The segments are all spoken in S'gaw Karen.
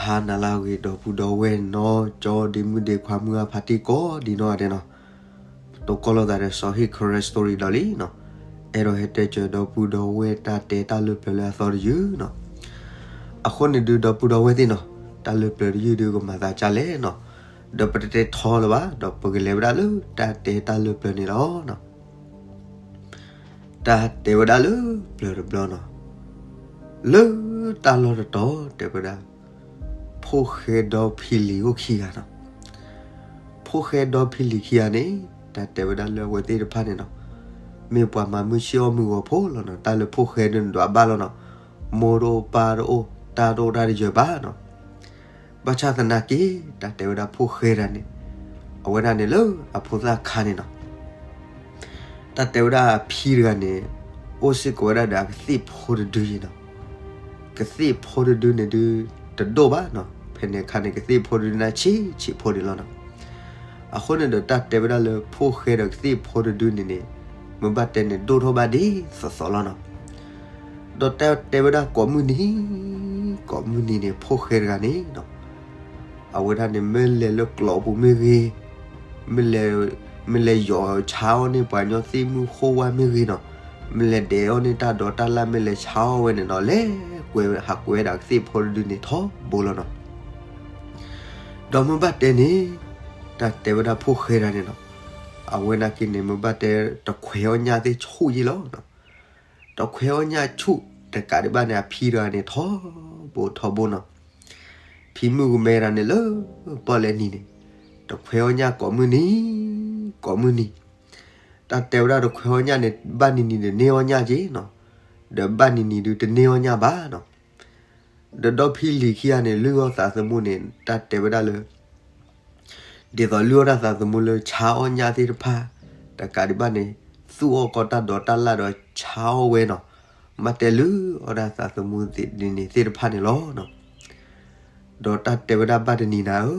ဟါနၤလၢအဂ့ၤ ဒီပုၢ်ဒီဝဲၢ်နီၢ်ကၠီ ဒ့မုၣ်ဒ့ခွါ မုၢ်ဂၢ်ဖါတံၢ်ကိးဒံနီၢ်ဂၤဒဲးနီၤ, ပတိၢ်ကီၢ်လိာ်သးဒီးစီၤဟ့ၣ် Karen Story ဒီးလံနီၤ, အဲၣ်ဒိးဟဲတဲစၢၤဒီပုၢ်ဒီဝဲၢ်တၢ်တဲတၢ်လၢပျၢၤလၢအသီတယုၢ်နီၤ. အဃိန့ၣ်ဒုး ဒီပုၢ်ဒီဝဲၢ်သ့ၣ်နီၤ, တၢ်လၢပျၢၤတယုၢ်ဒုးကမၤသးဒ်လဲၣ်နီၤ, ဒီးပတတဲထီလၢၤဘၣ် ဒီးပကလဲၤဝဲဒၣ်လၢတၢ်တဲတၢ်လၢပျၢၤန့ၣ်လီၤ. တၢ်တဲဝဲဒၣ်လၢပျၢၤတဘျီနီၤ, လၢတၢ်လီၢ်တတီၤတဲဝဲဒၣ်, ဖိၣ်ဃဲဒီဖံလံၤအိၣ်ခံဂၤနီၤ. ဖိၣ်ဃဲဒီဖံလံၤခံဂၤန့ၣ် တၢ်တဲဝဲဒၣ်လၢအဝဲသ့ၣ်တဖၣ်န့ၣ်နီၤ, မ့ၢ်ပှၤမၤမုၢ်ဆ့ၣ်အီၣ်မုၢ်ဂီၤဖိလီၤနီၤ. တၢ်လၢဖိၣ်ဃဲဒုးန့ၣ် ဒွးဘၣ်လီၤနီၤ, မိၢ်တအိၣ်ပၢ်တအိၣ် တၢ်တအိၣ်တၢ်တယၢၤဘၣ်နီၤ. ဘၣ်ဆၣ်သနာ်က့ တၢ်တဲဝဲဒၣ်ဖိၣ်ဃဲတဂၤန့ၣ်, အဝဲဒၣ်န့ၣ်လၢအဖိသၣ်ခါန့ၣ်နီၤ, တၢ်တဲဝဲဒၣ်အဖံတဂၤန့ၣ် အိၣ်စ့ၢ်ကီးဝဲဒၣ်ဒီးအကသ့ၣ်ဖိတဒုယဲနီၤ. ကသ့ၣ်ဖိတဒုန့ၣ်ဒုး တဒိၣ်ဘၣ်နီၤ. ဖဲန့ၣ်အခါန့ၣ် ကသ့ၣ်ဖိတဒုန့ၣ်ဆံးဆံးဖိဒံးလီၤနီၤ. အဃိန့ၣ်ဒီး တၢ်တဲဝဲဒၣ်လၢဖိၣ်ဃဲဒီးကသ့ၣ်ဖိတဒုန့ၣ်န့ၣ်, မ့ၢ်ဘၣ်တဲန့ၣ် ဒိၣ်ထီၣ်ဘၣ်ဒ်သိးသိးလီၤနီၤ. ဒီးတၢ်တဲဝဲဒၣ်ကိးမုၢ်နံၤ, ကိးမုၢ်နံၤန့ၣ် ဖိၣ်ဃဲတဂၤန့ၣ်နီၤ, အဝဲဒၣ်န့ၣ် မ့ၢ်လဲၤလၢကျိးပူၤမ့ၢ်ဂ့ၤ, မ့ၢ်လဲၤ, မ့ၢ်လဲၤယီၤဆါအီၣ်န့ၢ်ပှၤကညီသ့ၣ်မုၢ်ဃိဝါမ့ၢ်ဂ့ၤနီၤ, မ့ၢ်လဲၤဒဲးအီၣ်န့ၢ်တၢ်ဒိးတၢ်လၣ် မ့ၢ်လဲၤဆါအီၣ်ဝဲန့ၣ်နီၤ, လဲၤကွဲဟးကွဲဒၣ်ကသ့ၣ်ဖိတဒုန့ၣ် ထီဘိလီၤနီၤ. ဒီးမ့ၢ်ဘၣ်တဲန့ၣ်, တၢ်တဲဝဲဒၣ်ဖိၣ်ဃဲတဂၤန့ၣ်နီၤ, အဝဲနာ်က့န့ၣ် မ့ၢ်ဘၣ်တဲတခွဲးအီၣ်ညၣ်သ့ၣ်ဆူၣ်ယဲလီၤနီၤ. တခွဲးအီၣ်ညၣ်ဆူၣ်တကးဒံးဘၣ်န့ၣ် အဖံတဂၤန့ၣ် ထီဘိထီဘိနီၤ. ဖံမုၣ်ကမဲတဂၤန့ၣ်လၢပီၣ်လဲၣ်နံၤန့ၣ်, တခွဲးအီၣ်ညၣ်ကိးမုၢ်နံၤ, ကိးမုၢ်နံၤ. တၢ်တဲဝဲဒၣ်တခွဲးအီၣ်ညၣ်န့ၣ် ဘၣ်နံၤနံၤဒီးန့ၢ်အီၣ်ညၣ်က့နီၤ, ဒီးဘၣ်နံၤနံၤဒုးတန့ၢ်အီၣ်ညၣ်ဘၣ်နီၤ. ဒီးဒီဖံလံၤခံဂၤန့ၣ် လုၢ်အီၣ်သးသမူန့ၣ် တၢ်တဲဝဲဒၣ်လၢ ဒ်သိးလုၢ်အီၣ်တၢ်သးသမူလၢဆါအီၣ်ညၣ်သ့ၣ်တဖၣ်, တကးဒံးဘၣ်န့ၣ် သူၣ်အီၣ်ကီးတၢ်ဒိးတၢ်လၣ်ဒီးဆါအီၣ်ဝဲနီၤ, မ့ၢ်တဲလုၢ်အီၣ်တၢ်သးသမူန့ၣ်သ့ၣ်တဖၣ်န့ၣ်လီၤနီၤ. ဒီးတၢ်တဲဝဲဒၣ်ဘၣ်တနံၤနၤဧၢ,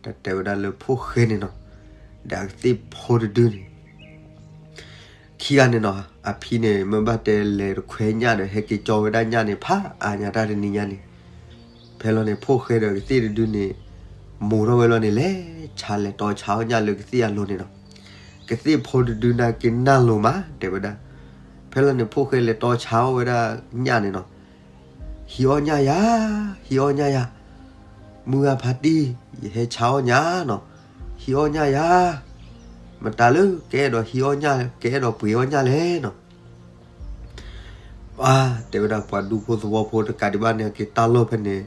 တၢ်တဲဝဲဒၣ်လၢဖိၣ်ဃဲန့ၣ်နီၤ, ဒီးအကသ့ၣ်ဖိတဒုန့ၣ် ခံဂၤန့ၣ်နီၤ, အဖံန့ၣ် မ့ၢ်ဘၣ်တဲလဲၤတခွဲညၣ်ဒီး ဟဲက့ၤကၠီဝဲဒၣ်ညၣ်န့ၣ် ဖးအါညါတၢ်တနံၤညါန့ၣ်, ဖဲလီၤန့ၣ် ဖိၣ်ဃဲဒီးကသ့ၣ်တဒုန့ၣ် မိၢ်ထီၣ်ဝဲလီၤန့ၣ် လဲၤဆါလဲၤတီဆါအီၣ်ညၣ်လၢကသ့ၣ်အလိၤန့ၣ်နီၤ. ကသ့ၣ်ဖိတဒုနာ်က့နၢ်လိၤမး တဲဝဲဒၣ်. ဖဲလီၤန့ၣ် ဖိၣ်ဃဲလဲၤတီဆါအီၣ်ဝဲဒၣ်ညၣ်န့ၣ်နီၤ, ဟံးအီၣ်ညၣ်ယၤ, ဟံးအီၣ်ညၣ်ယၤ, မုၢ်ဂၢ်ဖါတံၢ်, ယဟဲဆါအီၣ်ညၣ်နီၤ, ဟံးအီၣ်ညၣ်ယၤ, မတၤလၢကအဲၣ်ဒိးဟံးအီၣ်ညၣ် ကအဲၣ်ဒိးပှ့ၤအီၣ်ညၣ်လဲၣ်နီၤ. ပှၤတဲဝဲဒၣ်ပှၤဒူဖိသဝီဖိတကးဒံးဘၣ်န့ၣ် အက့ၤတၢ်လီၢ်ဖဲန့ၣ်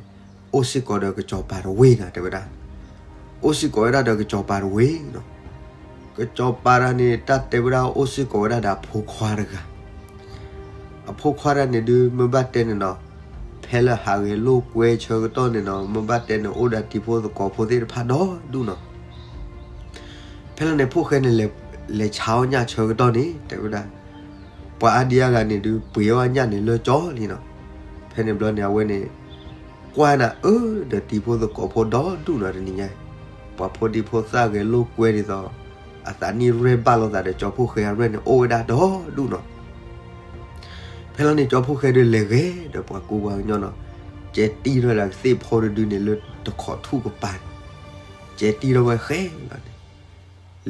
အိၣ်စ့ၢ်ကီးဒီးကစီၤပၤတဝ့ၢ်နီၤ တဲဝဲဒၣ်. အိၣ်စ့ၢ်ကီးဝဲဒၣ်ဒီးကစီၤပၤတဝ့ၢ်နီၤ. ကစီၤပၤတဂၤန့ၣ် တၢ်တဲဝဲဒၣ်အိၣ်စ့ၢ်ကီးဝဲဒၣ်ဒီးအဖိခွါတဂၤ. အဖိခွါတဂၤန့ၣ်ဒုး မ့ၢ်ဘၣ်တဲန့ၣ်နီၤ, ဖဲလၢဟးဂဲၤလိာ်ကွဲဆၢကတီၢ်န့ၣ်နီၤ, မ့ၢ်ဘၣ်တဲန့ၣ် အိၣ်ဒီးတံၤဖိသကိးဖိသ့ၣ်တဖၣ်ဒီဒူၣ်နီၤ. ဖဲလီၤန့ၣ် ဖိၣ်ဃဲန့ၣ် လဲၤဆါအီၣ်ညၣ်ဆၢကတီၢ်န့ၣ် တဲဝဲဒၣ် ပှၤအါဒံအါဂၤန့ၣ်ဒုး ပှ့ၤအီၣ်ညၣ်န့ၣ်လၢကၠီလံနီၤ. ဖဲန့ၣ်ဘျီန့ၣ် အဝဲန့ၣ် ကွၢ်နၤအၢဒီးတံၤဖိသကိးဖိဒီဒူၣ်နီၤတနံၤညါ, ပှၤဖိဒံဖိသၣ်ဂဲၤလိာ်ကွဲဒ်သိး အသးနံၣ်ရဲၣ်ဘၣ်လိာ်သးဒီးကၠီဖိၣ်ဃဲအရဲၣ်န့ၣ် အိၣ်ဝဲဒၣ်ဒီဒူၣ်နီၤ. ဖဲလီၤန့ၣ် ကၠီဖိၣ်ဃဲဒုးလဲၤဂဲၤဒီးပှၤကူပှၤကညီနီၤ, ကဲတံၢ်ထီၣ်ဒီးကသ့ၣ်ဖိတဒုန့ၣ်လၢတခိးထူၣ်ကပၤန့ၣ်, ကဲတံၢ်ထီၣ်ဝဲဃဲလီၤန့ၣ်,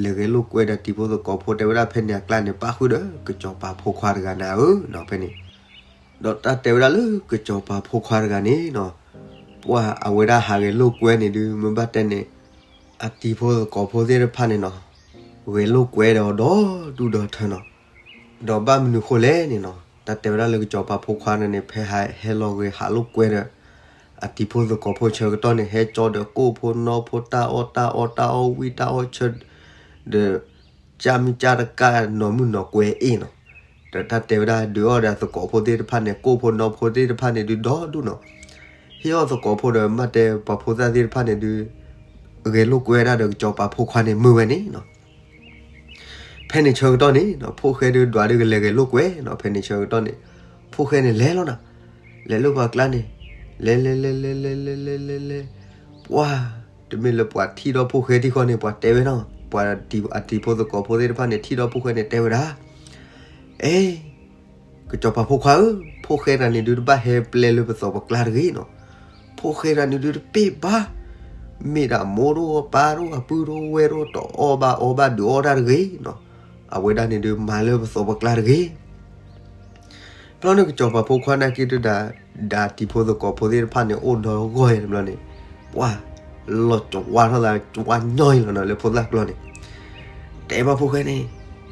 လဲၤဂဲၤလိာ်ကွဲဒီးတံၤဖိသကိးဖိ တဲဝဲဒၣ်ဖဲန့ၣ်အကျါန့ၣ် ပၣ်ဃုာ်ဒီးကစီၤပၤဖိခွါတဂၤနၤဧၢနီၤ ဖဲန့ၣ်. ဒီးတၢ်တဲဝဲဒၣ်လၢကစီၤပၤဖိခွါတဂၤန့ၣ်နီၤ, ပှၤအဝဲဒၣ်ဟးဂဲၤလိာ်ကွဲန့ၣ်ဒုး မ့ၢ်ဘၣ်တဲန့ၣ် အတံၤဖိသကိးဖိသ့ၣ်တဖၣ်န့ၣ်နီၤ, ဂဲၤလိာ်ကွဲဒီးအီၤဒီဒူၣ်ဒီထၢနီၤ. ဒီးဘၣ်မနုၤဃိလဲၣ်န့ၣ်နီၤ, တၢ်တဲဝဲဒၣ်လၢကစီၤပၤဖိခွါန့ၣ်န့ၣ် ဖဲဟဲလီၤဂဲၤဟးလိာ်ကွဲဒီး အတံၤဖိသကိးဖိဆၢကတီၢ်န့ၣ် ဟဲကၠီဒီးကိၣ်ဖိနီဖိ တၢ်အီၣ်တၢ်အီ တၢ်အီၣ်ဝံၣ်တၢ်အီၣ်ဆၢ ဒီး ကၢ်မုၢ်ကၢ်တကၢ်နီၤမုၣ်နီၤကွဲအ့ၣ်နီၤ. ဒီးတၢ်တဲဝဲဒၣ်ဒုးအီၣ်ဒီးသကိးဖိသ့ၣ်တဖၣ်န့ၣ် ကိၣ်ဖိနီဖိသ့ၣ်တဖၣ်န့ၣ်ဒုးဒီဒူၣ်နီၤ. ဟ့ၣ်အီၣ်သကိးဖိဒီးမ့ၢ်တဲပှၤဖိသၣ်သ့ၣ်တဖၣ်န့ၣ်ဒုး ဂဲၤလိာ်ကွဲဒၣ်ဒီးကစီၤပၤဖိခွါန့ၣ်မုာ်ဝဲန့ၣ်နီၤ. ဖဲန့ၣ်ဆၢကတီၢ်န့ၣ်နီၤ ဖိၣ်ဃဲဒုးဒွးဒုးကလဲၤဂဲၤလိာ်ကွဲနီၤ. ဖဲန့ၣ်ဆၢကတီၢ်န့ၣ် ဖိၣ်ဃဲန့ၣ်လဲၤလီၤနီၤ. လဲၤလၢပှၤကျါန့ၣ် လဲၤလဲၤလဲၤလဲၤလဲၤလဲၤလဲၤလဲၤလဲၤ ပှၤ တမ့ၢ်လၢပှၤထံၣ်ဒီးဖိၣ်ဃဲထံဃီန့ၣ် ပှၤတဲဝဲနီၤ, ပှၤအတံၤဖိသကိးဖိသ့ၣ်တဖၣ်န့ၣ် ထံၣ်ဒီးဖိၣ်ဃဲန့ၣ်တဲဝဲဒၣ်, အဲ ကစီၤပၤဖိခွါဧၢ, ဖိၣ်ဃဲတဂၤန့ၣ်ဒုးတဘၣ်ဟဲပျဲလၢပသိးပကျါတဂ့ၤနီၤ. ဖိ ဖိၣ်ဃဲတဂၤန့ၣ်ဒုးတပ့ၢ်ဘၣ်, မ့ၢ်ဒၣ်မိၢ်တအိၣ်ပၢ်တအိၣ်အပုၢ်တအိၣ်ဝဲၢ်တအိၣ် တအီၣ်ဘၣ်အီဘၣ်ဒုးအီၣ်တၢ်တဂ့ၤနီၤ, အဝဲဒၣ်န့ၣ်ဒုးမၤလၢပသိးပကျါတဂ့ၤ. ဖဲလီၤန့ၣ်ကစီၤပၤဖိခွါနာ်က့ဒုးဒၣ်, ဒၣ်တံၤဖိသကိးဖိသ့ၣ်တဖၣ်န့ၣ် အိၣ်ဒီးဂီၢ်အံၤတဘျီန့ၣ်, ပှၤလီၤကဝါထီၣ်သးကဝါညီအံၤလီၤနီၤ လၢဖိသၣ်ကျီန့ၣ်, တဲဘၣ်ဖိၣ်ဃဲန့ၣ်,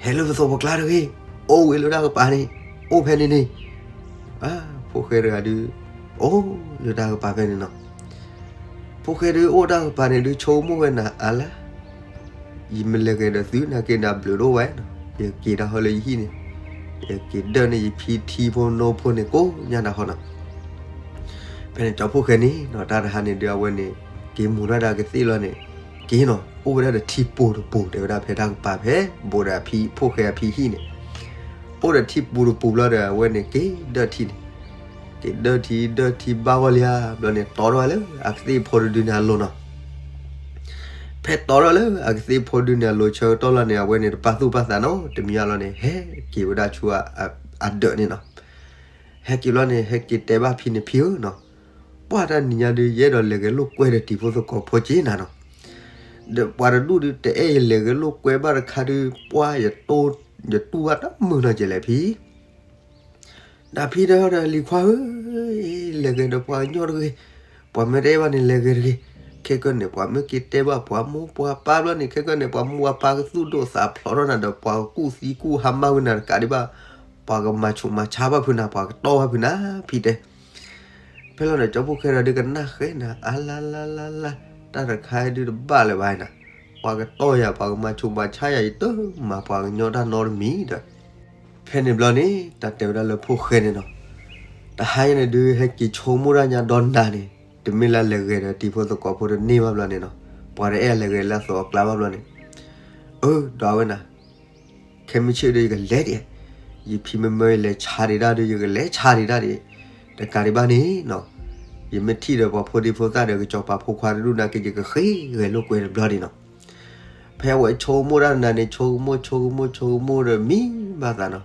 ဟဲလၢပသိးပကျါတဂ့ၤ, အိၣ်ဝဲလၢတၢ်ကပၤန့ၣ်, အိၣ်ဖဲန့ၣ်န့ၣ် ဖိၣ်ဃဲတဂၤဒုး, အိၣ်လၢတၢ်ကပၤဖဲန့ၣ်နီၤ. ဖိၣ်ဃဲဒုးအိၣ်တၢ်ကပၤန့ၣ်ဒုး ဆိကမိၣ်ဝဲနၤအါလၢ်, ယမ့ၢ်လဲၤဂဲၤဒီးသုနာ်က့နၤဘျုးတအိၣ်ဝဲနီၤ, ယက့ၤတၢ်ဟီလၢယဟံၣ်န့ၣ်, ယက့ၤဒၢၣ်န့ၢ်ယဖံထံဖိနီၢ်ဖိန့ၣ်ကိးညါနၤဃီနီၤ. ဖဲန့ၣ်ကၠီဖိၣ်ဃဲန့ၣ်နီၤ တၢ်တဟါန့ၣ်ဒုးအဝဲန့ၣ်, က့ၤမူၤထီၣ်ဒၣ်ကသ့ၣ်လီၤန့ၣ်, က့ၤနီၤ အိၣ်ဝဲဒၣ်ဒီးထံပူၤတပူၤ တဲဝဲဒၣ်ဖဲတၢ်ကပၤဖဲ ဘူးဒီးအဖံဖိၣ်ဃဲအဖံဟံၣ်န့ၣ်, အိၣ်ဒီးထံပူၤတပူၤဘျီဒီး အဝဲန့ၣ်က့ၤဒၢၣ်ထံန့ၣ်, က့ၤဒၢၣ်ထံဒၢၣ်ထံဘၣ်ဂီၢ်လံဧါ ဘျီန့ၣ် တီထီၣ်ဝဲလၢအကသ့ၣ်ဖိတဒုန့ၣ်အလိၤနီၤ. ဖဲတီထီၣ်လၢအကသ့ၣ်ဖိဒုန့ၣ်အလိၤဆၢကတီၢ်လီၤန့ၣ် အဝဲန့ၣ်တပာ်သူၣ်ပာ်သးနီတမံၤလီၤန့ၣ် ဟဲက့ၤဝဲဒၣ်ဆူအဒၢးန့ၣ်နီၤ. ဟဲက့ၤဘျီန့ၣ် ဟဲက့ၤတဲဘၣ်ဖံန့ၣ်ဖံဧၢနီၤ, ပှၢ်တၢ်နံၤညါဒုး ယအဲၣ်ဒိးလဲၤဂဲၤလိာ်ကွဲဒီးတံၤဖိသကိးဖိက့နၤနီၤ, ဒီးပှၤတဒူၣ်ဒုးတအဲၣ်ယလဲၤဂဲၤလိာ်ကွဲဘၣ်တခါဒုး ပှၢ်ယတူၢ်ဘၣ်တၢ်မုာ်နီၤကဲလဲၣ်ဖံ ဒီးဖံတဲဒီးလံၤခွါဧၢ, လဲၤဂဲၤဒီးပှၤကညီတဂ့ၤ, ပှၤမ့ၢ်တအဲၣ်ဘၣ်န့ၣ် လဲၤဂဲၤတဂ့ၤ. ခဲကနံၣ်န့ၣ် ပှၤမ့ၢ်က့ၤတဲဘၣ်ပှၤမိၢ်ပှၤပၢ်ဘျီန့ၣ် ခဲကနံၣ်န့ၣ် ပှၤမိၢ်ပှၤပၢ်ကသူၣ်ဒိၣ်သးဖျိးထီၣ်နၤဒီး ပှၤကကူၣ်သံကူၣ်ဟါမၢ်ဝဲနၤတကးဒံးဘၣ်, ပှၤကမၤဆူးမၤဆါဘၣ်ဖုးနၤ ပှၤကတီၢ်ဘၣ်ဖုးနၤ ဖံတဲ ဖဲလီၤဒီးကၠီဖိၣ်ဃဲဒီးဒုးကနၣ်ဃဲနၤ အါလါလါလါလါ, တၢ်တခါဒုးတဘၣ်လၢၤဘၣ်နၤ, ပှၤကတီၢ်ယၤ ပှၤကမၤဆူးမၤဆါယၤ ယတမၤပှၤကညီတၢ်နီတမံၤဒီး, ဖဲန့ၣ်ဘျီန့ၣ် တၢ်တဲဝဲဒၣ်လၢဖိၣ်ဃဲန့ၣ်နီၤ, တဟါယဲန့ၣ်ဒုး ဟဲက့ၤဆိကမိၣ်တၢ်ညါဒီးနၤန့ၣ် တမ့ၢ်လၢလဲၤဂဲၤဒီးတံၤဖိသကိးဖိတန့ၢ်ဘၣ်ဘျီန့ၣ်နီၤ, ပှၤတအဲၣ်လဲၤဂဲၤလၢအသိးအကျါဘၣ်ဘျီန့ၣ်, အၢ ဒီးဝဲနၤ ခဲမုၢ်ဆ့ၣ်ဒီးယကလဲၤဒံး, ယဖံမ့ၢ်မၢယလဲၤဆါဒံးတၢ်ဒီး ယကလဲၤဆါဒံးတၢ်ဒံး, တကးဒံးဘၣ်န့ၣ်နီၤ, ယမ့ၢ်ထံၣ်ဒီးပှၤဖိဒံဖိသၣ်ဒီး ကစီၤပၤဖိခွါတဒူၣ်နာ်က့ ယကဃ့ဂဲၤလိာ်ကွဲတဘျီဒံးနီၤ. ဖဲအဝဲဆိကမိၣ်တၢ်နၤန့ၣ် ဆိကမိၣ်ဆိကမိၣ်ဆိကမိၣ်ဒီးမံဘၣ်သးနီၤ,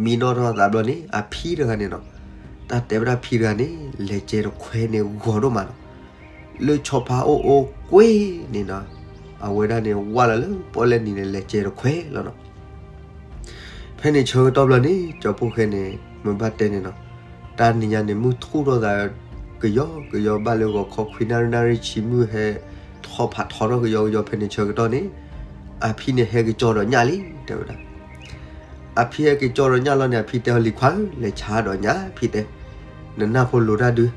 မံနီၣ်ထီၣ်သးဘျီန့ၣ် အဖံတဂၤန့ၣ်နီၤ, တၢ်တဲဝဲဒၣ်ဖံတဂၤန့ၣ် လဲၤကဲတခွဲန့ၣ်ဂီၤဒိၣ်မးနီၤ, လၢဆီဖါအိၣ်အိၣ်ကွ့ၢ်န့ၣ်နီၤ, အဝဲဒၣ်န့ၣ်ဝၢ်လီၤလၢပီၣ်လဲၣ်နံၤန့ၣ် လဲၤကဲတခွဲလီၤနီၤ. ဖဲန့ၣ်ဆၢကတီၢ်ဘျီန့ၣ် ကၠီဖိၣ်ဃဲန့ၣ် မ့ၢ်ဘၣ်တဲန့ၣ်နီၤ, တၢ်နံၤညါန့ၣ် မုၢ်ထူၣ်ထီၣ်သး ကယီကယီဘၣ်လၢဂီၤခီခွံနၣ်ရံၣ်နၣ်ရံၣ်ဆံ မုၢ်ဟဲထီၣ်ဖးထီထီၣ်ကယီကယီ ဖဲန့ၣ်ဆၢကတီၢ်န့ၣ် အဖံန့ၣ်ဟဲက့ၤကၠီဒီးညၣ်လံ တဲဝဲဒၣ်. အဖံဟဲက့ၤကၠီဒီးညၣ်လီၤန့ၣ် အဖံတဲအီၤ လံၤခွါဧၢ လဲၤဆါဒီးညၣ် ဖံတဲ, နနၢ်ဖိလိၤတၢ်ဒုး.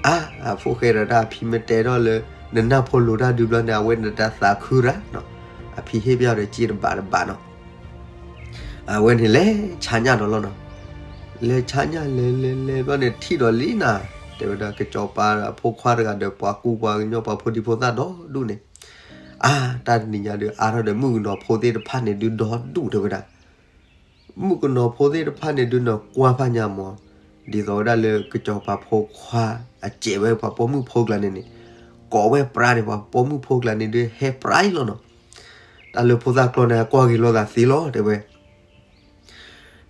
အါ အဖိၣ်ဃဲဒီးတၢ်အဖံမ့ၢ်တဲထီၣ်လၢ နနၢ်ဖိလိၤတၢ်ဒုးဘျီန့ၣ် အဝဲန့ၣ်တၢ်သးခုရၣ်နီၤ, အဖံဟ့ၣ်ပယီၤဒီးစ့တဘးတဘးနီၤ. အဝဲန့ၣ်လဲၤဆါညၣ်ဒီးလီၤနီၤ. လဲၤဆါညၣ်လဲၤလဲၤလဲၤဘျီန့ၣ် ထံၣ်ဒီးလံနၤ, တဲဝဲဒၣ် ကစီၤပၤအဖိခွါတဂၤဒီး ပှၤကူပှၤကညီပှၤဖိဒံဖိသၣ်ဒီဒူၣ်န့ၣ်, အါ တၢ်တနံၤညါဒုး အါထီၣ်ဒီးမုၣ်ကနီၤဖိသ့ၣ်တဖၣ်န့ၣ်ဒုးဒီဒူၣ် တဲဝဲဒၣ်. မုၣ်ကနီၤဖိသ့ၣ်တဖၣ်န့ၣ်ဒုးနီၤ ကွၢ်ဖးညါမး, ဒ်သိးဝဲဒၣ်လၢကစီၤပၤဖိခွါ အစဲးဝဲပှၤပိာ်မုၣ်ဖိကျါန့ၣ်န့ၣ်, ကိးဝဲပြါန့ၣ် ပှၤပိာ်မုၣ်ဖိကျါန့ၣ်ဒုးဟဲပြါအံၤလီၤနီၤ. တၢ်လၢဖိသၣ်ကျီန့ၣ် အကွၢ်ဂ့ၤလိာ်သးသ့လီၤ တဲဝဲ.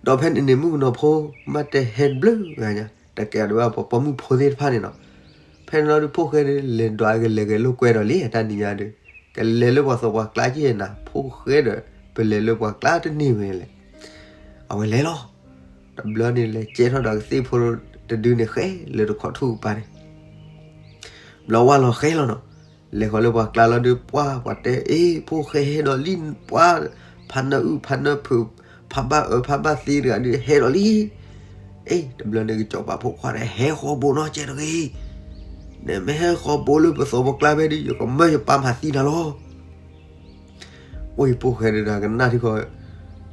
ဒီးဖဲန့ၣ်န့ၣ် မုၣ်ကနီၤဖိ ဘၣ်တဲဟဲဘျုးဂၤညါ တကဲဒံးဘၣ်ပှၤပိာ်မုၣ်ဖိသ့ၣ်တဖၣ်န့ၣ်နီၤ. ဖဲန့ၣ်လီၤဒုး ဖိၣ်ဃဲဒုး လဲၤဒွးကလဲၤဂဲၤလိာ်ကွဲဒီးလံ တၢ်နံၤညါဒုး, ကလဲၤလၢပှၤသးပှၤကျါက့ၤနၤ ဖိၣ်ဃဲဒီး ပလဲၤလၢပှၤကျါတန့ၢ်ဝဲလဲၣ်. အဝဲလဲၤလီၤ. တဘျီန့ၣ် လဲၤကဲထီၣ်ဒီးကသ့ၣ်ဖိတဒုန့ၣ် ဃဲလၢတခီထူၣ်ကပၤန့ၣ် ဘျီဝဲလီၤဃဲလီၤနီၤ. လဲၤဃီၤလၢပှၤကျါလီၤဒုး ပှၤ ပှၤတဲ အ့ ဖိၣ်ဃဲဟဲဒီးလံ ပှၤ ဖးနၢအုၣ်ဖးနၢဖုး ဖးဘၣ်အၢဖးဘၣ်သ့တဂၤဒုး ဟဲဒီးလံ. အ့ တဘျီန့ၣ် ကစီၤပၤဖိခွါဒီး ဟဲဃီၤဘိးနီၤ ကဲတဂ့ၤ. နမ့ၢ်ဟဲဃီၤဘိးလၢပသီပကျါဖဲဒုး ယကမၢယပၢ်မၤသံနၤလီၤ. အိၣ်အံၤ ဖိၣ်ဃဲဒုးဒီးကနၣ်ထံဃီၤ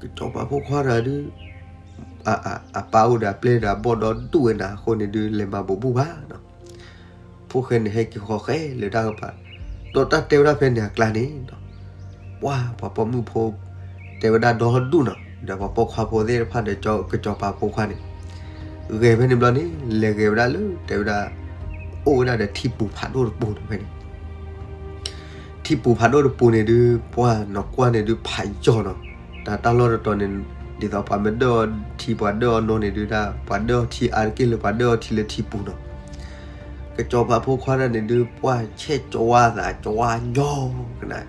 ကစီၤပၤဖိခွါတဂၤဒုး အပၢ်အိၣ်ဒီးအပျဲၢ်ဒီးအဘီၣ်ဒီဒူၣ်ဝဲနၤအဃိန့ၣ်ဒုး လဲၤမၤဘိးဘူၣ်ဘၣ်နီၤ. ဖိၣ်ဃဲန့ၣ် ဟဲက့ၤဃီၤဃဲလၢတၢ်ကပၤ, ဒီးတၢ်တဲဝဲဒၣ်ဖဲန့ၣ်အကျါန့ၣ် ပှၤ ပှၤပိာ်မုၣ်ဖိ တဲဝဲဒၣ်ဒီဒူၣ်နီၤ, ဒီးပှၤပိာ်ခွါဖိသ့ၣ်တဖၣ်ဒီး ကစီၤပၤဖိခွါန့ၣ် ဂဲၤဖဲန့ၣ်ဘျီန့ၣ် လဲၤဂဲၤဝဲဒၣ်လၢ တဲဝဲဒၣ် အိၣ်ဝဲဒၣ်ဒီးထံပူၤဖးဒိၣ်တပူၤန့ၣ်ဖဲန့ၣ် ထံပူၤဖးဒိၣ်တပူၤန့ၣ်ဒုး ပှၤနီၢ်ကွၢ်န့ၣ်ဒုး ဖးယီၤနီၤ, တၢ်တၢ်လီၢ်တတီၤန့ၣ် ဒ်သိးပှၤမ့ၢ်ဒၢၣ်အီၤထံ ပှၤဒၢၣ်အီၤနိန့ၣ်ဒုး တၢ်ပှၤဒၢၣ်အီၤထံအါတက့ၢ်လၢပှၤဒၢၣ်အီၤထံလၢထံပူၤနီၤ. က ကစီၤပၤဖိခွါတဂၤန့ၣ်ဒုး ပှၢ်ဆဲးကဝါသးကဝါညီကနၣ်,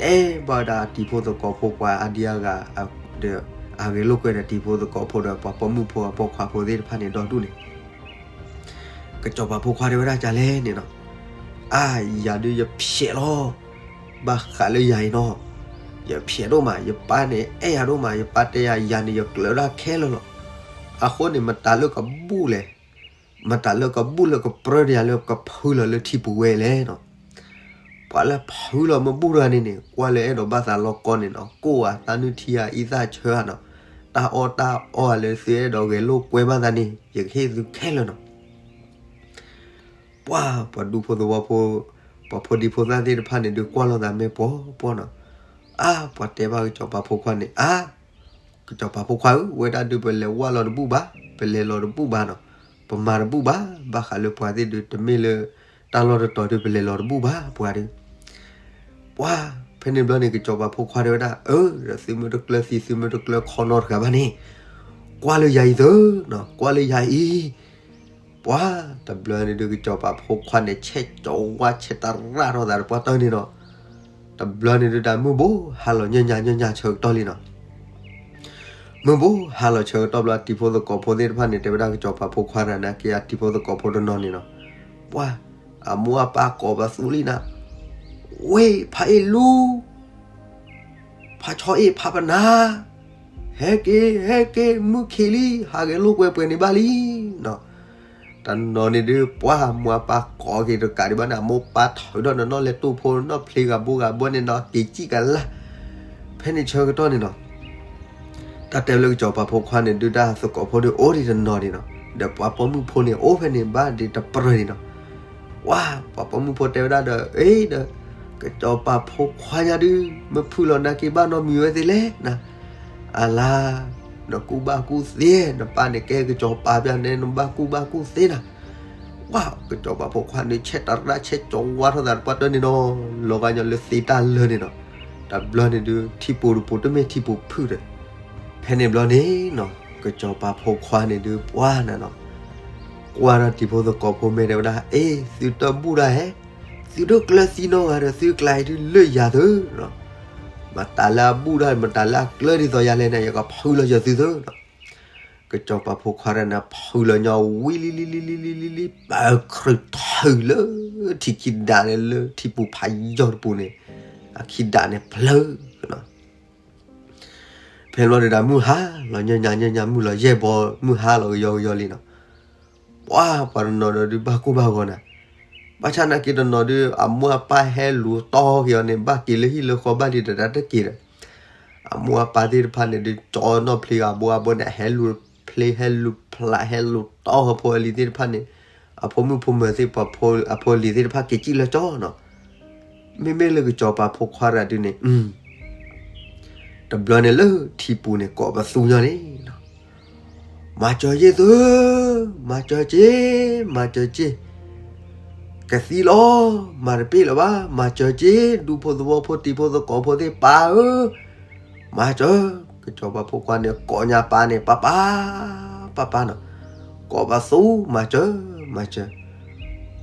တဲဘၣ်ဝဲဒၣ်တံၤဖိသကိးဖိပှၤအါဒံအါဂၤ, ဒီးအဂဲၤလိာ်ကွဲဒီးတံၤဖိသကိးဖိဒီးပှၤပိာ်မုၣ်ဖိအပိာ်ခွါဖိသ့ၣ်တဖၣ်န့ၣ်ဒီဒူၣ်န့ၣ်, ကစီၤပၤဖိခွါတဲဝဲဒၣ်ဒ်လဲၣ်န့ၣ်နီၤ, အါ ယၤဒုးယဖျဲးလီၤ, ဘၣ်ဃးလၢယၤအံၤနီၤ, ယဖျဲးဒိၣ်မး, ယပၢ်န့ၣ်အဲၣ်ယၤဒိၣ်မး, ယပၢ်တဲယၤ ယၤန့ၣ်ယကျၢၤဒၣ်ခဲလၢာ်လီၤ. အဃိန့ၣ် မတၤလၢကဘူၣ်လဲၣ်, မတၤလၢကဘူၣ်လၢကပြၢတယၤလၢကဖုလီၤလၢထံပူၤဝဲလဲၣ်နီၤ. ပှၤလၢဖုလီၤမ့ၢ်ဘူၣ်တဂၤန့ၣ်န့ၣ် ကွၢ်လၢအဲၣ်ဒိးဘၣ်သးလီၤကီန့ၣ်နီၤ, ကိၢ်ဧါ, တၢ်နုၢ်ထံဧါ, အံသၣ်ဆၢဧါနီၤ, တၢ်အီၣ်တၢ်အီဧါလၢသုအဲၣ်ဒိးဂဲၤလိာ်ကွဲဘၣ်သးန့ၣ် ယကဟ့ၣ်သုခဲလၢာ်နီၤ. ပှၢ်ပှၤဒူဖိသဝီဖိ, ပှၤဖိဒံဖိသၣ်သ့ၣ်တဖၣ်န့ၣ်ဒုးကွၢ်လိာ်သးမ့ၢ်ပှီၢ်ပှီၢ်နီၤ. အါ ပှၤတဲဘၣ်ကစီၤပၤဖိခွါန့ၣ်, အါ ကစီၤပၤဖိခွါဧၢ, ဝဲဒၣ်ဒုးပလဲၤဝၢ်လီၤတဘူၣ်ဘၣ်, ပလဲၤလီၤတဘူၣ်ဘၣ်နီၤ, ပမၤတဘူၣ်ဘၣ်, ဘၣ်ဃးလၢပှၤသ့ၣ်ဒုး တမ့ၢ်လၢတၢ်လီၢ်တတီၤဒုး ပလဲၤလီၤတဘူၣ်ဘၣ်ပှၤဒုး. ပှၢ်ဖဲန့ၣ်ဘျီန့ၣ် ကစီၤပၤဖိခွါတဲဝဲဒၣ်, အၢ ဒီးသုမ့ၢ်တကျၢၤသံ သုမ့ၢ်တကျၢၤခီနီတဂၤဘၣ်န့ၣ်, ကွၢ်လၢယၤအံၤသၢနီၤ, ကွၢ်လၢယၤအံၤ. ပှၢ်တဘျီန့ၣ်ဒုး ကစီၤပၤဖိခွါန့ၣ် ဆဲးကဝါဆဲးတရၣ်ထီၣ်သးတပှၢ်တၢၢ်န့ၣ်နီၤ. တဘျီန့ၣ်ဒုး တၢ်မုၢ်ဘိဟါလီၤညၣ်ညါညၣ်ညါဆၢကတီၢ်လံနီၤ. မုၢ်ဘိဟါလီၤဆၢကတီၢ်ဘျီ တံၤဖိသကိးဖိသ့ၣ်တဖၣ်န့ၣ် တဲဝဲဒၣ်ကစီၤပၤဖိခွါတဂၤန့ၣ် က့ၤအတံၤဖိသကိးဖိတနီၤန့ၣ်နီၤ. ပှၢ်အမိၢ်အပၢ်ကိးပသူလံနၤ, ဝ့ၢ်ဖးအ့ၣ်လူ ဖးဆီအ့ၣ်ဖးပနၢ်, ဟဲက့ၤ ဟဲက့ၤ မုၢ်ခံးလံ ဟးဂဲၤလိာ်ကွဲပှဲၤန့ၣ်ဘၣ်လံနီၤ. တနီၤန့ၣ်ဒုး ပှၢ်မိၢ်အပၢ်ကိးက့ၤတကးဒံးဘၣ်န့ၣ် အမိၢ်ပၢ်ထီၣ်ဒီးနီၢ်နီၢ်လဲၤတိၢ်ဖိနီၢ်ဖျ့ ဂၤဘိဂၤဘိန့ၣ်နီၤ က့ၤစံၣ်ကလၢ်. ဖဲန့ၣ်ဆၢကတီၢ်န့ၣ်နီၤ တၢ်တဲလၢကစီၤပၤဖိခွါန့ၣ်ဒုး တၢ်သကိးဖိဒုးအိၣ်ဒံးတနီၤဒံးနီၤ, ဒီးပှၤပိာ်မုၣ်ဖိန့ၣ် အိၣ်ဖဲန့ၣ်ဘၣ်ဒံးတပြၢၤန့ၣ်နီၤ. ပှၢ်ပှၤပိာ်မုၣ်ဖိတဲဝဲဒၣ်ဒီး အ့ဒီး ကစီၤပၤဖိခွါညါဒုး မ့ၢ်ဖုလီၤနာ်က့ဘၣ်နီတမံၤဝဲသ့လဲၣ်နၤ. အလါ နကူၣ်ဘၣ်ကူၣ်သ့, နပၢ်န့ၣ်ကဲကစီၤပၤပျၢ်န့ၣ် နဘၣ်ကူၣ်ဘၣ်ကူၣ်သ့နၤ. ပှၢ်ကစီၤပၤဖိခွါန့ၣ် ဆဲးတရၣ်ဆဲးကဝါထီၣ်သးတပှၢ်တၢၢ်န့ၣ်နီၤ, လီၤဂာ်ညီလၢသ့တၢ်လၢာ်န့ၣ်နီၤ. တဘျီန့ၣ်ဒုး ထံပူၤတပူၤတမ့ၢ်ထံပူၤဖုၣ်ဒီး ဖဲန့ၣ်ဘျီန့ၣ်နီၤ ကစီၤပၤဖိခွါန့ၣ်ဒုး ပှၢ်နၤနီၤ ကွၢ်ဒီးတံၤဖိသကိးဖိမ့ၢ်တဲဝဲဒၣ် အ့ သုတဘူၣ်ဒၣ်ဟဲ, သုတကျၢၤသံနီတဂၤဒီး သုကျါအံၤဒုးလၢယၤသုနီၤ. မတၤလၢအဘူၣ်ဒၣ် မတၤလၢအကျၢၤဒ်သိးယၤလဲၣ်န့ၣ် ယကဖုလီၤယၤသုသၢနီၤ. ကစီၤပၤဖိခွါတဂၤန့ၣ် ဖုလီၤညီဝံၤလံလံလံလံလံလံလံ ပၢခရံာ်ထုးလၢထံခံဒးန့ၣ် လၢထံပူၤဖးယီၤတပူၤန့ၣ် အခံဒးန့ၣ်ဖျၢၣ်နီၤ. ဖဲဘျီန့ၣ်ဒီး မုၢ်ဟါလီၤညါညါညါညါ မုၢ်လီၤယဲၢ်ဘီ မုၢ်ဟါလီၤကယီကယီလံနီၤ. ပှၢ်ပှၤတနီၤဒီးဒုးဘၣ်ကိၢ်ဘၣ်ဂီၤနၤ, ဘၣ်ဆၣ်နာ်က့တနီၤဒုး အမိၢ်အပၢ်ဟဲလူၤတီၢ်က့ၤအီၤန့ၣ် ဘၣ်က့ၤလၢဟံၣ်လၢဃီဘၣ်လံဒီးတၢ်တက့ၤဒီး အမိၢ်အပၢ်သ့ၣ်တဖၣ်န့ၣ်ဒုး ကၠီနီၢ်ဖျ့ဂၤဘိဂၤဘိန့ၣ် ဟဲလူၤဖျ့ ဟဲလူၤဖျး ဟဲလူၤတီၢ်အဖိအလံၤသ့ၣ်တဖၣ်န့ၣ် အဖိမုၣ်ဖိမၢၤသ့ၣ် အဖိအလံၤသ့ၣ်တဖၣ်က့ၤစံၣ်လၢကၠီနီၤ. မ့မ့ၢ်လၢကစီၤပၤဖိခွါတဂၤဒုးန့ၣ် တဘျီန့ၣ်လၢထံပူၤန့ၣ် ကိးပသူညီန့ၣ်နီၤ, မၤစၢၤက့ၤသု, မၤစၢၤက့ၤ, မၤစၢၤက့ၤ, ကသံလီၤ, မၤတပ့ၢ်လၢၤဘၣ်, မၤစၢၤက့ၤ ဒူဖိသဝီဖိတံၤဖိသကိးဖိသ့ၣ်ပၢ်ဧၢ, မၤစၢၤ. ကစီၤပၤဖိခွါန့ၣ် ကိးညါပၢ်န့ၣ် ပၢ်ပၢ်, ပၢ်ပၢ်နီၤ, ကိးပသူ မၤစၢၤ, မၤစၢၤ.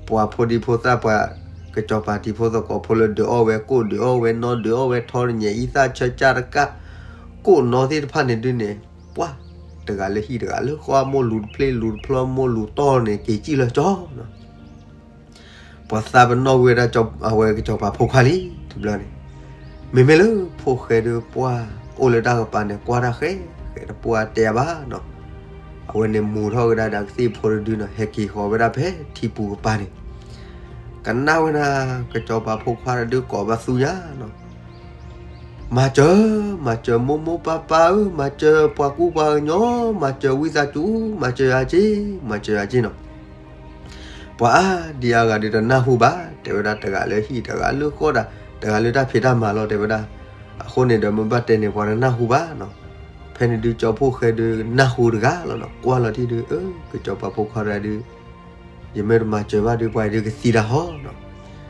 ပှၤဖိဒံဖိသၣ်ပှၤ ကစီၤပၤတံၤဖိသကိးဖိလၢဒုးအီၣ်ဝဲကိၣ် ဒုးအီၣ်ဝဲနီ ဒုးအီၣ်ဝဲထီတညဲး အံသၣ်ဆၢကၢ်တကၢ် ကိၣ်နီသ့ၣ်တဖၣ်န့ၣ်ဒုးန့ၣ် ပှၢ်တဂၤလၢဟံၣ်တဂၤလၢဃီ မိၢ်လူၤတဖျ့လူၤတဖျီ မိၢ်လူၤတီၢ်န့ၣ် က့ၤစံၣ်လၢကၠီနီၤ. ပှၤသးပ့ၤနီၣ်ဝဲဒၣ်အဝဲကစီၤပၤဖိခွါလံ တဘျီန့ၣ်, မ့မ့ၢ်လၢဖိၣ်ဃဲဒုးပှၢ်အိၣ်လၢတၢ်ကပၤန့ၣ် ကွၢ်တၢ်ဃဲဃဲတပှၢ်တဲဘၣ်နီၤ. အဝဲန့ၣ်မူၤထီၣ်ဝဲဒၣ်ဒီးကသ့ၣ်ဖိတဒုနီၤ ဟဲက့ၤဃီၤဝဲဒၣ်ဖဲထံပူၤကပၤန့ၣ်, ကနၣ်ဝဲဒၣ် ကစီၤပၤဖိခွါတဒုကိးပသူညါ မၤစၢၤ, မၤစၢၤမိၢ်မိၢ်ပၢ်ပၢ်ဧၢ, မၤစၢၤပှၤကူပှၤကညီ, မၤစၢၤဝံသးစူၤ, မၤစၢၤယၤက့ၤ, မၤစၢၤယၤက့ၤနီၤ. ပှၤအါဒံအါဂၤဒုးတနၢ်ဟူဘၣ်, တဲဝဲဒၣ်တဂၤလၢဟံၣ် တဂၤလၢဃီဒၣ် တဂၤလၢတၢ်ဖံးတၢ်မၤလီၤ တဲဝဲဒၣ်. အဃိန့ၣ်ဒီးမ့ၢ်ဘၣ်တဲန့ၣ် ပှၤတနၢ်ဟူဘၣ်နီၤ. ဖဲန့ၣ်ဒုးကၠီဖိၣ်ဃဲဒုးနၢ်ဟူတဂၤလီၤနီၤ, ကွၢ်လီၤတံၢ်ဒုး အၢ ကစီၤပၤဖိခွါတဂၤဒုး ယမ့ၢ်တမၤစၢၤဘၣ်ဒုး ပှၤအံၤဒုးကသံတၢ်ဟီနီၤ.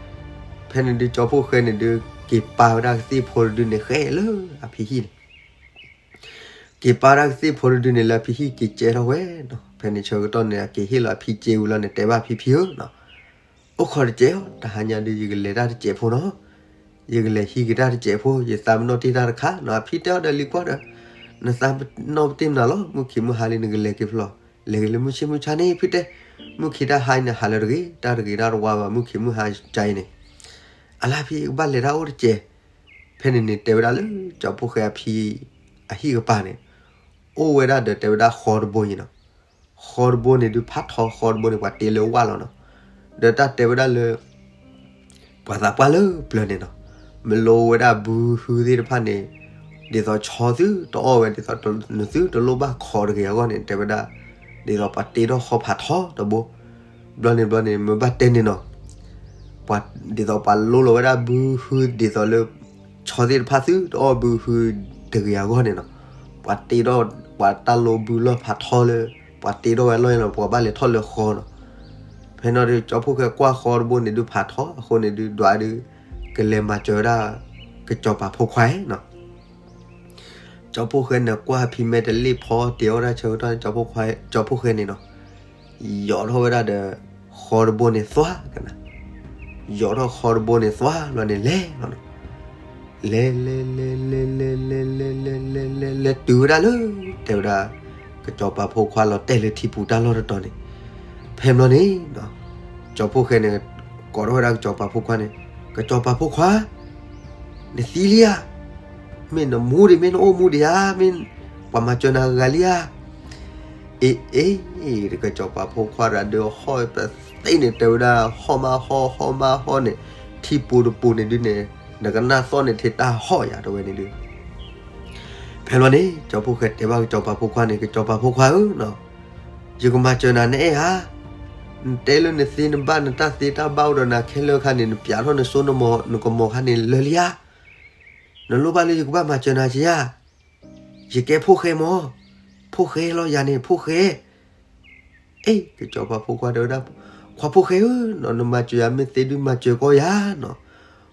ဖဲန့ၣ်ဒုးကၠီဖိၣ်ဃဲန့ၣ်ဒုး က့ၤပာ်ဝဲဒၣ်ကသ့ၣ်ဖိတဒုန့ၣ် ဃဲလၢအဖံဟံၣ်န့ၣ်, က့ၤပာ်ဒၣ်ကသ့ၣ်ဖိတဒုန့ၣ်လၢအဖံဟံၣ်က့ၤကဲထီၣ်ဝဲနီၤ. ဖဲန့ၣ်ဆၢကတီၢ်န့ၣ် အက့ၤဟ့ၣ်လီၤအဖံစ့ဝံၤလီၤန့ၣ် တဲဘၣ်ဖံဖံဧၢနီၤ, အိၣ်ခိးတစဲးအီၤ, တဟါညါဒုးယကလဲၤတၢ်တစဲးဖိနီၤ. ယကလဲၤဟံးက့ၤတၢ်တစဲးဖိ, ယသးပ့ၤနီၣ်တ့ၢ်တၢ်တခါနီၤ. အဖံတဲအီၤဒီးလံၤကွၢ်ဒီး, နသးပ့ၤနီၣ်ပတ့ၢ်မနုၤလီၤ, မုၢ်ခံးမုၢ်ဟါလံ နကလဲၤက့ၤဖဲလဲၣ်, လဲၤက့ၤလၢမုၢ်ဆ့ၣ်မုၢ်ဆါန့ၣ် ဖံတဲ, မုၢ်ခံးတၢ်ဟါအံၤန့ၣ် ဟးလၢတဂ့ၤ, တၢ်တဂ့ၤတၢ်တဝါဘၣ်, မုၢ်ခံးမုၢ်ဟါကါအံၤန့ၣ်, အလၢဖံကဘၣ်လဲၤတၢ်အိၣ်တစဲး. ဖဲန့ၣ်န့ၣ် တဲဝဲဒၣ်လၢ ကၠီဖှိၣ်ဃဲအဖံ အဟံၣ်ကပၤန့ၣ်, အိၣ်ဝဲဒၣ်ဒီးတဲဝဲဒၣ်ဃီတဘိအံၤနီၤ. ဃီတဘိန့ၣ်ဒုးဖးထီ, ဃီတဘိန့ၣ် ပှၤတ့လၢဝၣ်လီၤနီၤ. ဒီးတၢ်တဲဝဲဒၣ်လၢ ပှၤသးပှၢ်လၢပျၢၤန့ၣ်နီၤ, မ့ၢ်လိဝဲဒၣ်ဘုဟုသ့ၣ်တဖၣ်န့ၣ်, ဒ်သိးဆီသုတအီၣ်ဝဲ, ဒ်သိးနသုတလိၣ်ဘၣ်ခိးတဂ့ၤအဂီၢ်န့ၣ် တဲဝဲဒၣ်, ဒ်သိးပှၤတ့ထီၣ်ဃီဖးထီတဘိ. ဘျီန့ၣ်ဘျီန့ၣ် မ့ၢ်ဘၣ်တဲန့ၣ်နီၤ, ပှၤဒ်သိးပှၤလိလီၤဝဲဒၣ်ဘုဟု ဒ်သိးလၢ ဆီသ့ၣ်တဖၣ်သုတအီၣ်ဘုဟုတဂ့ၤအဂီၢ်န့ၣ်နီၤ, ပှၤတ့ထီၣ်, ပှၤတၢ်လိဘုလီၢ်ဖးထီလၢ ပှၤတ့ထီၣ်ဝဲအလီၢ်န့ၣ်လီၤ, ပှၤဘၣ်လဲၤထီၣ်လၢဃီနီၤ. ဖဲန့ၣ်ဒီး ကၠီဖှိၣ်ဃဲကွၢ်ဃီတဘိန့ၣ်ဒုးဖးထီအဃိန့ၣ်ဒုး ဒွးဒုး ကလဲၤမၤစၢၤဝဲဒၣ် ကစီၤပၤဖိခွါနီၤ. ကၠီဖှိၣ်ဃဲန့ၣ်ကွၢ်ဖံမဲာ်တလ့ၣ်ဖီတ့ၢ်အီၣ်ဒၣ်ဆၢကတီၢ်န့ၣ် ကၠီဖှိၣ်ဃဲန့ၣ်နီၤ, ယိးထီၣ်ဝဲဒၣ်ဒီး ဃီတဘိန့ၣ်သွါကနၤ, ယိးထီၣ်ဃီတဘိန့ၣ်သွါလီၤန့ၣ်လဲၤလီၤနီၤ. လဲၤလဲၤလဲၤလဲၤလဲၤလဲၤလဲၤလဲၤလဲၤလဲၤလဲၤ လဲၤတုၤဝဲဒၣ်လၢ တဲဝဲဒၣ် ကစီၤပၤဖိခွါလီၤတဲာ်လၢထံပူၤတၢ်လီၢ်တတီၤန့ၣ်. ဖဲဘျီန့ၣ် ကၠီဖှိၣ်ဃဲန့ၣ် ကိးထီၣ်ဝဲဒၣ်ကစီၤပၤဖိခွါန့ၣ်, ကစီၤပၤဖိခွါ, နသံလံဧါ, မ့ၢ်နမူဒံး မ့ၢ်နအိၣ်မူဒံးဧါ, မ့ၢ်ပှၤမၤစၢၤနၤဂၤလံဧါ. အ့ အ့ ကစီၤပၤဖိခွါဒီးဟီၣ်ပသ့န့ၣ် တဲဝဲဒၣ် ဟီၣ်မးဟီၣ် ဟီၣ်မးဟီၣ်န့ၣ်, ထံပူၤတပူၤန့ၣ်ဒုးန့ၣ် နကနၣ်သီၣ်န့ၣ်ထဲတၢ်ဟီၣ်ယၤ တဲဝဲန့ၣ်ဒုး. ဖဲဘျီန့ၣ် ကၠီဖှိၣ်ဃဲတဲဘၣ်ကစီၤပၤဖိခွါန့ၣ်, ကစီၤပၤဖိခွါဧၢ, ယကမၤစၢၤနၤ နအဲၣ်ဧါ. နတဲလၢနသ့နဘၣ် နတၢ်သ့တၢ်ဘၣ်အိၣ်ဒီးနၤခဲလၢာ်ခါန့ၣ် နပျးထီၣ်နစိနမီၤ နကမီၤခါန့ၣ် လၢာ်လံဧါ. နလိၣ်ဘၣ်လၢယကဘၣ်မၤစၢၤနၤဧါ. ယကဲဖိၣ်ဃဲမး, ဖိၣ်ဃဲလီၤယၤန့ၣ် ဖိၣ်ဃဲ. အ့ ကစီၤပၤဖိခွါတဲဝဲဒၣ်, ခွါဖိၣ်ဃဲဧၢ, နမၤစၢၤယၤမ့ၢ်သ့ဒုးမၤစၢၤကီးယၤနီၤ.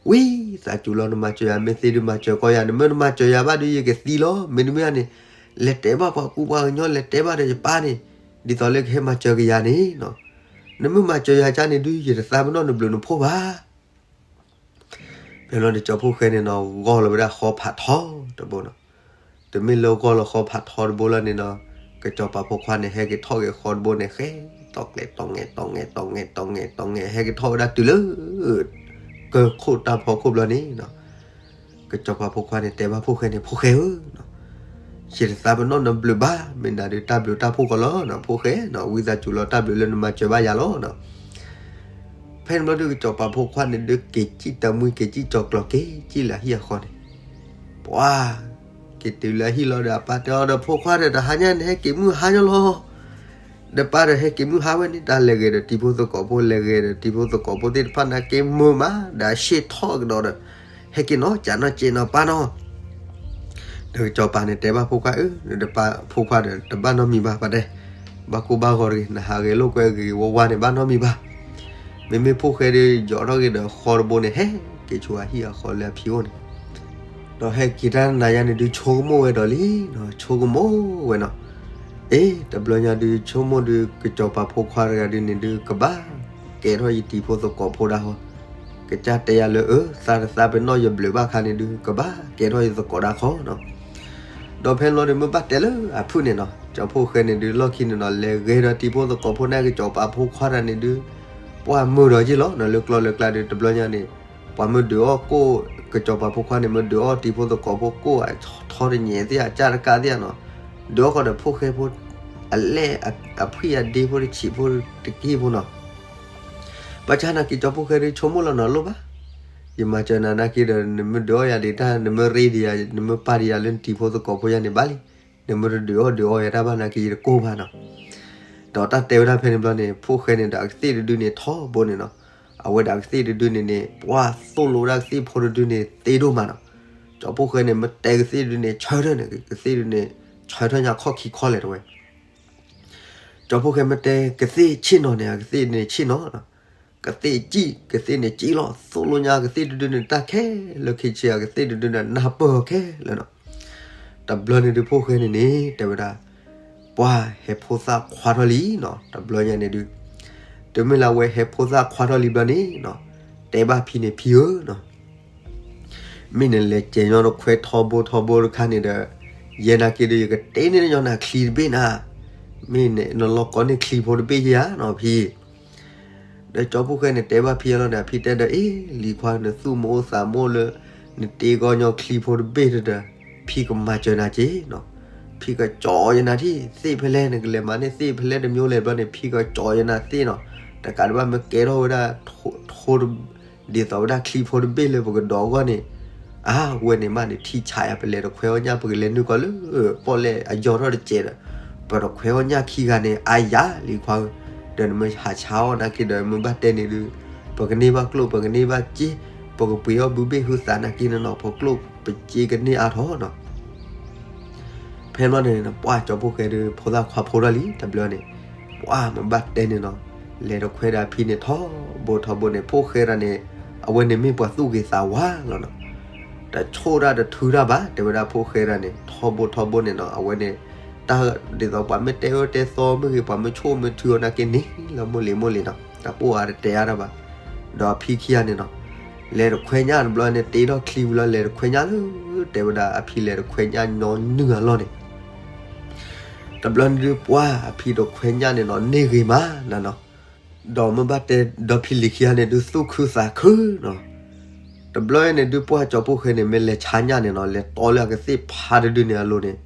ဝံသးစူၤလီၤ နမၤစၢၤယၤမ့ၢ်သ့ဒုးမၤစၢၤကီးယၤ, နမ့ၢ်တမၤစၢၤယၤဘၣ်ဒုး ယကသံလီၤ. မ့တမ့ၢ်န့ၣ် လဲၤတဲဘၣ်ပှၤကူပှၤကညီ လဲၤတဲဘၣ်ဒီးယပၢ်န့ၣ်, ဒ်သိးလၢကဟဲမၤစၢၤက့ၤယၤန့ၣ်နီၤ. နမ့ၢ်မၤစၢၤယၤကါန့ၣ်ဒုး ယတသးပ့ၤနီၣ်နဘျုးနဖှိၣ်ဘၣ်. ဖဲလီၤဒီးကၠီဖှိၣ်ဃဲန့ၣ်နီၤ ဂီၢ်လီၤဝဲဒၣ်ဃီဖးထီတဘိနီၤ. တမ့ၢ်လၢဂီၢ်လီၤဃီဖးထီတဘိလီၤန့ၣ်နီၤ, ကစီၤပၤဖိခွါန့ၣ် ဟဲက့ၤထီၣ်က့ၤဃီတဘိန့ၣ် ဃဲ တီၢ်ကျဲၤတီၢ်ငဲၤ တီၢ်ငဲၤ တီၢ်ငဲၤ တီၢ်ငဲၤ ဟဲက့ၤထီၣ်ဝဲဒၣ်တုၤလၢ ကၢၢ်ခိၣ်တၢ်ဖီခိၣ်ဘျီန့ၣ်နီၤ, ကစီၤပၤဖိခွါန့ၣ် တဲဘၣ်ဖိၣ်ဃဲန့ၣ် ဖိၣ်ဃဲဧၢ, ယတသးပ့ၤနီၣ်နဘျုးဘၣ်, မ့ၢ်နၤဒုးတၢ်ဘျုးတၢ်ဖှိၣ်ကီးလီၤနီၤ ဖိၣ်ဃဲနီၤ, ဝံသးစူၤလီၤ တၢ်ဘျုးလၢနမၤစၢၤဘၣ်ယၤလီၤနီၤ. ဖဲန့ၣ်ဘျီဒုး ကစီၤပၤဖိခွါန့ၣ်ဒုး က့ၤစံၣ်တၢ်မှံ က့ၤစံၣ်ကၠီၤကျီၤ က့ၤစံၣ်လၢအဟံၣ်အဃီန့ၣ်, ပှၤ က့ၤတုၤလၢအဟံၣ်လီၤဒီး အပၢ်တဲအီၤဒီး ဖိခွါဒီး တဟါညါန့ၣ် ဟဲက့ၤမုၢ်ဟါညီလီၤ. ဒီးပၢ်ဒီး ဟဲက့ၤမုၢ်ဟါဝဲန့ၣ် တၢ်လဲၤဂဲၤဒီးတံၤဖိသကိးဖိ လဲၤဂဲၤဒီးတံၤဖိသကိးဖိသ့ၣ်တဖၣ်န့ၣ် က့ၤမုာ်မး ဒီးအရှ့ၣ်ထီၣ်ကဒီးဒီး ဟဲက့ၤနီၤ ကးနီၤ က့ၤနီၤ ပၢ်နီၤ. ဒီးကစီၤပၤန့ၣ်တဲဘၣ်ဖိခွါဧၢ, ဒီးပၢ်ဖိခွါဒီး တဘၣ်နီတမံၤဘၣ် ပၢ်တဲ, ဘၣ်ကိၢ်ဘၣ်ဂီၤတဂ့ၤ နဟးဂဲၤလိာ်ကွဲဂ့ၤဂ့ၤဝါဝါန့ၣ် ဘၣ်နီတမံၤဘၣ်. မ့မ့ၢ်ဖိၣ်ဃဲဒီး ယိးထီၣ်က့ၤဒီးဃီတဘိန့ၣ် ဟဲက့ၤဆူအဟံၣ်အဃီလၢအဖံအိၣ်န့ၣ် ဒီးဟဲက့ၤတၢ်နၤယါန့ၣ်ဒုး ဆိကမိၣ်ဝဲဒီးလံနီၤ, ဆိကမိၣ်ဝဲနီၤ. အ့ တဘျီညါဒုး ဆိကမိၣ်ဒုး ကစီၤပၤဖိခွါတဂၤဒုးန့ၣ်ဒုး ကဘၣ်ကဲထီၣ်ယတံၤဖိသကိးဖိဒၣ်ဃီ, ကစၢ်တဲယၤလၢ အၢ သးတသးပ့ၤနီၣ်ယဘျုးဘၣ်ခါန့ၣ်ဒုး ကဘၣ်ကဲထီၣ်ယသကိးဒၣ်ဃီနီၤ. ဒီးဖဲန့ၣ်ဘျီဒုး မ့ၢ်ဘၣ်တဲလၢအဖုၣ်န့ၣ်နီၤ, ကၠီဖှိၣ်ဃဲန့ၣ်ဒုး လီၢ်ခံန့ၣ်နီၤ လဲၤဂဲၤဒီးတံၤဖိသကိးဖိန့ၣ် ကစီၤပၤဖိခွါတဂၤန့ၣ်ဒုး ပှၤမုာ်ဒီးယ့ၢ်လီၤနီၤ, လၢကျီၢ်လၢကျါဒုး တဘျီညါန့ၣ် ပှၤမ့ၢ်ဒုးအီၣ်ကိၣ် ကစီၤပၤဖိခွါန့ၣ် မ့ၢ်ဒုးအီၣ်တံၤဖိသကိးဖိကိၣ် အထီတညဲးသ့ၣ် အစၢ်တကးသ့ၣ်နီၤ, ဒုးအီၣ်ဃီဒီးဖိၣ်ဃဲဖိ အလဲၢ် အဖှံအဒ့ဖိတဆံးဖိတက့ၢ်ဖိနီၤ. ဘၣ်ဆၣ်နာ်က့ ကၠီဖှိၣ်ဃဲဒုး ဆိကမိၣ်လီၤနီၤ လိၣ်ဘၣ်, ယမၤစၢၤနၤနာ်က့ဒီး နမ့ၢ်ဒုးအီၣ်ယၤဒံးတၢ် နမ့ၢ်ရ့ဒံးယၤ နမ့ၢ်ပာ်ဒံးယၤလၢနတံၤဖိသကိးဖိယါန့ၣ်ဘၣ်လံ, နမ့ၢ်တဒုးအီၣ်ဒုးအီယၤတၢ်ဘၣ်နာ်က့ ယတကိၢ်ဘၣ်နီၤ. ဒီးတၢ်တဲဝဲဒၣ်ဖဲန့ၣ်ဘျီန့ၣ် ဖိၣ်ဃဲန့ၣ်ဒီးအကသ့ၣ်တဒုန့ၣ်ထီဘိန့ၣ်နီၤ, အဝဲဒၣ်အကသ့ၣ်တဒုန့ၣ်န့ၣ် ပှၤသိၣ်လိဝဲဒၣ်ကသ့ၣ်ဖိတဒုန့ၣ်သ့ဒိၣ်မးနီၤ. ကၠီဖှိၣ်ဃဲန့ၣ် မ့ၢ်တဲကသ့ၣ်တဒုန့ၣ် ဆၢထၢၣ်န့ၣ် ကသ့ၣ်တဒုန့ၣ် ဆၢထၢၣ်ညါခီၣ်ခံခီလဲၣ်တဲဝဲ ကၠီဖှိၣ်ဃဲမ့ၢ်တဲ ကသ့ၣ်ဆ့ၣ်နီၤန့ၣ် အကသ့ၣ်န့ၣ်ဆ့ၣ်နီၤ, ကသ့ၣ်စံၣ် ကသ့ၣ်န့ၣ်စံၣ်လီၤ, သိၣ်လိညါကသ့ၣ်တဒုန့ၣ် တၢ်ခဲလၢာ်ခဲဆ့ အကသ့ၣ်တဒုန့ၣ် နၢ်ပၢၢ်အီၤခဲလၢာ်နီၤ. တဘျီန့ၣ်ဒုး ဖိၣ်ဃဲန့ၣ်န့ၣ် တဲဝဲဒၣ်, ပှၢ်ဟဲဖိသၣ်ခွါထီၣ်လံနီၤ, တဘျီညါန့ၣ်ဒုး, တုၤမ့ၢ်လၢအဝဲဟဲဖိသၣ်ခွါထီၣ်လံဘျီန့ၣ်နီၤ, တဲဘၣ်ဖံန့ၣ် ဖံဧၢနီၤ, မ့ၢ်နလဲၤစဲၤညီနခွဲထီဘိထီဘိတခါန့ၣ်ဒီး, ယဲနာ်က့ဒီး ယကတ့န့ၢ်ညီနၤချံတဘ့ၣ်နၤ, မ့ၢ်နလီၤကီန့ၢ်ချံဖိတဘ့ၣ်ယဧါနီၤဖံ ဒီးကၠီဖိၣ်ဃဲန့ၣ် တဲဘၣ်ဖံအလီၢ်န့ၣ်, ဖံတဲဒီး အ့ၣ် လံၤခွါ နသူၣ်မအိၣ်သးမအိၣ်လၢ နတ့ကီညီချံဖိတဘ့ၣ်ဒီး ဖံကမၤစၢၤနၤက့ၤနီၤ, ဖံကကၠီယနၤထံၣ်သ့ၣ်ဖဲလဲၣ်, နကလဲၤမၤန့ၢ်သ့ၣ်ဖဲလဲၣ်တမံၤလဲၣ်ဘျီန့ၣ် ဖံကကၠီယနၤသ့ၣ်နီၤ, တကးဒံးဘၣ်မ့ၢ်ကဲထီၣ်ဝဲဒၣ် ထိ ဒ်သိးဝဲဒၣ်ချံဖိတဘ့ၣ်လၢပကဒီးအဂီၢ်န့ၣ်, အါ ဝဲန့ၣ်မးန့ၣ် ထံဆးယၤ ပလဲၤတခွဲအီၣ်ညၣ် ပကလဲၤနုာ်ကီးလၢ ပီၣ်လဲၣ်အယီၤထီၣ်တစဲးဒီး, ပတခွဲအီၣ်ညၣ်ခံဂၤန့ၣ် အါယၤ လံၤခွါဧၢ, ဒီးနမ့ၢ်ဟးဆါအီၣ်နာ်က့ဒီး မ့ၢ်ဘၣ်တဲန့ၣ်ဒုး, ပကန့ၢ်ဘၣ်ကျိၣ် ပကန့ၢ်ဘၣ်စ့, ပကပှ့ၤအီၣ်ဘုဘ့ၣ်ဟုသးနာ်က့န့ၣ်နီၤ, ပကျိၣ်ပစ့ကန့ၢ်အါထီၣ်နီၤ ဖဲဘျီန့ၣ် ပှၢ်ကၠီဖိၣ်ဃဲဒီး ဖိသၣ်ခွါဖိထီၣ်လံ တဘျီန့ၣ်, ပှၢ်မ့ၢ်ဘၣ်တဲန့ၣ်နီၤ, လဲၤတခွဲဒီးအဖံန့ၣ်ထီဘိထီဘိန့ၣ် ဖိၣ်ဃဲတဂၤန့ၣ်, အဝဲန့ၣ်မ့ၢ်ပှၤသူၣ်ဂ့ၤသးဝါလီၤနီၤ, တဆိၣ်တၢ်တထုတၢ်ဘၣ် တဲဝဲဒၣ်ဖိၣ်ဃဲတဂၤန့ၣ် ထီဘိထီဘိန့ၣ်နီၤ, အဝဲန့ၣ် တၢ်ဒ်သိးပှၤမ့ၢ်တဲအၢတဲသီမ့ၢ်ဂ့ၤ ပှၤမ့ၢ်ဆိၣ်မ့ၢ်ထုအီၤနာ်က့န့ၣ်လီၤ မိၢ်လံၤမိၢ်လံၤနီၤ, တၢ်ပိၢ်အါတတဲအါတၢ်ဘၣ်, ဒီးအဖံခံဂၤန့ၣ်နီၤ လဲၤတခွဲညၣ်တဘျီန့ၣ် တ့ထီၣ်ချံဝံၤလီၤ လဲၤတခွဲညၣ်လၢ, တဲဝဲဒၣ်အဖံလဲၤတခွဲညၣ်ညီနုၢ်အလီၢ်န့ၣ်, တဘျီန့ၣ်ဒုး ပှၢ်အဖံတခွဲညၣ်န့ၣ်နီၤ န့ၢ်ဂ့ၤမးနၤနီၤ, ဒီးမ့ၢ်ဘၣ်တဲ ဒီဖံလံၤခံဂၤန့ၣ်ဒုး သူၣ်ခုသးခုနီၤ, တဘျီန့ၣ်ဒုး ပှၢ်ကၠီဖိၣ်ဃဲန့ၣ် မ့ၢ်လဲၤဆါညၣ်န့ၣ်နီၤ လဲၤတီလၢအကသ့ၣ်ဖးတဒုန့ၣ်အလိၤန့ၣ်,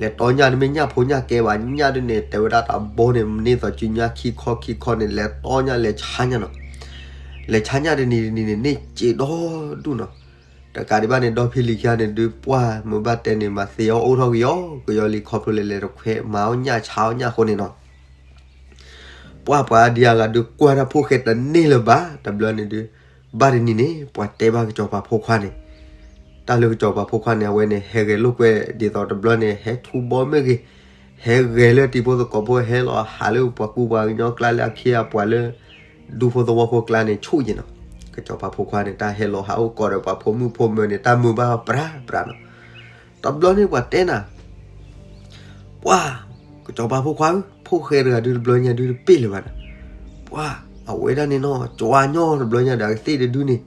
လဲၤတီညၣ်တမ့ၢ်ညၣ်ဖိညၣ်ကဲဘၣ် ညၣ်ဒုန့ၣ် တဲဝဲဒၣ်တဘိန့ၣ် မ့ၢ်န့ၢ်သိးစုညါခံခီခံခီန့ၣ် လဲၤတီညၣ်လဲၤဆါညၣ်နီၤ, လဲၤဆါညၣ်တနံၤတနံၤန့ၣ် န့ၢ်စ့ဒီဒူၣ်နီၤ, တကးဒံးဘၣ်န့ၣ် ဒီဖံလံၤခံဂၤန့ၣ်ဒုး ပှၢ်မ့ၢ်ဘၣ်တဲန့ၣ် မၤသ့အီၣ်အိၣ်ထီၣ်ကယီကယီလံ ခီဖျိလၢလဲၤတခွဲမၤအီၣ်ညၣ်ဆါအီၣ်ညၣ်အဃိန့ၣ်နီၤ ပှၢ်ပှၤဒံးအဂၤဒုးကွၢ်တၢ်ဖိၣ်ဃဲတန့ၢ်လၢၤဘၣ် တဘျီန့ၣ်ဒုး, ဘၣ်တနံၤန့ၣ် ပှၤတဲဘၣ်ကစီၤပၤဖိခွါန့ၣ်, တၢ်လၢကစီၤပၤဖိခွါန့ၣ် အဝဲန့ၣ် ဟဲဂဲၤလိာ်ကွဲဒ်သိးတဘျီန့ၣ် ဟဲထူဘီမ့ၢ်ဂ့ၤ, ဟဲဂဲၤလၢတံၤဖိသကိးဖိ ဟဲလီၤဟးလၢပှၤကူပှၤကညီကျါလၢအခ့အပှၤလၢ ဒူဖိသဝီဖိကျါန့ၣ်ဆူၣ်ယဲၢ်နီၤ, ကစီၤပၤဖိခွါန့ၣ် တၢ်ဟဲလီၤဟးအိၣ်ကိးဒီးပှၤဖိမုၣ်ဖိမၢၤန့ၣ် တၢ်မုာ်ဘၣ်ပြးပြးနီၤ, တဘျီန့ၣ်ပှၤတဲနၤ ပှၢ်, ကစီၤပၤဖိခွါဧၢ, ဖိၣ်ဃဲတဂၤဒုးတဘျီညါဒုးတပ့ၢ်လၢၤဘၣ်နၤ, ပှၢ်, အဝဲဒၣ်န့ၣ်နီၤ ကၠီညီတဘျီညါဒီး အကသ့ၣ်တဒုန့ၣ်,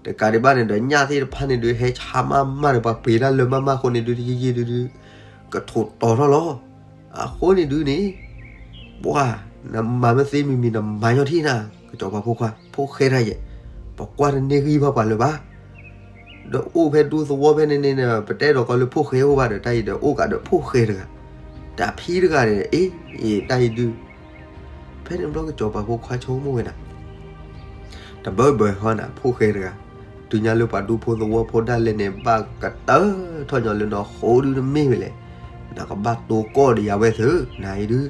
တကးဒံးဘၣ်န့ၣ်ဒီး ညၣ်သ့ၣ်တဖၣ်န့ၣ်ဒုး ဟဲဆါမးမးဒီး ပှၤပှ့ၤတၢ်လၢမးမးအဃိန့ၣ်ဒုး တယံာ်ယံာ်ဒုးဒုး ကထိးတီၤထီၣ်လီၤ. အဃိန့ၣ်ဒုးန့ၣ်, ပှၢ်, နမၤမ့ၢ်သ့မံၤမံၤ နမၤညီထံၣ်နၤ, ကစီၤပၤဖိခွါ, ဖိၣ်ဃဲတၢ်ယဲၢ်, ပကွၢ်တန့ၢ်ဂံၢ်ဘၣ်ပှၤလၢၤဘၣ် ဒီးအိၣ်ဖဲဒူသဝီဖဲန့ၣ်န့ၣ် ပတဲဒီးကီးလၢဖိၣ်ဃဲအိၣ်ဘၣ်ဒီး တၢ်အံၤဒီးအိၣ်ကးဒီးဖိၣ်ဃဲတဂၤ, တၢ်ဖံတဂၤန့ၣ် အ့ၣ် တၢ်အံၤဒုး, ဖဲန့ၣ်ဘျီကစီၤပၤဖိခွါဆိကမိၣ်ဝဲဒၣ်, တဘၢဘၢဃီနၤ ဖိၣ်ဃဲတဂၤ, တုၤညါလၢပှၤဒူဖိသဝီဖိဒၣ်လဲာ်န့ၣ် ဘၣ်ကတၢၢ်ထီၣ်ညီလၢနဃိဒုတမ့ၢ်ဝဲလဲၣ်, နကဘၣ်တိကိးဒီးယၤဝဲသ့ၣ် နၤအံၤဒုး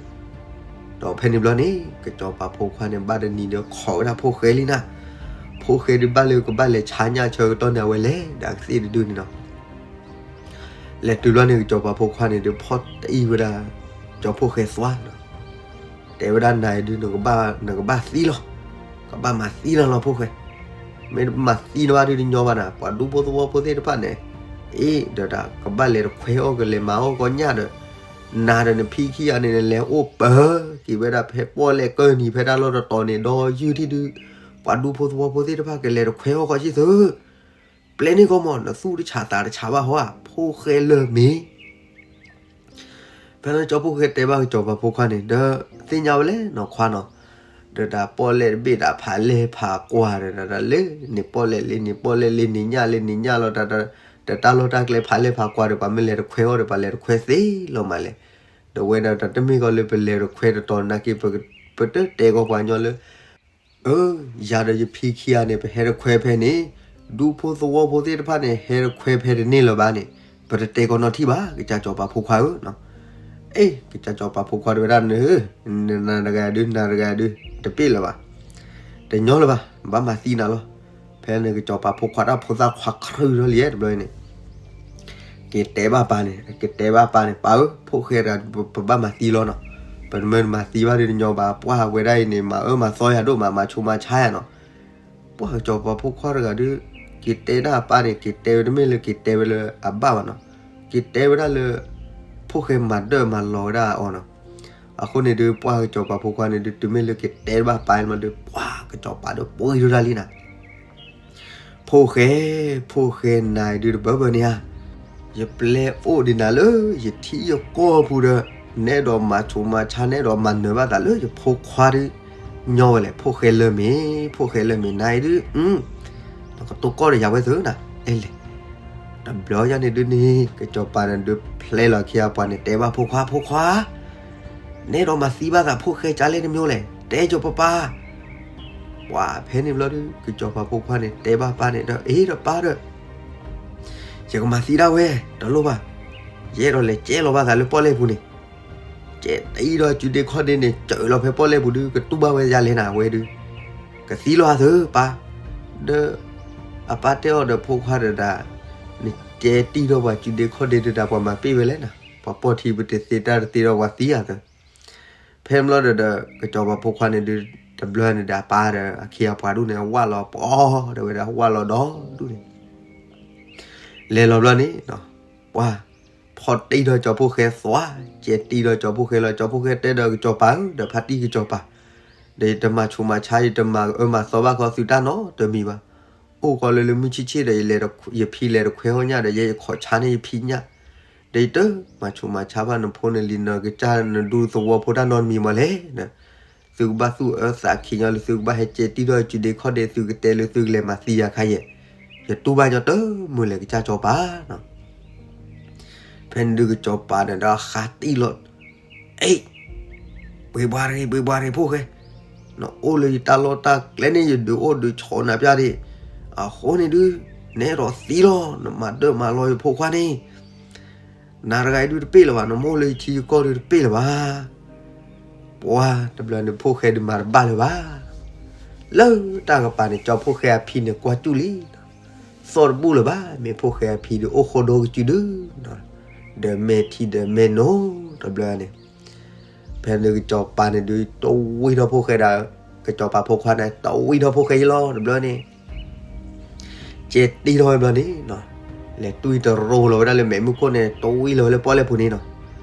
ဒီးဖဲန့ၣ်ဘျီန့ၣ် ကစီၤပၤဖိခွါန့ၣ် ဘၣ်တနံၤဒီးခိးဝဲဒၣ်ဖိၣ်ဃဲလံနၤ, ဖိၣ်ဃဲဒုးဘၣ်လၢကဘၣ်လဲၤဆါညၣ်ဆၢကတီၢ်န့ၣ် အဝဲလဲၤဒၣ်ကသ့ၣ်တဒုန့ၣ်နီၤ, လဲၤတုၤဘျီန့ၣ် ကစီၤပၤဖိခွါန့ၣ်ဒုး ဖီၣ်တအံၤဝဲဒၣ် ကၠီဖိၣ်ဃဲသွါနီၤ, တဲဝဲဒၣ်နၤအံၤဒုး နကဘၣ်သံလီၤ, ကဘၣ်မၤသံနၤလီၤဖိၣ်ဃဲ, မ့ၢ်မၤသံနဘၣ်ဒုးတညီဘၣ်နၤ, ပှၤဒူဖိသဝီဖိသ့ၣ်တဖၣ်န့ၣ်, အ့ၣ် ဒီးတၢ်ကဘၣ်လဲၤတခွဲအီၣ်ကလဲၤမၤအီၣ်ကီးညၣ်ဒီး, နၤဒီးနဖံခံဂၤန့ၣ် နလဲၤအိၣ်ပၢၤက့ၤဝဲဒၣ်ဖဲပီၣ်လဲၣ်ကၢၢ်နံၤဖဲတၢ်လီၢ်တတီၤန့ၣ် ဒီးယုၢ်ထံၣ်ဒုး, ပှၤဒူဖိသဝီဖိသ့ၣ်တဖၣ်ကလဲၤတခွဲအီၣ်ဃီဆံသၢ ပျဲန့ၢ်ကီမး နသူၣ်တဆးသးတဆးဘၣ်ဟီဧါ ဖိၣ်ဃဲလၢမ့ၢ် ဖဲန့ၣ်ကၠီဖိၣ်ဃဲတဲဘၣ်ကစီၤပၤဖိခွါန့ၣ် ဒီးသ့ၣ်ညါဝဲလဲၣ်နီၤခွါနီၤ, ဒီးတၢ်ပီၣ်လဲၣ်တဘ့ၣ်တၢ်ဖးလဲၢ်ဖးကွၢ်ဒီး တၢ်လၢန့ၣ်ပီၣ်လဲၣ်လၢန့ၣ်ပီၣ်လဲၣ်လၢန့ၣ်ညၣ်လၢန့ၣ်ညၣ်လီၤ, ဒီးတၢ်လီၢ်တၢ်ကျဲဖးလဲၢ်ဖးကွၢ်ဒီး ပှၤမ့ၢ်လဲၤတခွဲအီၣ်ဒီး ပှၤလဲၤတခွဲသ့လီၤမးလဲၣ်, ဒီးဝဲဒၣ်တၢ်တမ့ၢ်ကီးလၢပလဲၤတခွဲတတီၤနာ်က့ ပတတဲကီးပှၤကညီလၢ အၢ ယၤဒီးယဖံခံဂၤန့ၣ် ပဟဲတခွဲဖဲန့ၣ်, ဒူဖိသဝီဖိသ့ၣ်တဖၣ်န့ၣ် ဟဲတခွဲဖဲတန့ၢ်လၢၤဘၣ်န့ၣ်, ပတတဲကီးနီတထံၣ်ဘၣ် ကစၢ်စီၤပၤဖိခွါဧၢနီၤ. အ့ ကစၢ်စီၤပၤဖိခွါတဲဝဲဒၣ်န့ၣ်, နၤတဂၤဒုး နၤတဂၤဒုး တပ့ၢ်လၢၤဘၣ်, တညီလၢၤဘၣ်, ဘၣ်မၤသံနၤလီၤ. ဖဲန့ၣ်ကစၢ်စီၤပၤဖိခွါတၢ်ဖိသၣ်ခွါခြုထီၣ်လံတဘျီန့ၣ် က့ၤတဲဘၣ်ပၢ်န့ၣ်, က့ၤတဲဘၣ်ပၢ်န့ၣ်, ပၢ်ဧၢ, ဖိၣ်ဃဲတဂၤ ပဘၣ်မၤသံလီၤနီၤ, ပတမၢမၤသံဘၣ်ဒုးတညီဘၣ်, ပှၢ်ဝဲဒၣ်အံၤန့ၣ် မၤအၢမၤသီယၤဒိၣ်မး, မၤဆူးမၤဆါယၤနီၤ. ပှၢ်ကစၢ်စီၤပၤဖိခွါတဂၤဒုး က့ၤတဲဒၣ်အပၢ်န့ၣ်, က့ၤတဲဝဲတမ့ၢ်လၢက့ၤတဲဝဲလၢအဘၣ်ဘၣ်နီၤ. က့ၤတဲဝဲဒၣ်လၢ ဖိၣ်ဃဲမၤဒၢၣ်မၤလီၤဝဲဒၣ်အီၤနီၤ. အဃိန့ၣ်ဒုး ပှၤကစီၤပၤဖိခွါန့ၣ်ဒုး တုၤမ့ၢ်လၢက့ၤတဲတဘၣ်ပၢ်မးဒီး ပှၤကစီၤပၤဒီးပှ့ၤထီၣ်တၢ်လံနၤ ဖိၣ်ဃဲ, ဖိၣ်ဃဲနၤဒုးတဘၢဘၢန့ၣ်ဧါ, ယပျဲအိၣ်ဒံးနၤလၢ ယထံယကီၢ်ပူၤဒီး နအဲၣ်ဒိးမၤဆူးမၤဆါ နအဲၣ်ဒိးမၤနၢၤဘၣ်သးလၢယဖိခွါဒုး ညီဝဲလဲၣ်, ဖိၣ်ဃဲလၢမ့ၢ်, ဖိၣ်ဃဲလၢမ့ၢ်နၤအံၤဒုး, နကတိၤကီၢ်ဒီးယၤဝဲသ့နၤ, အဲလဲၣ်. တဘျီညါန့ၣ်ဒုးန့ၣ် ကစီၤပၤန့ၣ်ဒုးဖျဲလီၤခံအပှၤန့ၣ် တဲဘၣ်ဖိခွါ, ဖိခွါ နအဲၣ်ဒိးမၤသံဘၣ်သးဖိၣ်ဃဲကလဲၣ်တမံၤလဲၣ်, တဲကစီၤပၤပၢ်. ပှၤဖဲန့ၣ်ဘျီဒုး ကစီၤပၤဖိခွါန့ၣ် တဲဘၣ်ပၢ်န့ၣ်ဒီး အ့ဒီးပၢ်ဒီး ယကမၤသံဒၣ်ဝဲ, တလိၣ်ဘၣ်, ယအဲၣ်ဒိးလဲၤကဲလီၤဘၣ်သးလၢပီၣ်လဲၣ်ပူၤန့ၣ်, ကဲတံၢ်ဒီးစုဒ့ခီၣ်ဒ့န့ၣ် စၢၤလီၤဖဲပီၣ်လဲၣ်ပူၤဒုး ကတူၢ်ဘၣ်ဝဲယၤလဲၣ်နၤဝဲဒုး, ကသံလီၤအသးပၢ်, ဒီး အပၢ်တဲအီၤဒီးဖိခွါဒီးဒၣ်, နကဲတံၢ်ထီၣ်ပှၤစုဒ့ခီၣ်ဒ့ဒီး ပှၤမၤပ့ၢ်ဝဲလဲၣ်နၤ, ပှၤပိာ်ထံပတသ့တၢ်တသ့ဒီးပှၤသံအသး ဖဲမ့ၢ်လီၤဒီး ကစီၤပၤဖိခွါန့ၣ်ဒုး တဘျီန့ၣ်ဒီးအပၢ်ဒီးအခ့အပှၤဒူၣ်န့ၣ် ဝၢ်လီၤပှီၤဒီးဝဲဒၣ်ဝၢ်လီၤဒီဒူၣ်န့ၣ်, လဲၤလီၤဘျီန့ၣ်, ပှၤဖီၣ်တံၢ်ထီၣ်ကၠီဖိၣ်ဃဲသွါ, ကဲတံၢ်ထီၣ်ကၠီဖိၣ်ဃဲလီၤ, ကၠီဖိၣ်ဃဲတဲဒီးကစီၤပၤဧၢ, ဒီးဖါတံၢ်ကစီၤပၤ, ဒီးယတမၤဆူးမၤဆါ ယတမၤအၢမၤသီဘၣ်ဃီသုတၢ်နီတမံၤဘၣ်. အိၣ်ဃီလၢလၢမုၢ်ဆ့ၣ်ဆ့ၣ်ဒီး ယဖံလဲၤတခွဲအီၣ်ညၣ်ဒီး ယဲယခိးဆါန့ၢ်ယဖံညၣ် ဒီးယတမၤဆူးမၤဆါဘၣ်နဖိနလံၤ နကစၢ်နဒူသဝီဖိတၢ်နီတမံၤမးလဲၣ်. သုကဘၣ်သူၣ်အၢသးခံးညီလၢသုကဘၣ်ဟဲကဲတံၢ်ထီၣ်စုဒ့ခီၣ်ဒ့ သုကတဲလၢသုကလဲၤမၤသံယၤခါယဲၢ်, ယတူၢ်ဘၣ်ညီတမုာ်လဲၣ်ကစၢ်ကစီၤပၤနီၤ. ဖဲန့ၣ်ဒုးကစီၤပၤန့ၣ်ဒီးဃးတံၢ်လီၤ, အ့, ပှ့ၤပှၤတဂ့ၤ ပှ့ၤပှၤတဂ့ၤဖိၣ်ဃဲ, နအိၣ်လၢယတၢ်လီၢ်တၢ်ကျဲန့ၣ် ယဒုးအိၣ်ဒုးဆိးနၤပျၢ်ဒံး, အဃိန့ၣ်ဒုး နအဲၣ်ဒိးသံလီၤ နမၤဒၢၣ်မၤလီၤယဖိခွါန့ၣ် နၤတဂၤအံၤဒုးတပ့ၢ်လၢၤဘၣ်, နမ့ၢ်အိၣ်လၢယထံယကီၢ်ဒုးတပ့ၢ်လၢၤဘၣ်. ပှၤတဘျီန့ၣ် ဖိၣ်ဃဲဒုးမၤတဘၣ်လၢၤဘၣ်. လၢတၢ်ကပၤန့ၣ် ကၠီဖိၣ်ဃဲအဖံန့ၣ်ကွၢ်စူၣ်လံ, သီၣ်တဘူၣ်လၢၤဘၣ်, မ့ၢ်ဖိၣ်ဃဲအဖံဒုးအိၣ်ဃိဒီကစုဒု, ဒီးမဲာ်ထံဒီးမဲာ်နိ, တဘျီန့ၣ် ဖဲန့ၣ်ကစီၤပၤန့ၣ်ဒုး တဝံထီၣ်ဖိၣ်ဃဲဒီး ကစီၤပၤဖိခွါန့ၣ် တဝံထီၣ်ဖိၣ်ဃဲအံၤလီၤ တဘျီန့ၣ် ကဲတံၢ်ထီၣ်ဝဲဘျီန့ၣ်, လဲၤတွံၢ်တရိၤလီၤဝဲဒၣ်လၢမဲာ်မုၢ်ခိၣ်န့ၣ် တဝံလီၤဝဲလၢပီၣ်လဲၣ်ပူၤန့ၣ်နီၤ.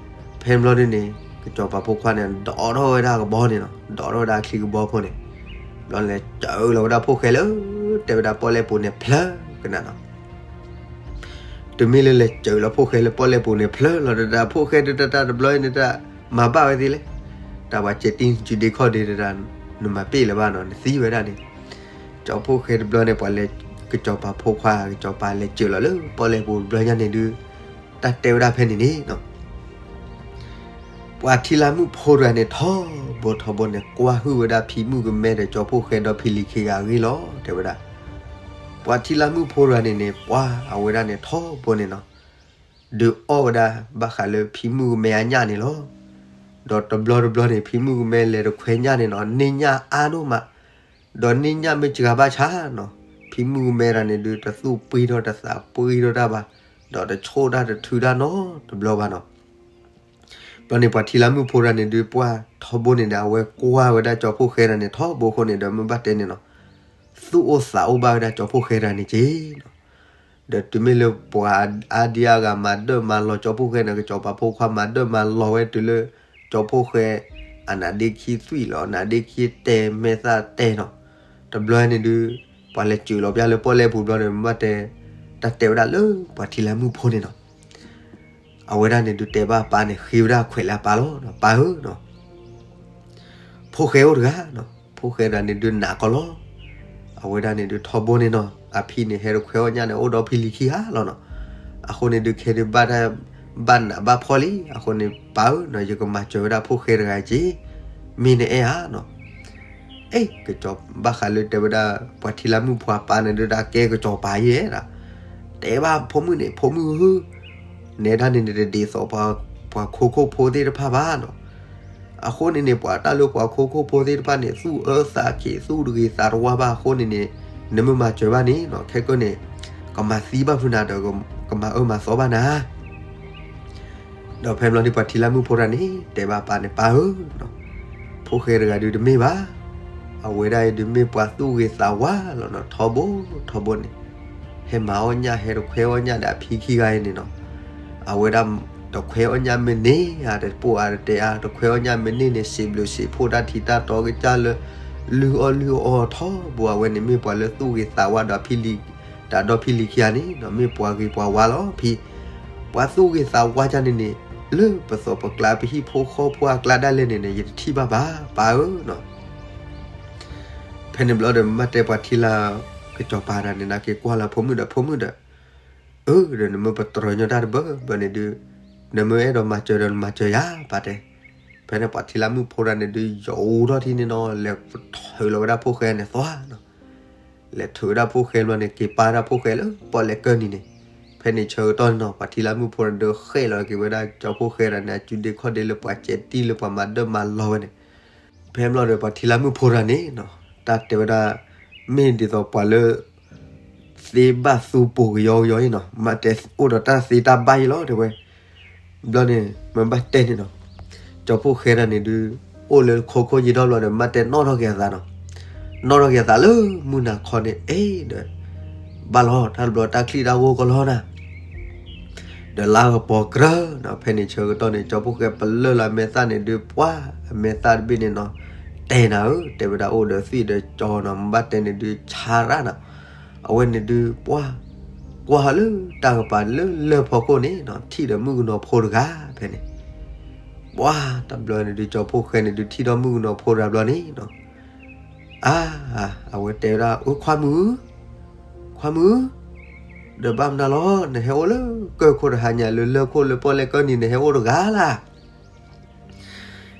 ဖဲန့ၣ်ဘျီဒုးန့ၣ် ကစီၤပၤဖိခွါန့ၣ် ဒိးထီၣ်ဝဲဒၣ်ကဘီန့ၣ်နီၤ, ဒိးထီၣ်ဝဲဒၣ်ချံကဘီဖိန့ၣ်, ဘျီလဲၤစၢၤလီၤဝဲဒၣ်ဖိၣ်ဃဲလၢ တဲဝဲဒၣ်ပီၣ်လဲၣ်ပူၤန့ၣ်ဖျၢၣ်ကနၣ်နီၤ. တုၤမ့ၢ်လၢလဲၤစၢၤလီၤဖိၣ်ဃဲလၢပီၣ်လဲၣ်ပူၤန့ၣ် ဖျၢၣ်လီၤဒီး ဖိၣ်ဃဲဒုးတၢ်တဘျီန့ၣ်တၢ် မၤဘၣ်ဝဲသ့လဲၣ်, တၢ်ပှၤကဲတံၢ်စုဒ့ခီၣ်ဒ့တၢ် နမၤပ့ၢ်လၢၤဘၣ်နီၤ နသံဝဲဒၣ်န့ၣ်. ကၠီဖိၣ်ဃဲတဘျီန့ၣ် ပှၤလဲၤ ကစီၤပၤဖိခွါ ကစီၤပၤလဲၤစၢၤလီၤလၢပီၣ်လဲၣ်ပူၤတဘျီညါန့ၣ်ဒုး တၢ်တဲဝဲဒၣ်ဖဲန့ၣ်န့ၣ်နီၤ ပှၤထံလၢမုၣ်ဖိတဂၤန့ၣ် ထီဘိထီဘိန့ၣ် ကွၢ်ဟုၣ်ဝဲဒၣ်ဖံမုၣ်ကမဲဒီးကၠီဖိၣ်ဃဲဒီးဖံလံၤခံဂၤအဂ့ၢ်လီၤ တဲဝဲဒၣ်. ပှၤထံလၢမုၣ်ဖိတဂၤန့ၣ်န့ၣ် ပှၤအဝဲဒၣ်န့ၣ် ထီဘိန့ၣ်နီၤ ဒုးအီၣ်ဝဲဒၣ်ဘၣ်ဃးလၢဖံမုၣ်ကမဲအညၣ်န့ၣ်လီၤ. ဒီးတဘျီတဘျီန့ၣ် ဖံမုၣ်ကမဲလဲၤတခွဲညၣ်န့ၣ်နီၤ န့ၢ်ညၣ်အါဒိၣ်မး, ဒီးန့ၢ်ညၣ်မ့ၢ်စှၤဘၣ်ဆၣ်နီၤ ဖံမုၣ်ကမဲတဂၤန့ၣ်ဒုး တသူၣ်ပှံၢ်ထီၣ်တသးပှံၢ်ထီၣ်တၢ်ဘၣ်, ဒီးတဆိၣ်တၢ်တထုးတၢ်နီတဘျီဘၣ်နီၤ. ဘျီန့ၣ်ပှၤထံလၢမုၣ်ဖိတဂၤန့ၣ်ဒုး ပှၤထီဘိန့ၣ်ဒီး အဝဲကွၢ်ဝဲဒၣ်ကၠီဖိၣ်ဃဲတဂၤန့ၣ် ထီဘိအဃိန့ၣ်ဒီး မ့ၢ်ဘၣ်တဲန့ၣ်နီၤ သူၣ်အိၣ်သးအိၣ်ဘၣ်ဝဲဒၣ်ကၠီဖိၣ်ဃဲတဂၤန့ၣ်က့ၤနီၤ. ဒီးတုၤမ့ၢ်လၢပှၤအါဒံအါဂၤမၤဒၢၣ်မၤလီၤကၠီဖိၣ်ဃဲန့ၣ် ကစီၤပၤဖိခွါမၤဒၢၣ်မၤလီၤဝဲတုၤလၢ ကၠီဖိၣ်ဃဲ အနါဒ့ခံသွံၣ်လီၤ အနါဒ့ခံတဲာ်မဲာ်သၣ်တဲာ်နီၤ. တဘျီန့ၣ်ဒုး ပှၤလဲၤစၢၤလီၤပျၢ်လၢပီၣ်လဲၣ်ပူၤဘျီန့ၣ် မ့ၢ်ဘၣ်တဲ တၢ်တဲဝဲဒၣ်လၢပှၤထံလၢမုၣ်ဖိန့ၣ်နီၤ အဝဲဒၣ်န့ၣ်ဒုးတဲဘၣ်ပၢ်န့ၣ် ဃ့ဝဲဒၣ်ခွဲးလၢအပၢ်လီၤ ပၢ်ဧၢနီၤ ဖိၣ်ဃဲအိၣ်တဂၤနီၤ ဖိၣ်ဃဲတဂၤန့ၣ်ဒုးနးကီလီၤ. အဝဲဒၣ်န့ၣ်ဒုးထီဘိန့ၣ်နီၤ အဖံန့ၣ်ဟဲတခွဲအီၣ်ညၣ်န့ၣ် အိၣ်ဒီးဖံလံၤခံဂၤလီၤနီၤ. အဃိန့ၣ်ဒုးခဲဒုးဘၣ်တၢ် ဘၣ်နးဘၣ်ဖှီၣ်လံ အဃိန့ၣ် ပၢ်ဧၢနီၤ ယကမၤစၢၤဝဲဒၣ်ဖိၣ်ဃဲတဂၤက့ၤ မ့ၢ်နအဲၣ်ဧါနီၤ. အ့ ကစီၤဘၣ်ဃးလၢတဲဝဲဒၣ် ပှၤထံလၢမုၣ်ဖိအပၢ်န့ၣ်ဒုး တၢ်ကဲကစီၤပၤယဲဒၣ် တဲဘၣ်ဖိမုၣ်န့ၣ် ဖိမုၣ်ဧၢ နဲဒၣ်န့ၣ်န့ၣ် တဒ်သိးပှၤခိခိၣ်ဖိသ့ၣ်တဖၣ်ဘၣ်နီၤ. အဃိန့ၣ်န့ၣ် ပှၤတၢ်လၢပှၤခိခိၣ်ဖိသ့ၣ်တဖၣ်န့ၣ် သူၣ်အၢသးခံး သူၣ်တဂ့ၤသးတဝါဘၣ်အဃိန့ၣ်န့ၣ် နမ့ၢ်မၤစၢၤဘၣ်န့ၣ်နီၤ ခဲကၢန့ၣ် ကမၤသံဘၣ်ဖုနၤဒီး ကမၤအၢမၤသီဘၣ်နၤ ဒီးဖဲဘျီန့ၣ် ပှၤထံလၢမုၣ်ဖိတဂၤန့ၣ် တဲဘၣ်ပၢ်န့ၣ် ပၢ်ဧၢ, ဖိၣ်ဃဲတဂၤဒုးတမ့ၢ်ဘၣ်. အဝဲဒၣ်အံၤဒုးမ့ၢ်ပှၤသူၣ်ဂ့ၤသးဝါလီၤနီၤ ထီဘိထီဘိန့ၣ် ဟဲမၤအီၣ်ညၣ် ဟဲတခွဲအီၣ်ညၣ်ဒီးအဖံခံဂၤအံၤန့ၣ်နီၤ. အဝဲဒၣ်တခွဲအီၣ်ညၣ်မ့ၢ်န့ၢ်ဧါ, တပိၢ်အါတတဲအါ, တခွဲအီၣ်ညၣ်မ့ၢ်န့ၢ်န့ၣ် စံးဘျုးစံးဖှိၣ်တၢ်ထံတၢ်တီကစၢ်လၢ လုၢ်အီၣ်လုၢ်အီထီဘိ, အဝဲန့ၣ်မ့ၢ်ပှၤလၢသူၣ်ဂ့ၤသးဝါဒီးဖံလံၤ, ဒီးဖံလံၤခံဂၤန့ၣ် မ့ၢ်ပှၤဂ့ၤပှၤဝါလီၤ. ဖံ, ပှၤသူၣ်ဂ့ၤသးဝါကန့ၣ်န့ၣ် လၢပသးပကျါပဟံၣ်ဖိဃီဖိအကျါဒၣ်လဲာ်န့ၣ်န့ၣ် ယတထံၣ်ဘၣ်ဘၣ် ပၢ်ဧၢနီၤ. ဖဲန့ၣ်ဘျီဒီး မ့ၢ်တဲပှၤထံလၢကစီၤပၤတဂၤန့ၣ် နက့ၤကွၢ်လၢဖိမုၣ်ဒီး ဖိမုၣ်ဒီး, အၢ ဒီး နမ့ၢ်ပတြၢၤညီတၢ်တဘၣ်ဘၣ်န့ၣ်ဒုး, နမ့ၢ်အဲၣ်ဒိးမၤစၢၤဒီးနမၤစၢၤယၤ ပၢ်တဲ. ဖဲန့ၣ်ပှၤထံလၢမုၣ်ဖိတဂၤန့ၣ်ဒုး ယအိၣ်ထီၣ်ထံန့ၣ်နီၤ လဲၤထုးလီၤဝဲဒၣ်ဖိၣ်ဃဲန့ၣ်သွါနီၤ. လဲၤထုးဝဲဒၣ်ဖိၣ်ဃဲဘျီန့ၣ် က့ၤပာ်ဒၣ်ဖိၣ်ဃဲလၢပီၣ်လဲၣ်ကၢၢ်နံၤန့ၣ်. ဖဲန့ၣ်ဆၢကတီၢ်န့ၣ်နီၤ ပှၤထံလၢမုၣ်ဖိတဂၤဒီး ဃဲၣ်လီၤက့ၤဝဲဒၣ်ကၠီဖိၣ်ဃဲတဂၤန့ၣ် အစုဒ့ခီၣ်ဒ့လၢပှၤစဲးတံၢ်လၢပှၤမၤဒၢမၤလီၤဝဲန့ၣ်. ဖဲဘျီဒီးပှၤထံလၢမုၣ်ဖိတဂၤန့ၣ်နီၤ တၢ်တဲဝဲဒၣ် မ့ၢ်ဒ်သိးပှၤလၢ သ့ဘၣ်သူပူၤကယီကယီအံၤနီၤ, မ့ၢ်တဲအိၣ်ဒီးတၢ်သ့တၢ်ဘၣ်အံၤလီၤ တဲဝဲ. ဘျီန့ၣ် မ့ၢ်ဘၣ်တဲန့ၣ်နီၤ, ကၠီဖိၣ်ဃဲတဂၤန့ၣ်ဒုး အိၣ်လၢခိခိၣ်ယံၤထီၣ်ဘျီဒီး မ့ၢ်တဲနီၣ်ထီၣ်က့ၤအသးနီၤ. နီၣ်ထီၣ်က့ၤအသးလၢမုၢ်နၤခီန့ၣ် အ့ဒီး ဘၣ်လီၤ တၢ်တဘျီတၢ်ချံၣ်တၢ်ဂိၢ်ကီလီၤနၤ ဒီးလါကပီၤကြၢနီၤ. ဖဲန့ၣ်ဆၢကတီၢ်န့ၣ် ကၠီဖိၣ်ဃဲပလၢၢ်လီၤအမဲာ်သၣ်န့ၣ်ဒုး ပှၤအမဲာ်သၣ်တဘ့ၣ်န့ၣ်နီၤ, တဲနၤဧၢ, တဲဝဲဒၣ်အိၣ်ဒီးသွံၣ်ဒီးကၠီနီၤ, မ့ၢ်ဘၣ်တဲန့ၣ်ဒုး ဆါရၣ်နၤ. အဝဲန့ၣ်ဒုး ပှၤ ကွၢ်လၢတၢ်ကပၤလၢလၢၢ်ဖီခိၣ်န့ၣ်နီၤ, ထံၣ်ဒီးမုၣ်ကနီၤဖိတဂၤဖဲန့ၣ်. ပှၤတဘျီန့ၣ်ဒုး ကၠီဖိၣ်ဃဲန့ၣ်ဒုး ထံၣ်ဒီးမုၣ်ကနီၤဖိတဂၤဘျီန့ၣ်နီၤ အါ, အဝဲတဲဝဲဒၣ် အိၣ်ခွါမုၣ်, ခွါမုၣ်, ဒီးဘၣ်မနုၤလီၤ နဟဲအိၣ်လၢကၢၢ်ခိၣ်တဟါညါ လၢလၢၢ်ခိၣ်လၢပီၣ်လဲၣ်ကၢၢ်နံၤ နဟဲအိၣ်တဂၤလၢ်.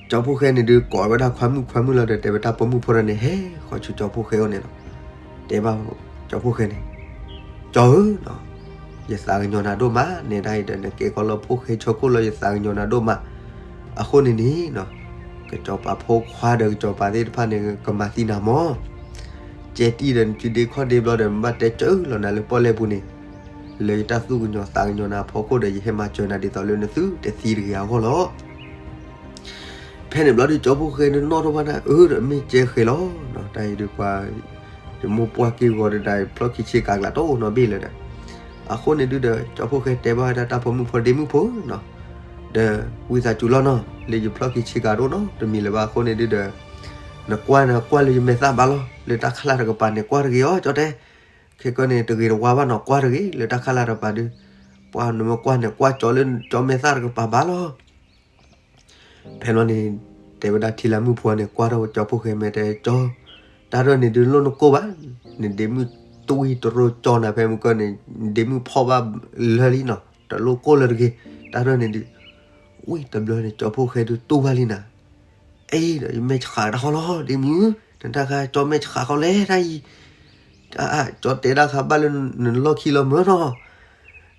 ကၠီဖိၣ်ဃဲန့ၣ်ဒုး ကိးဝဲဒၣ်ခွါမုၣ်ခွါမုၣ်လီၤဒီး တဲဝဲတၢ်ပိာ်မုၣ်ဖိတဂၤန့ၣ် ဟဲဃီၤဆူကၠီဖိၣ်ဃဲအအိၣ်န့ၣ်လီၤ. တဲဘၣ်ကၠီဖိၣ်ဃဲန့ၣ်, ကၠီဧၢ, ယသးကညီၤနၤဒိၣ်မး, နဲဒၣ်အံၤဒီး နကဲကီလၢဖိၣ်ဃဲဆၢခိၣ်လီၤ ယသးကညီၤနၤဒိၣ်မး. အဃိန့ၣ်န့ၣ် ကစီၤပၤဖိခွါဒီးကစီၤပၤသ့ၣ်တဖၣ်န့ၣ် ကမၤသံနၤမၢ်. ကဲတံၢ်ဒီးနစုဒ့ခီၣ်ဒ့ဘျီဒီး မ့ၢ်ဘၣ်တဲစၢလီၤနၤလၢပီၣ်လဲၣ်ပူၤန့ၣ်, လၢယတၢ်သူၣ်ကညီၤသးကညီၤနၤအဖီခိၣ်ဒီး ယဟဲမၤစၢၤနၤဒ်သိးလၢနသုတသံတဂ့ၤအဂီၢ်လီၤ. ဖဲန့ၣ်ဘျီဒုး ကၠီဖိၣ်ဃဲန့ၣ်နီၣ်ထီၣ်ဘၣ်ဒၣ် အၢ ဒီးမ့ၢ်ကဲဃဲၤလီၤ, တၢ်အံၤဒုးပှၤ ယမိၢ်ပှၢ်က့ၢ်ဂီၤဒီး ဖျီၣ်ခံဆ့ကၤကျးတအိၣ်နီတဘ့ၣ်လၢၤဒီး. အဃိန့ၣ်ဒုးဒီး ကၠီဖိၣ်ဃဲတဲဘၣ်ဝဲဒၣ်တၢ်ပိာ်မုၣ်ဖိဒ့မုၣ်ဖိနီၤ, ဒီးဝံသးစူၤလီၤနီၤ, လၢယဖျီၣ်ခံဆ့ကၤတအိၣ်နီတမံၤလၢၤဘၣ်အဃိန့ၣ်ဒုးဒီး နကွၢ်နကွၢ်လၢယမဲာ်သၣ်ဘၣ်လီၤ, လၢတၢ်ခးလၢ်တကပၤန့ၣ် ကွၢ်တဂ့ၤအီၤ ကၠီတဲ, ခဲကီန့ၣ် တဂ့ၤတဝါဘၣ်နီၤ, ကွၢ်တဂ့ၤ လၢတၢ်ခးလၢ်တကပၤဒုး, ပှၤနမ့ၢ်ကွၢ်န့ၣ် ကွၢ်ကၠီလၢကၠီမဲာ်သၣ်တကပၤဘၣ်လီၤ. ဖဲလီၤန့ၣ် တဲဝဲဒၣ်ထံလၢမုၣ်ဖိန့ၣ် ကွၢ်ထီၣ်ကၠီဖိၣ်ဃဲမဲာ်တဲကၠီ, တၢ်ရဲၣ်န့ၣ်ဒုးလိၣ်နကိၢ်ဘၣ်, နဒ့မုၣ်တွံၢ်တရိကၠီနၤဖဲမုၢ်ကၢၢ်န့ၣ်, နဒ့မုၣ်ဖီၣ်ဘၣ်လၢာ်လံနီၤ, တလိၣ်ကိၢ်လၢၤတဂ့ၤ, တၢ်ရဲၣ်န့ၣ်ဒုး, ဝံၤတဘျီန့ၣ် ကၠီဖိၣ်ဃဲဒုးတူၢ်ဘၣ်လံနၤ, အ့ဒီး ယမဲာ်ဆှးတၢ်ဃီလီၤ ဒ့မုၣ်, နတၢ်ခါကၠီမဲာ်ဆှးဃီလဲၣ်တၢ်အံၤ တၢ်အါ ကၠီတဲဒၣ်ခါဘၣ်လၢနလီၢ်ခံလီၤမၢ်နီၤ.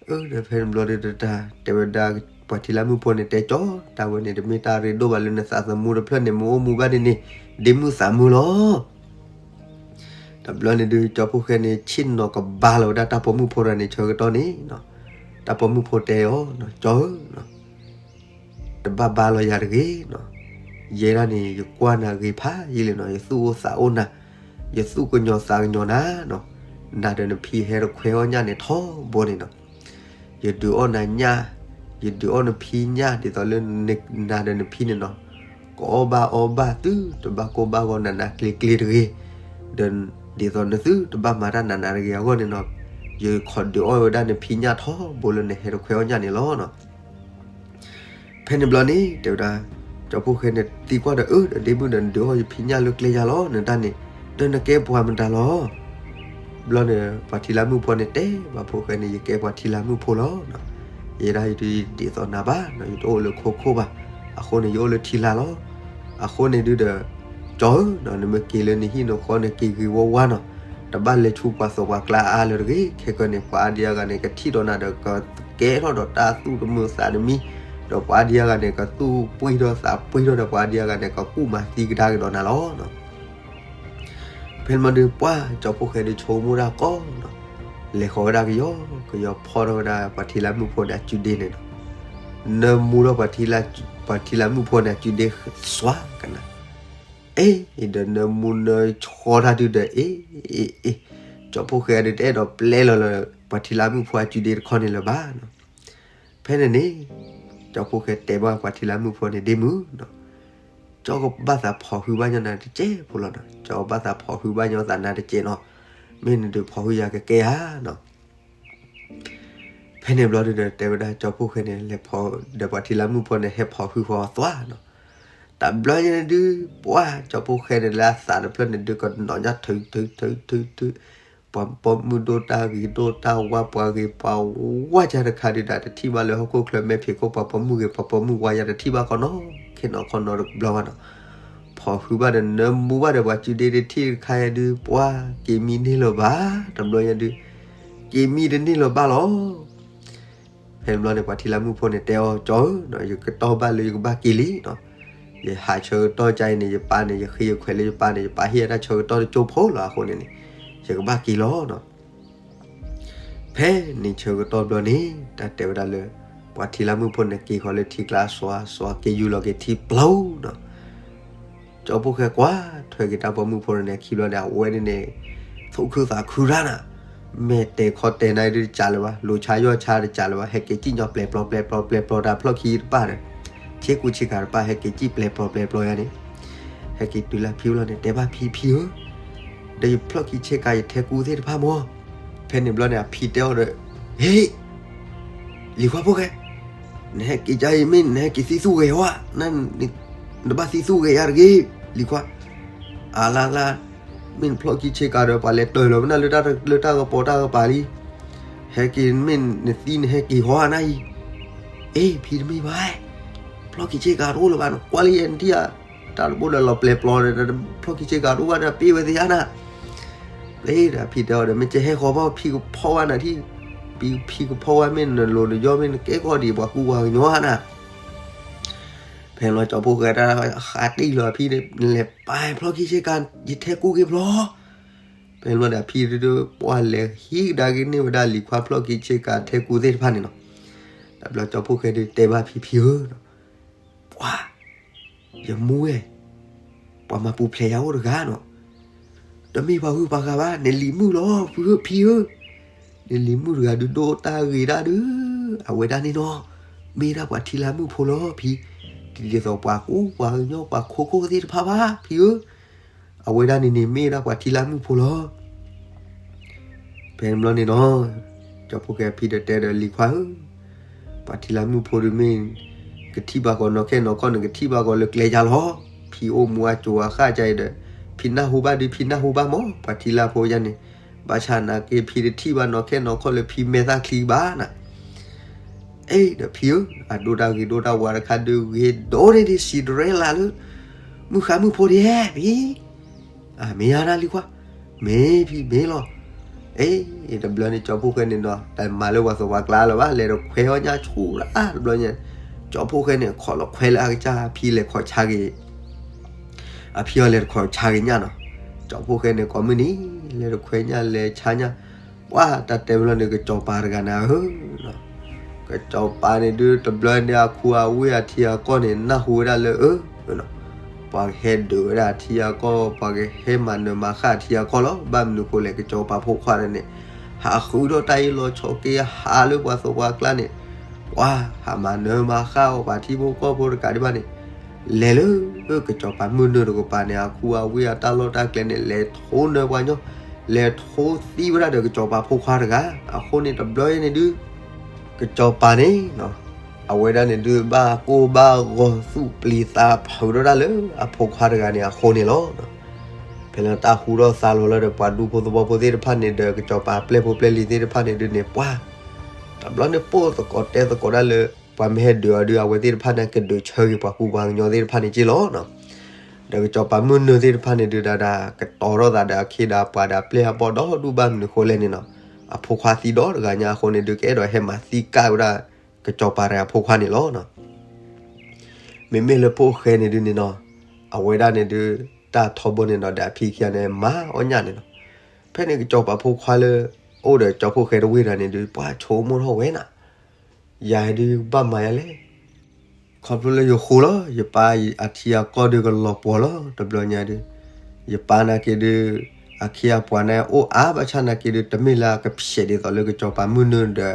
အၢ ဒီးဖဲန့ၣ်ဘျီဒီးတၢ်တဲဝဲဒၣ် ပှၤထံလၢမုၣ်ဖိန့ၣ်တဲကၠီ, တၢ်ဝဲန့ၣ်တမ့ၢ်တၢ်ရ့ဒိၣ်ဘၣ်လၢနသးသမူတဖျၢၣ်န့ၣ် မ့ၢ်အိၣ်မူဘၣ်ဒ်န့ၣ် ဒ့မုၣ်သးမုာ်လီၤ. တဘျီန့ၣ်ဒုး ကၠီဖိၣ်ဃဲန့ၣ် ဆ့ၣ်နီၤကဘါလီၤဝဲဒၣ်တၢ်ပိာ်မုၣ်ဖိတဂၤန့ၣ်ဆၢကတီၢ်န့ၣ်, တၢ်ပိာ်မုၣ်ဖိတဲအီၤ, ကၠီဧၢ တဘၣ်ဘါလီၤယၤတဂ့ၤနီၤ, ယဲဒၣ်န့ၣ် ယကွၢ်နၤဂ့ၤဖးယံာ်လံနီၤ, ယသူၣ်အိၣ်သးအိၣ်နၤ, ယသူၣ်ကညီၤသးကညီၤနၤနီၤ, နၤဒီးနဖံဟဲတခွဲအီၣ်ညၣ်န့ၣ်ထီဘိန့ၣ်နီၤ, ယဒုးအီၣ်နၤညၣ်, ယဒုးအီၣ်နဖံညၣ်ဒ်သိးလၢ နၤဒီးနဖံန့ၣ်နီၤ, ကအီၣ်ဘၣ်အီဘၣ်သုတဘၣ်ကိၢ်ဘၣ်ဂီၤနးနးကျ့ကျ့တဂ့ၤ, ဒီးဒ်သိးနသုတဘၣ်မၤတၢ်နးနးတဂ့ၤအဂီၢ်န့ၣ်နီၤ, ယခီၣ်ဒုးအီၣ်ဝဲဒၣ်နဖံညၣ်ထီဘိလၢနဟဲတခွဲအီၣ်ညၣ်န့ၣ်လီၤနီၤ. ဖဲန့ၣ်ဘျီန့ၣ် တဲဝဲဒၣ်, ကၠီဖိၣ်ဃဲန့ၣ်သံကွၢ်ဒီး အၢ ဒီးဒ့မုၣ်ဒီး နဒုးအီၣ်ယဖံညၣ်လၢကျဲယၤလီၤ, နတၢ်န့ၣ် ဒီးနကဲပှၤမတၤလီၤ. ဘျီန့ၣ် ပှၤထံလၢမုၣ်ဖိန့ၣ်တဲဘၣ်ဖိၣ်ဃဲန့ၣ် ယကဲပှၤထံလၢမုၣ်ဖိလီၤ. ယဲဒၣ်ယဒ်သိးနၤဘၣ်နီၤ, ယတအိၣ်လၢခိခိၣ်ဘၣ်, အဃိန့ၣ် ယအိၣ်လၢထံလၢ်လီၤ. အဃိန့ၣ်ဒုးဒီး ကၠီဧၢ, နမ့ၢ်က့ၤလၢနဟံၣ်နဃီန့ၣ် က့ၤဂ့ၤဝါဝါနီၤ, တဘၣ်လဲၤဆူပှၤသိးပှၤကျါအါလၢၤတဂ့ၤ, ခဲကနံၣ်န့ၣ် ပှၤအါဒံအါဂၤန့ၣ် ကထံၣ်ဒီးနၤဒီး ကကဲထီၣ်ဒီးတၢ်သူၣ်တမုာ်သးတမံၤ, ဒီးပှၤအါဒံအါဂၤန့ၣ် ကသူၣ်ပှံၢ်ထီၣ်သးပှံၢ်ထီၣ်ဒီး ပှၤအါဒံအါဂၤန့ၣ် ကကူၣ်မၤသံကဒါက့ၤဒီးနၤလီၤ. ဖဲန့ၣ်မးဒုး ပှၤကၠီဖိၣ်ဃဲဒုးဆိကမိၣ်တၢ်ကီနီၤ, လဲၤဃီၤဝဲဒၣ်ကယီကယီဖီထီၣ်ဝဲဒၣ်ပှၤထံလၢမုၣ်ဖိန့ၣ်အစုဒ့န့ၣ်နီၤ, နၢမူထီၣ်ပှၤထံလၢမုၣ်ဖိန့ၣ်အစုဒ့ သွါကနၤ, အ့ ဒီးနၢမူနၢဆှီတၢ်ဒုးဒီး အ့ အ့ အ့ ကၠီဖိၣ်ဃဲဒုးတအဲၣ်ဒိးပျဲလီၤလၢ ပှၤထံလၢမုၣ်ဖိအစုဒ့တခီန့ၣ်လၢၤဘၣ်နီၤ. ဖဲန့ၣ်န့ၣ် ကၠီဖှိၣ်ဃဲတဲဘၣ်ပှၤထံလၢမုၣ်ဖိန့ၣ် ဒ့မုၣ်နီၤ, ကၠီကဘၣ်သးဖီၣ်ဟုဘၣ်ညီနၤတစဲးဖိလီၤနီၤ, ကၠီဘၣ်သးဖီၣ်ဟုဘၣ်ညီသးနၤတစဲးနီၤ, မ့ၢ်နဒုးဖီၣ်ဟုယၤကကဲဧါနီၤ. ဖဲန့ၣ်ဘျီဒုဒီး တဲဝဲဒၣ်ကၠီဖှိၣ်ဃဲန့ၣ် လဲၤဖီၣ်ဒီးပှၤထံလၢမုၣ်ဖိန့ၣ် ဟဲဖီၣ်ဟုဃီသွါနီၤ. တဘျီညါဒု ပှၢ်ကၠီဖှိၣ်ဃဲန့ၣ်လၢအသးတဖျၢၣ်န့ၣ်ဒု ကနီၣ်ညါထုထုထုထုထု, ပှၤပိာ်မုၣ်ဒိၣ်တၢ်ဂ့ၤဒိၣ်တၢ်ဝါ ပှၤဂ့ၤပှၤဝါကၢတခါဒု တၢ်တထံၣ်ဘၣ်လၢဟီၣ်ခိၣ်ချၢမဲာ်ဖံးခိၣ် ပှၤပိာ်မုၣ်ဂ့ၤ ပှၤပိာ်မုၣ်ဝါယၤတထံၣ်ဘၣ်ခီနီၤ, ခဲနီၤခီနီၤတဘျီဘၣ်နီၤ. ဖီၣ်ဟုဘၣ်ဒီးနၢမူဘၣ်ဒီးပှၤစုဒ့တထံၣ်တခါယၤဒု ပှၢ်က့ၤမံန့ၢ်လၢၤဘၣ်, တဘျီညါဒု က့ၤမံတန့ၢ်လၢၤဘၣ်လီၤ. ဖဲန့ၣ်ဘျီန့ၣ် ပှၤထံလၢမုၣ်ဖိန့ၣ်တဲအီၤ ကၠီဧၢ, ယကတီၢ်ဘၣ်လၢယကဘၣ်က့ၤလံနီၤ, ယဟးဆၢကတီၢ်ကါအံၤန့ၣ် ယပၢ်န့ၣ် ယဃ့ယခွဲးလၢယပၢ်န့ၣ် ယပၢ်ဟ့ၣ်ယတၢ်ဆၢကတီၢ်တကၠိဖိလီၤအဃိန့ၣ်န့ၣ် ယကဘၣ်က့ၤလီၤနီၤ. ဖဲန့ၣ်ဆၢကတီၢ်ဘျီန့ၣ် တၢ်တဲဝဲဒၣ်လၢ ပှၤထံလၢမုၣ်ဖိန့ၣ် က့ၤဃီၤလၢထံကျါစွါစွါ က့ၤယူၤလီၤက့ၤထံပျီနီၤ. ကၠီဖှိၣ်ဃဲကွၢ်ထွဲက့ၤတၢ်ပိာ်မုၣ်ဖိန့ၣ် ခံဘျီန့ၣ် အဝဲန့ၣ်န့ၣ် သူၣ်ခုသးခုတၢ်နီၤ, မဲာ်တဲာ်ခီတဲာ်နါဒုတစးလၢၤဘၣ်, လိၤဆါယီၢ်ဆါတစးလၢၤဘၣ်, ဟဲက့ၤစံၣ်ညီပျဲၤပျီပျဲၤပျီပျဲၤပျီတၢ်ဖျီၣ်ခံတပၢ်ဒီး ဆ့ကူဆ့ကၤတပၢ်ဟဲက့ၤစံၣ်ပျဲၤပျီပျဲၤပျီယါန့ၣ်, ဟဲက့ၤတုၤလၢအဖံအိၣ်လီၤန့ၣ် တဲဘၣ်ဖံ ဖံဧၢ, ဒီးယဖျီၣ်ခံဆ့ကၤယထဲကူသ့ၣ်တဖၣ်မၢ်. ဖဲန့ၣ်ဘျီန့ၣ် အဖံတဲအီၤဒီး ဟ့ၣ် လံၤခွါဖိၣ်ဃဲ, နဟဲက့ၤကါအံၤ မ့ၢ်နဟဲက့ၤသံသူၣ်ဂဲၤဝဲ, နတဘၣ်သံသူၣ်ဂဲၤယၤတဂ့ၤ, လံၤခွါ, အလါလါ, မ့ၢ်နဖျီၣ်ခံဆ့ကၤဒီး ပှၤလဲၤတၢၢ်လီၤမနုၤလၢတၢ်ကပီၤတၢ်ကပၤလံ, ဟဲက့ၤမ့ၢ်နသံနဟဲက့ၤဟီနၤအံၤ, အ့ ဖံတမ့ၢ်ဘၣ်, ဖျီၣ်ခံဆ့ကၤတအိၣ်လၢၤဘၣ်, နကွၢ်လၢယဲနထံၣ်ဧါ, တၢ်တဘိဒီးလီၤပျဲၤပျီဒီး ဖျီၣ်ခံဆ့ကၤတအိၣ်ဘၣ်ဒီး ပ့ၢ်ဝဲသ့ၣ်ဧါနၤ လၢဒီးဖံတဲအီၤဒီး မ့ၢ်ကဟဲဃီၤဘၣ် ဖံကဖီၣ်ဝဲနၤထံၣ်, ဖံကဖီၣ်ဝဲ မ့ၢ်နလိၤနယီၢ် မ့ၢ်နကဲကီၢ်ဒံး ပှၤကူပှၤကညီဧါနၤ. ဖဲလီၤကၠီဖှိၣ်ဃဲတၢ်ဃးတံၢ်လီၤအဖံန့ၣ် နလဲၤပာ်ဖျီၣ်ခံဆ့ကၤ ယထဲကူက့ၤဖျီၣ်. ဖဲလီၤဒီးအဖံဒု ပှၢ်လဲၤဟံးကဒါက့ၤန့ၢ်ဝဲဒၣ်လံၤခွါဖျီၣ်ခံဆ့ကၤထဲကူသ့ၣ်တဖၣ်န့ၣ်နီၤ. တဘျီကၠီဖှိၣ်ဃဲဒုတဲဘၣ်ဖံ ဖံဧၢ, ပှၢ် ယမူဝဲ, ပှၤမၤပူၤဖျဲးယၤအိၣ်တဂၤနီၤ, တမ့ၢ်ပှၤဂုၤပှၤဂၤဘၣ်, နလံၤမုၣ်လီၤ ဖုဧၢ ဖံဧၢ, နလံၤမုၣ်တဂၤဒုဒိၣ်တၢ်ဂ့ၤဒၣ်ဒု, အဝဲဒၣ်န့ၣ်နီၤ, မ့ၢ်ဒၣ်ပှၤထံလၢမုၣ်ဖိလီၤဖံ, တဒ်သိးပှၤကူပှၤကညီပှၤခိခိၣ်သ့ၣ်တဖၣ်ဘၣ် ဖံဧၢ, အဝဲဒၣ်န့ၣ်န့ၣ် မ့ၢ်ဒၣ်ပှၤထံလၢမုၣ်ဖိလီၤ. ဖဲန့ၣ်ဘျီန့ၣ်နီၤ, ကၠီဖှိၣ်ဃဲဖံဒီးတဲဒီးလံၤခွါဧၢ, ပှၤထံလၢမုၣ်ဖိဒုမ့ၢ် ကထံၣ်ဘၣ်ကီးနီၢ်ခဲနီၢ်ခီန့ၣ် ကထံၣ်ဘၣ်ကီးလၢကျဲယါလီၤ. ဖံအိၣ်မူအစိၤအဃၣ်ကါအံၤဒီး ဖံနၢ်ဟူဘၣ်ဒု ဖံနၢ်ဟူဘၣ်မၢ် ပှၤထံလၢဖိယါန့ၣ်, ဘၣ်ဆၣ်နာ်က့ ဖံတထံၣ်ဘၣ်နီၢ်ခဲနီၢ်ခီလၢဖံမဲာ်သၣ်ချံဘၣ်နၤ အ့ ဒီးဖံဧၢ, အဒိၣ်တၢ်ဂ့ၤဒိၣ်တၢ်ဝါတခါဒုဂ့ၤဒိၣ်န့ၢ်ဒံး Cinderella လၢ မုၢ်ဃါမုၢ်ဖိဒံးဧါ ဖံ, အမ့ၢ်ယါနၤလံၤခွါ, မ့ၢ်ဖံမ့ၢ်လီၤ. အ့ တဘျီန့ၣ် ကၠီဖှိၣ်ဃဲန့ၣ်ဒီး တမၤလၢပှၤသးပှၢ်ကျါလၢၤဘၣ်, လဲၤတခွဲးအီၣ်ညၣ်ဆူၣ်လၢ တဘျီန့ၣ် ကၠီဖှိၣ်ဃဲန့ၣ် ခိးလီၤခွဲးလၢအကစၢ် ဖံလဲၤခိးဆါက့ၤ အဖံအီၤလဲၤတခွဲးဆါက့ၤညၣ်နီၤ. ကၠီဖှိၣ်ဃဲန့ၣ် ကိးမုၢ်နံၤ လဲၤတခွဲးညၣ်လဲၤဆါညၣ်, ပှၢ်တၢ်တဲဝဲလီၤန့ၣ် ကစီၤပၤတဂၤန့ၣ်ဧၢ, ကစီၤပၤန့ၣ်ဒု တဘျီန့ၣ် အခူအဝ့ၢ်အထံအကီၢ်န့ၣ် နၢ်ဟူဝဲဒၣ်လၢအၢ, ပှၤကဟဲဒုးဝဲဒၣ်အထံအကီၢ်, ပှၤကဟဲမၤနၢၤမၤဃၣ်အထံအကီၢ်လီၤ. ဘၣ်မနုၤဃိလဲၣ် ကစီၤပၤဖိခွါန့ၣ် ဟးဃုထီၣ်တၢ်အ့ၣ်လိာ်ဆိးက့ ဟးလၢပှၤသးပှၢ်ကျါန့ၣ်, ပှၤဟးမၤနၢၤမၤဃၣ်အီၤ ပှၤထံဖိကီၢ်ဖိတကးဒံးဘၣ်န့ၣ်, လဲၤလၢ ကစီၤပၤမုၢ်နုာ်တကပၤန့ၣ် အခူအဝ့ၢ်အတၢ်လီၢ်တၢ်ကျဲန့ၣ် လဲၤထိနၢၤပှၤကညီ, လဲၤထိသံဝဲဒၣ်ဒီးကစီၤပၤဖိခွါတဂၤ, အဃိန့ၣ် တဘျီအံၤန့ၣ်ဒု ကစီၤပၤန့ၣ် အဝဲဒၣ်န့ၣ်ဒု ဘၣ်ကိၢ်ဘၣ်ဂီၤသူၣ်ပျံၤသးဖုးထီၣ်တၢ်လၢအဖိခွါတဂၤန့ၣ်အဃိန့ၣ်လီၤ. ဖဲလၢတၢ်ဟူထီၣ်သါလီၤလၢဒီး ပှၤဒူဖိသဝီဖိသ့ၣ်တဖၣ်န့ၣ်ဒီး ကစီၤပၤပျဲၢ်ဖိပျဲၢ်လံၤသ့ၣ်တဖၣ်န့ၣ်ဒုန့ၣ် ပှၤ တဘျီန့ၣ် ပိၢ်သကိးတဲသကိးဒၣ်လၢ ပှၤမ့ၢ်ဟဲဒုးအီၤဒု အဝဲသ့ၣ်တဖၣ်န့ၣ် ကဒုးဆၢက့ၤပှၤကူပှၤကညီသ့ၣ်တဖၣ်န့ၣ်က့လီၤ. ဒီးကစီၤပၤမုၢ်နုာ်သ့ၣ်တဖၣ်န့ၣ်ဒု ဒၣ်ဒၣ်ကတီၤထီၣ်သးဒီးအခ့ဒီးအပှၤဒီးအပျဲၢ်အဘီၣ်ဒီဒူၣ် ဘၣ်မနုၤဃိလဲၣ်န့ၣ်နီၤ, အဖိခွါသံဒီတဂၤညါအဃိန့ၣ်ဒု ကအဲၣ်ဒိးဟဲမၤသံကၢ်ဝဲဒၣ် ကစီၤပၤဒီးအဖိခွါန့ၣ်လီၤ. မ့မ့ၢ်လၢဖိၣ်ဃဲန့ၣ်ဒုန့ၣ်နီၤ, အဝဲဒၣ်န့ၣ်ဒု တၢ်ထီဘိန့ၣ်နီၤ ဒီးအဖံခံဂၤန့ၣ် မၤအီၣ်ညၣ်န့ၣ်နီၤ. ဖဲန့ၣ်ကစီၤပၤဖိခွါလၢ အိၣ်ဒီးကၠီဖိၣ်ဃဲတဝ့ၢ်တဂၤန့ၣ်ဒု ပှၤဆိကမိၣ်ထီၣ်ဝဲနၤ, ယၤဒုကဘၣ်မၤယၤလဲၣ်. ခီဖျိလၢယဃိလီၤ, ယပၢ်အထံအကီၢ်ဒုကလီၤပှီၤလီၤ. တဘျီညါဒု ယပၢ်နာ်က့ဒု အခ့အပှၤန့ၣ်အိၣ်အါဘၣ်ဆၣ်နာ်က့ဒု တမ့ၢ်လၢအကဖျဲးဒ်သိးလၢကစီၤပၤမုၢ်နုာ်ဒီး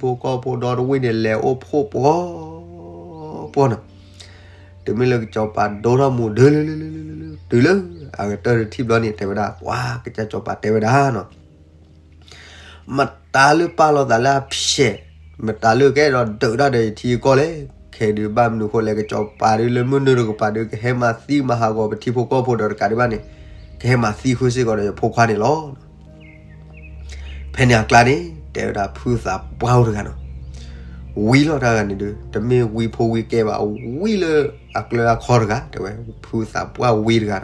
ထံဖိကီၢ်ဖိဒီတဝ့ၢ်န့ၣ် လဲၤအိၣ်ဖှိၣ်ပှီၢ်ပှီၢ်နီၤ. တုၤမ့ၢ်လၢကစီၤပၤဒိထီၣ်မူဒုလၢ တုၤလၢအကတၢၢ်တထံၣ်ဘျီန့ၣ် တဲဝဲဒၣ် ပှၤကစၢ်စီၤပၤတဲဝဲဒၣ်နီၤ မတၤလၢပာ်လီၤသးလၢအဖျဲး, မတၤလၢကအဲၣ်ဒိးဒုးတၢ်ဒီးယထံယကီၢ်လဲၣ်. ခဲဒုးဘၣ်မနုၤဃိလဲၣ် ကစီၤပၤဒုးလၢမုၢ်နုာ်တကပၤဒုး ကဟဲမၤသံမၤဟးဂီၤပထံဖိကီၢ်ဖိဒီးတကးဒံးဘၣ်န့ၣ် ကဟဲမၤသံဃုာ်စ့ၢ်ကီးဒီးယဖိခွါန့ၣ်လီၤ. ဖဲန့ၣ်အကျါန့ၣ် တဲဝဲဒၣ်ဖုသးပှၢ်အိၣ်တဂၤနီၤ ဝံလီၤတၢ်ဂၤန့ၣ်ဒုး တမ့ၢ်ဝံဖိဝံကဲဘၣ် ဝံလၢအကျၢၤအခီတဂၤ တဲဝဲ ဖုသးပှၢ်ဝံတဂၤနီၤ.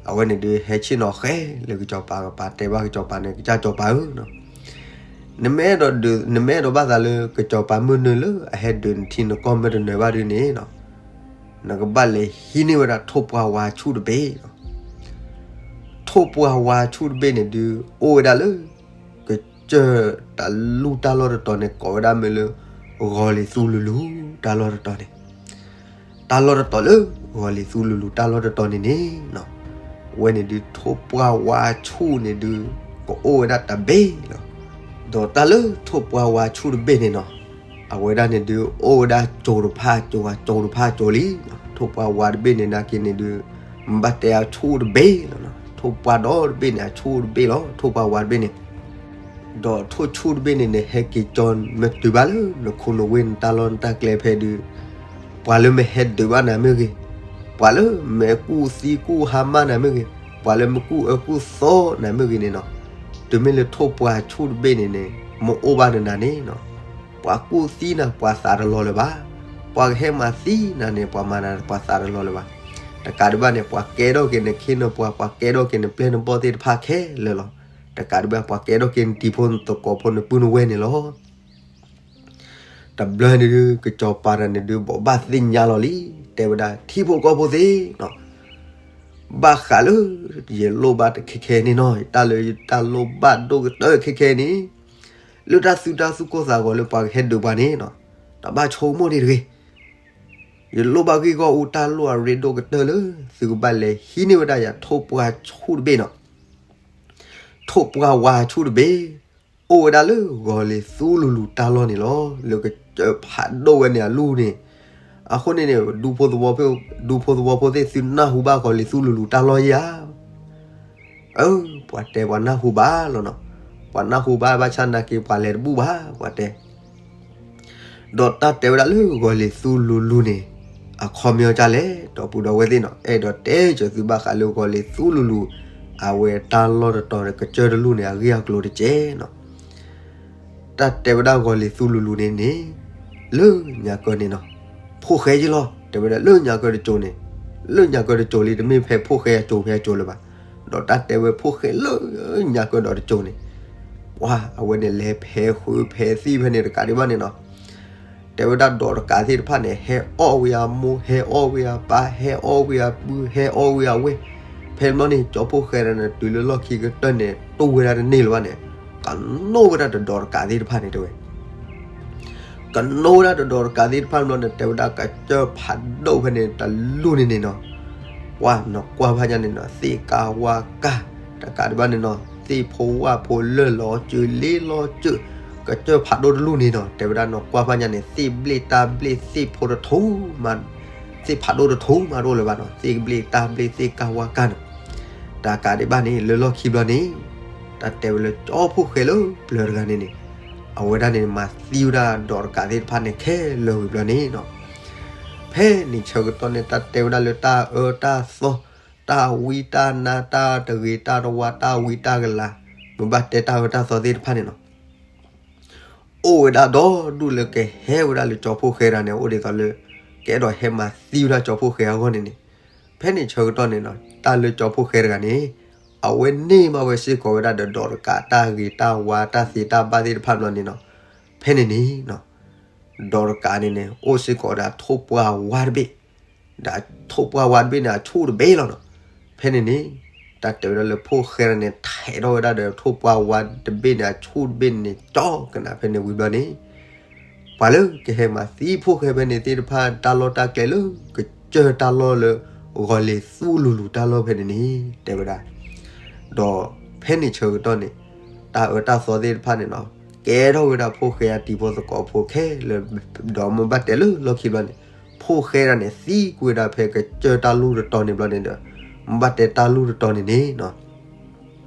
အဝဲန့ၣ်ဒုး ဟဲဆ့ၣ်နီၤဃဲလၢကစီၤပၤကပၤ တဲဘၣ်ကစီၤပၤန့ၣ် ကစၢ်စီၤပၤဧၢနီၤ, နမ့ၢ်အဲၣ်ဒိးဒုး နမ့ၢ်အဲၣ်ဒိးဘၣ်သးလၢကစီၤပၤမုၢ်နုာ်လၢအဟဲဒုးနထံနကီၢ်မ့ၢ်တနၢၤဘၣ်ဒုးန့ၣ်နီၤ နကဘၣ်လဲၤဟံးန့ၢ်ဝဲဒၣ်ထိၣ်ပှၢ်ဝါဆူၣ်တဘ့ၣ်နီၤ. ထိၣ်ပှၢ်ဝါဆူၣ်တဘ့ၣ်န့ၣ်ဒုး အိၣ်ဝဲဒၣ်လၢ က ကစၢၢ်တၢ်လူၢ်တၢ်လီၢ်တတီၤန့ၣ် ကိးဝဲဒၣ်မ့ၢ်လၢ ဂီၤလ့ၤသူလူၤလူၤတၢ်လီၢ်တတီၤန့ၣ်, တၢ်လီၢ်တတီၤလၢ ဂီၤလ့ၤသူလူၤလူၤတၢ်လီၢ်တတီၤန့ၣ်န့ၣ်နီၤ, အဝဲန့ၣ်ဒုး ထိၣ်ပှၢ်ဝါဆူၣ်န့ၣ်ဒုး ကအိၣ်ဝဲဒၣ်တဘ့ၣ်လီၤ. ဒီးတၢ်လၢထိၣ်ပှၢ်ဝါဆူၣ်တဘ့ၣ်န့ၣ်နီၤ, အဝဲဒၣ်န့ၣ်ဒုး အိၣ်ဝဲဒၣ်ကၠိၤတဖၣ်ကၠိၤ ကၠိၤတဖၣ်ကၠိၤလံ, ထိၣ်ပှၢ်ဝါတဘ့ၣ်န့ၣ်နာ်က့န့ၣ်ဒုး ဘၣ်တဲအဆူၣ်တဘ့ၣ်လီၤနီၤ, ထိၣ်ပှၢ်ဒီတဘ့ၣ်န့ၣ် အဆူၣ်တဘ့ၣ်လီၤ ထိၣ်ပှၢ်ဝါတဘ့ၣ်န့ၣ် ဒီးထိၣ်ဆူၣ်တဘ့ၣ်န့ၣ်န့ၣ် ဟဲက့ၤကၠီမ့ၢ်တုၤဘၣ်လၢနခိၣ်နဝ့ၢ်နတၢ်လီၢ်နတၢ်ကျဲဖဲဒုး, ပှၤလၢမ့ၢ်ဟဲဒုးဘၣ်နၤမ့ၢ်ဂ့ၤ, ပှၤလၢမ့ၢ်ကူၣ်သံကူၣ်ဟါမၢ်နၤမ့ၢ်ဂ့ၤ, ပှၤလၢမ့ၢ်ကူၣ်အၢကူၣ်သီနၤမ့ၢ်ဂ့ၤန့ၣ်နီၤ, တုၤမ့ၢ်လၢထိၣ်ပှၢ်ဆူၣ်တဘ့ၣ်န့ၣ်န့ၣ် မ့ၢ်အိၣ်ဘၣ်နၤန့ၣ်နီၤ, ပှၤကူၣ်သံနၤ ပှၤသးတလီၤလၢၤဘၣ်, ပှၤကဟဲမၤသံနၤန့ၣ် ပှၤမၤနၤ ပှၤသးတလီၤလၢၤဘၣ်. တကးဒံးဘၣ်န့ၣ် ပှၤကဲထီၣ်က့ၤနခ့နပှၤ, ပှၤကဲထီၣ်က့ၤနပျဲၢ်နဘီၣ်သ့ၣ်တဖၣ်ခဲလၢာ်လီၤ. တကးဒံးဘၣ် ပှၤကဲထီၣ်က့ၤနတံၤဖိနသကိးဖိနပုၢ်နဝဲၢ်န့ၣ်လီၤ. တဘျီန့ၣ်ဒုး ကစီၤပၤတဂၤန့ၣ်ဒုး ဘိးဘၣ်သ့ၣ်ညါလီၤလံ, တဲဝဲဒၣ် ထံဖိကီၢ်ဖိသ့ၣ်နီၤ, ဘၣ်ဃးလၢ ယလိၣ်ဘၣ်တခဲခဲန့ၣ်နီၤ, တၢ်လၢယတၢ်လိၣ်ဘၣ်ဒိၣ်ကတၢၢ်ခဲခဲန့ၣ်, လၢတၢ်သူတၢ်သူၣ်ကိၢ်သးဂီၤလၢပှၤကဟဲဒုးပှၤန့ၣ်နီၤ, တဘၣ်ဆိကမိၣ်ဒံးတဂ့ၤ. ယလိၣ်ဘၣ်ဂ့ၢ်ဂီၢ်အူတၢ်လိၣ်အရ့ဒိၣ်ကတၢၢ်လၢ သုကဘၣ်လဲၤဟံးန့ၢ်ဝဲဒၣ်ယၤထိၣ်ပှၢ်ဆူၣ်တဘ့ၣ်နီၤ, ထိၣ်ပှၢ်ဝါဆူၣ်တဘ့ၣ်, အိၣ်ဝဲဒၣ်လၢဂီၤလ့ၤသူလူၤလူၤတၢ်လီၢ်န့ၣ်လီၤ. လၢကစၢၢ်ဖးဒိၣ်ဝဲန့ၣ်အလူၢ်န့ၣ်, အဃိန့ၣ်န့ၣ် ဒူဖိသဝီဖိသ့ၣ် သုနၢ်ဟူဘၣ်ဂီၤလ့ၤသူလူၤလူၤတၢ်လီၢ်ဧါ. အၢ ပှၤတဲပှၤနၢ်ဟူဘၣ်လီၤနီၤ, ပှၤနၢ်ဟူဘၣ်ဘၣ်ဆၣ်နာ်က့ ပှၤလဲၤတဘူၣ်ဘၣ် ပှၤတဲ ဒီးတၢ်တဲဝဲဒၣ်လၢဂီၤလ့ၤသူလူၤလူၤန့ၣ် အခီပညီဒ်လဲၣ်, ဒီပုၢ်ဒီဝဲၢ်သ့ၣ်နီၤ, အဲၣ်ဒိးတဲကၢၤသုဘၣ်ဃးလၢဂီၤလ့ၤသူလူၤလူၤ အဝဲတၢ်လီၢ်တတီၤဒီးကစၢၢ်တလူၢ်န့ၣ် အဂ့ၢ်အကျိၤတက့ၢ်နီၤ. တၢ်တဲဝဲဒၣ်ဂီၤလ့ၤသူလူၤလူၤန့ၣ်န့ၣ် လၢညါကၢၢ်န့ၣ်နီၤ, ဖိၣ်ဃဲယ့လီၤ, တဲဝဲဒၣ်လၢညါကၢၢ်တစိၤန့ၣ်, လၢညါကၢၢ်တစိၤလံ တမ့ၢ်ဖဲဖိၣ်ဃဲအစိၤဖဲအစိၤလၢၤဘၣ်. ဒီးတၢ်တဲဝဲဖိၣ်ဃဲလၢညါကၢၢ်ဒီးတစိၤန့ၣ်, ပှၤအဝဲန့ၣ်လဲၤဖဲးဃုဖဲးသံၣ်ဖဲန့ၣ်တကးဒံးဘၣ်န့ၣ်နီၤ, တဲဝဲဒၣ်ဒီးတကးသ့ၣ်တဖၣ်န့ၣ် ဟဲအီၣ်ဝံၤအမိၢ် ဟဲအီၣ်ဝံၤအပၢ် ဟဲအီၣ်ဝံၤအပုၢ် ဟဲအီၣ်ဝံၤအဝဲၢ်, ဖဲန့ၣ်ဘျီန့ၣ် ကၠီဖိၣ်ဃဲတဂၤန့ၣ် တုၤလၢလီၢ်ခံကတၢၢ်န့ၣ် တူၢ်ဝဲဒၣ်တန့ၢ်လၢၤဘၣ်န့ၣ်, ကနိၣ်ဝဲဒၣ်တဒီးတကးသ့ၣ်တဖၣ်န့ၣ်တဲဝဲ ကနိၣ်ဝဲဒၣ်တဒီးတကးသ့ၣ်တဖၣ်ဘျီန့ၣ် တဲဝဲဒၣ်ကစၢၢ်ဖးဒိၣ်ဖဲန့ၣ်တလူၢ်န့ၣ်န့ၣ်နီၤ, ပှၤနီၢ်ကွၢ်ဖးညါန့ၣ်နီၤ သ့ၣ်ကၢ်ဝါကၢ်, တကးဒံးဘၣ်န့ၣ်နီၤ သ့ၣ်ဖိဝၣ်ဖိလၢၢ်လီၤစၢၤလ့လီၤစၢၤ, ကစၢၢ်ဖးဒိၣ်တလူၢ်န့ၣ်နီၤ တဲဝဲဒၣ်နီၢ်ကွၢ်ဖးညါန့ၣ် သ့ၣ်ဘျ့ၣ်တၢ်ဘျ့ၣ် သ့ၣ်ဖိတထူမး, သ့ၣ်ဖးဒိၣ်တထူမးတအိၣ်လၢၤဘၣ်နီၤ, သ့ၣ်ဘျ့ၣ်တၢ်ဘျ့ၣ် သ့ၣ်ကၢ်ဝါကၢ်နီၤ, တကးဒံးဘၣ်န့ၣ် လၢလီၢ်ခံဘျီန့ၣ် တၢ်တဲဝဲလၢကၠီဖိၣ်ဃဲလၢပျၢၤတဂၤန့ၣ်န့ၣ်, အဝဲဒၣ်န့ၣ် မၤသံဝဲဒၣ်ဒီးတကးသ့ၣ်တဖၣ်န့ၣ်ခဲလၢာ်ဝံၤဘျီန့ၣ်နီၤ, ဖဲန့ၣ်ဆၢကတီၢ်န့ၣ် တၢ်တဲဝဲဒၣ်လၢတၢ်အၢတၢ်သီ, တၢ်ဝံတၢ်နါ တၢ်တဂ့ၤတၢ်တဝါ တၢ်ဝံတၢ်ကလၤ, မ့ၢ်ဘၣ်တဲတၢ်အၢတၢ်သီသ့ၣ်တဖၣ်န့ၣ်နီၤ အိၣ်ဝဲဒၣ်ဒီဒူၣ်လၢကဟဲဝဲဒၣ်လၢကၠီဖိၣ်ဃဲတဂၤန့ၣ် အိၣ်ဒ်သိးလၢ ကအဲၣ်ဒိးဟဲမၤသံဝဲဒၣ်ကၠီဖိၣ်ဃဲအဂီၢ်န့ၣ်န့ၣ်, ဖဲန့ၣ်ဆၢကတီၢ်န့ၣ်နီၤ တၢ်လၢကၠီဖိၣ်ဃဲတဂၤန့ၣ် အဝဲန့ၢ်မးဝဲစ့ၢ်ကီးဝဲဒၣ်ဒီးဒီးတကး တၢ်ဂ့ၤတၢ်ဝါ တၢ်သ့တၢ်ဘၣ်သ့ၣ်တဖၣ်ဘျီန့ၣ်နီၤ, ဖဲန့ၣ်န့ၣ်နီၤ ဒီးတကးန့ၣ်န့ၣ် အိၣ်စ့ၢ်ကီးဒီးထိၣ်ပှၢ်ဝါတဘ့ၣ်, ဒီးထိၣ်ပှၢ်ဝါတဘ့ၣ်န့ၣ် အဆူၣ်တဘ့ၣ်လီၤနီၤ. ဖဲန့ၣ်န့ၣ် တၢ်တဲဝဲဒၣ်လၢဖိၣ်ဃဲတဂၤန့ၣ် ထဲးထီၣ်ဝဲဒၣ်ဒီးထိၣ်ပှၢ်ဝါတဘ့ၣ်န့ၣ် အဆူၣ်တဘ့ၣ်န့ၣ် ကၠီကနၣ်ဖဲန့ၣ်ဝံၤဘျီန့ၣ် ပှၤလၢကဟဲမၤသံဖိၣ်ဃဲဖဲန့ၣ်သ့ၣ်တဖၣ် တၢ်လီၢ်တၢ်ကျဲလၢ ကစၢၢ်တၢ်လီၢ်လၢ ဂီၤလ့ၤသူလူၤလူၤတၢ်လီၢ်ဖဲန့ၣ်န့ၣ် တဲဝဲဒၣ် ဒီးဖဲန့ၣ်ဆၢကတီၢ်န့ၣ် တၢ်အၢတၢ်သီသ့ၣ်တဖၣ်န့ၣ်နီၤ ကဲထီၣ်ဝဲဒၣ်ဖိၣ်ဃဲအတံၤဖိသကိးဖိခဲလၢာ်, ဒီးမ့ၢ်ဘၣ်တဲလၢလီၢ်ခံဘျီန့ၣ် ဖိၣ်ဃဲဒၣ်န့ၣ် သံကွံာ်ဝဲဒၣ်ဖဲကစၢၢ်တၢ်လူၢ်တတီၤန့ၣ်ဘျီန့ၣ်ဒီး မ့ၢ်ဘၣ်တဲတၢ်လူၢ်တတီၤန့ၣ်န့ၣ်နီၤ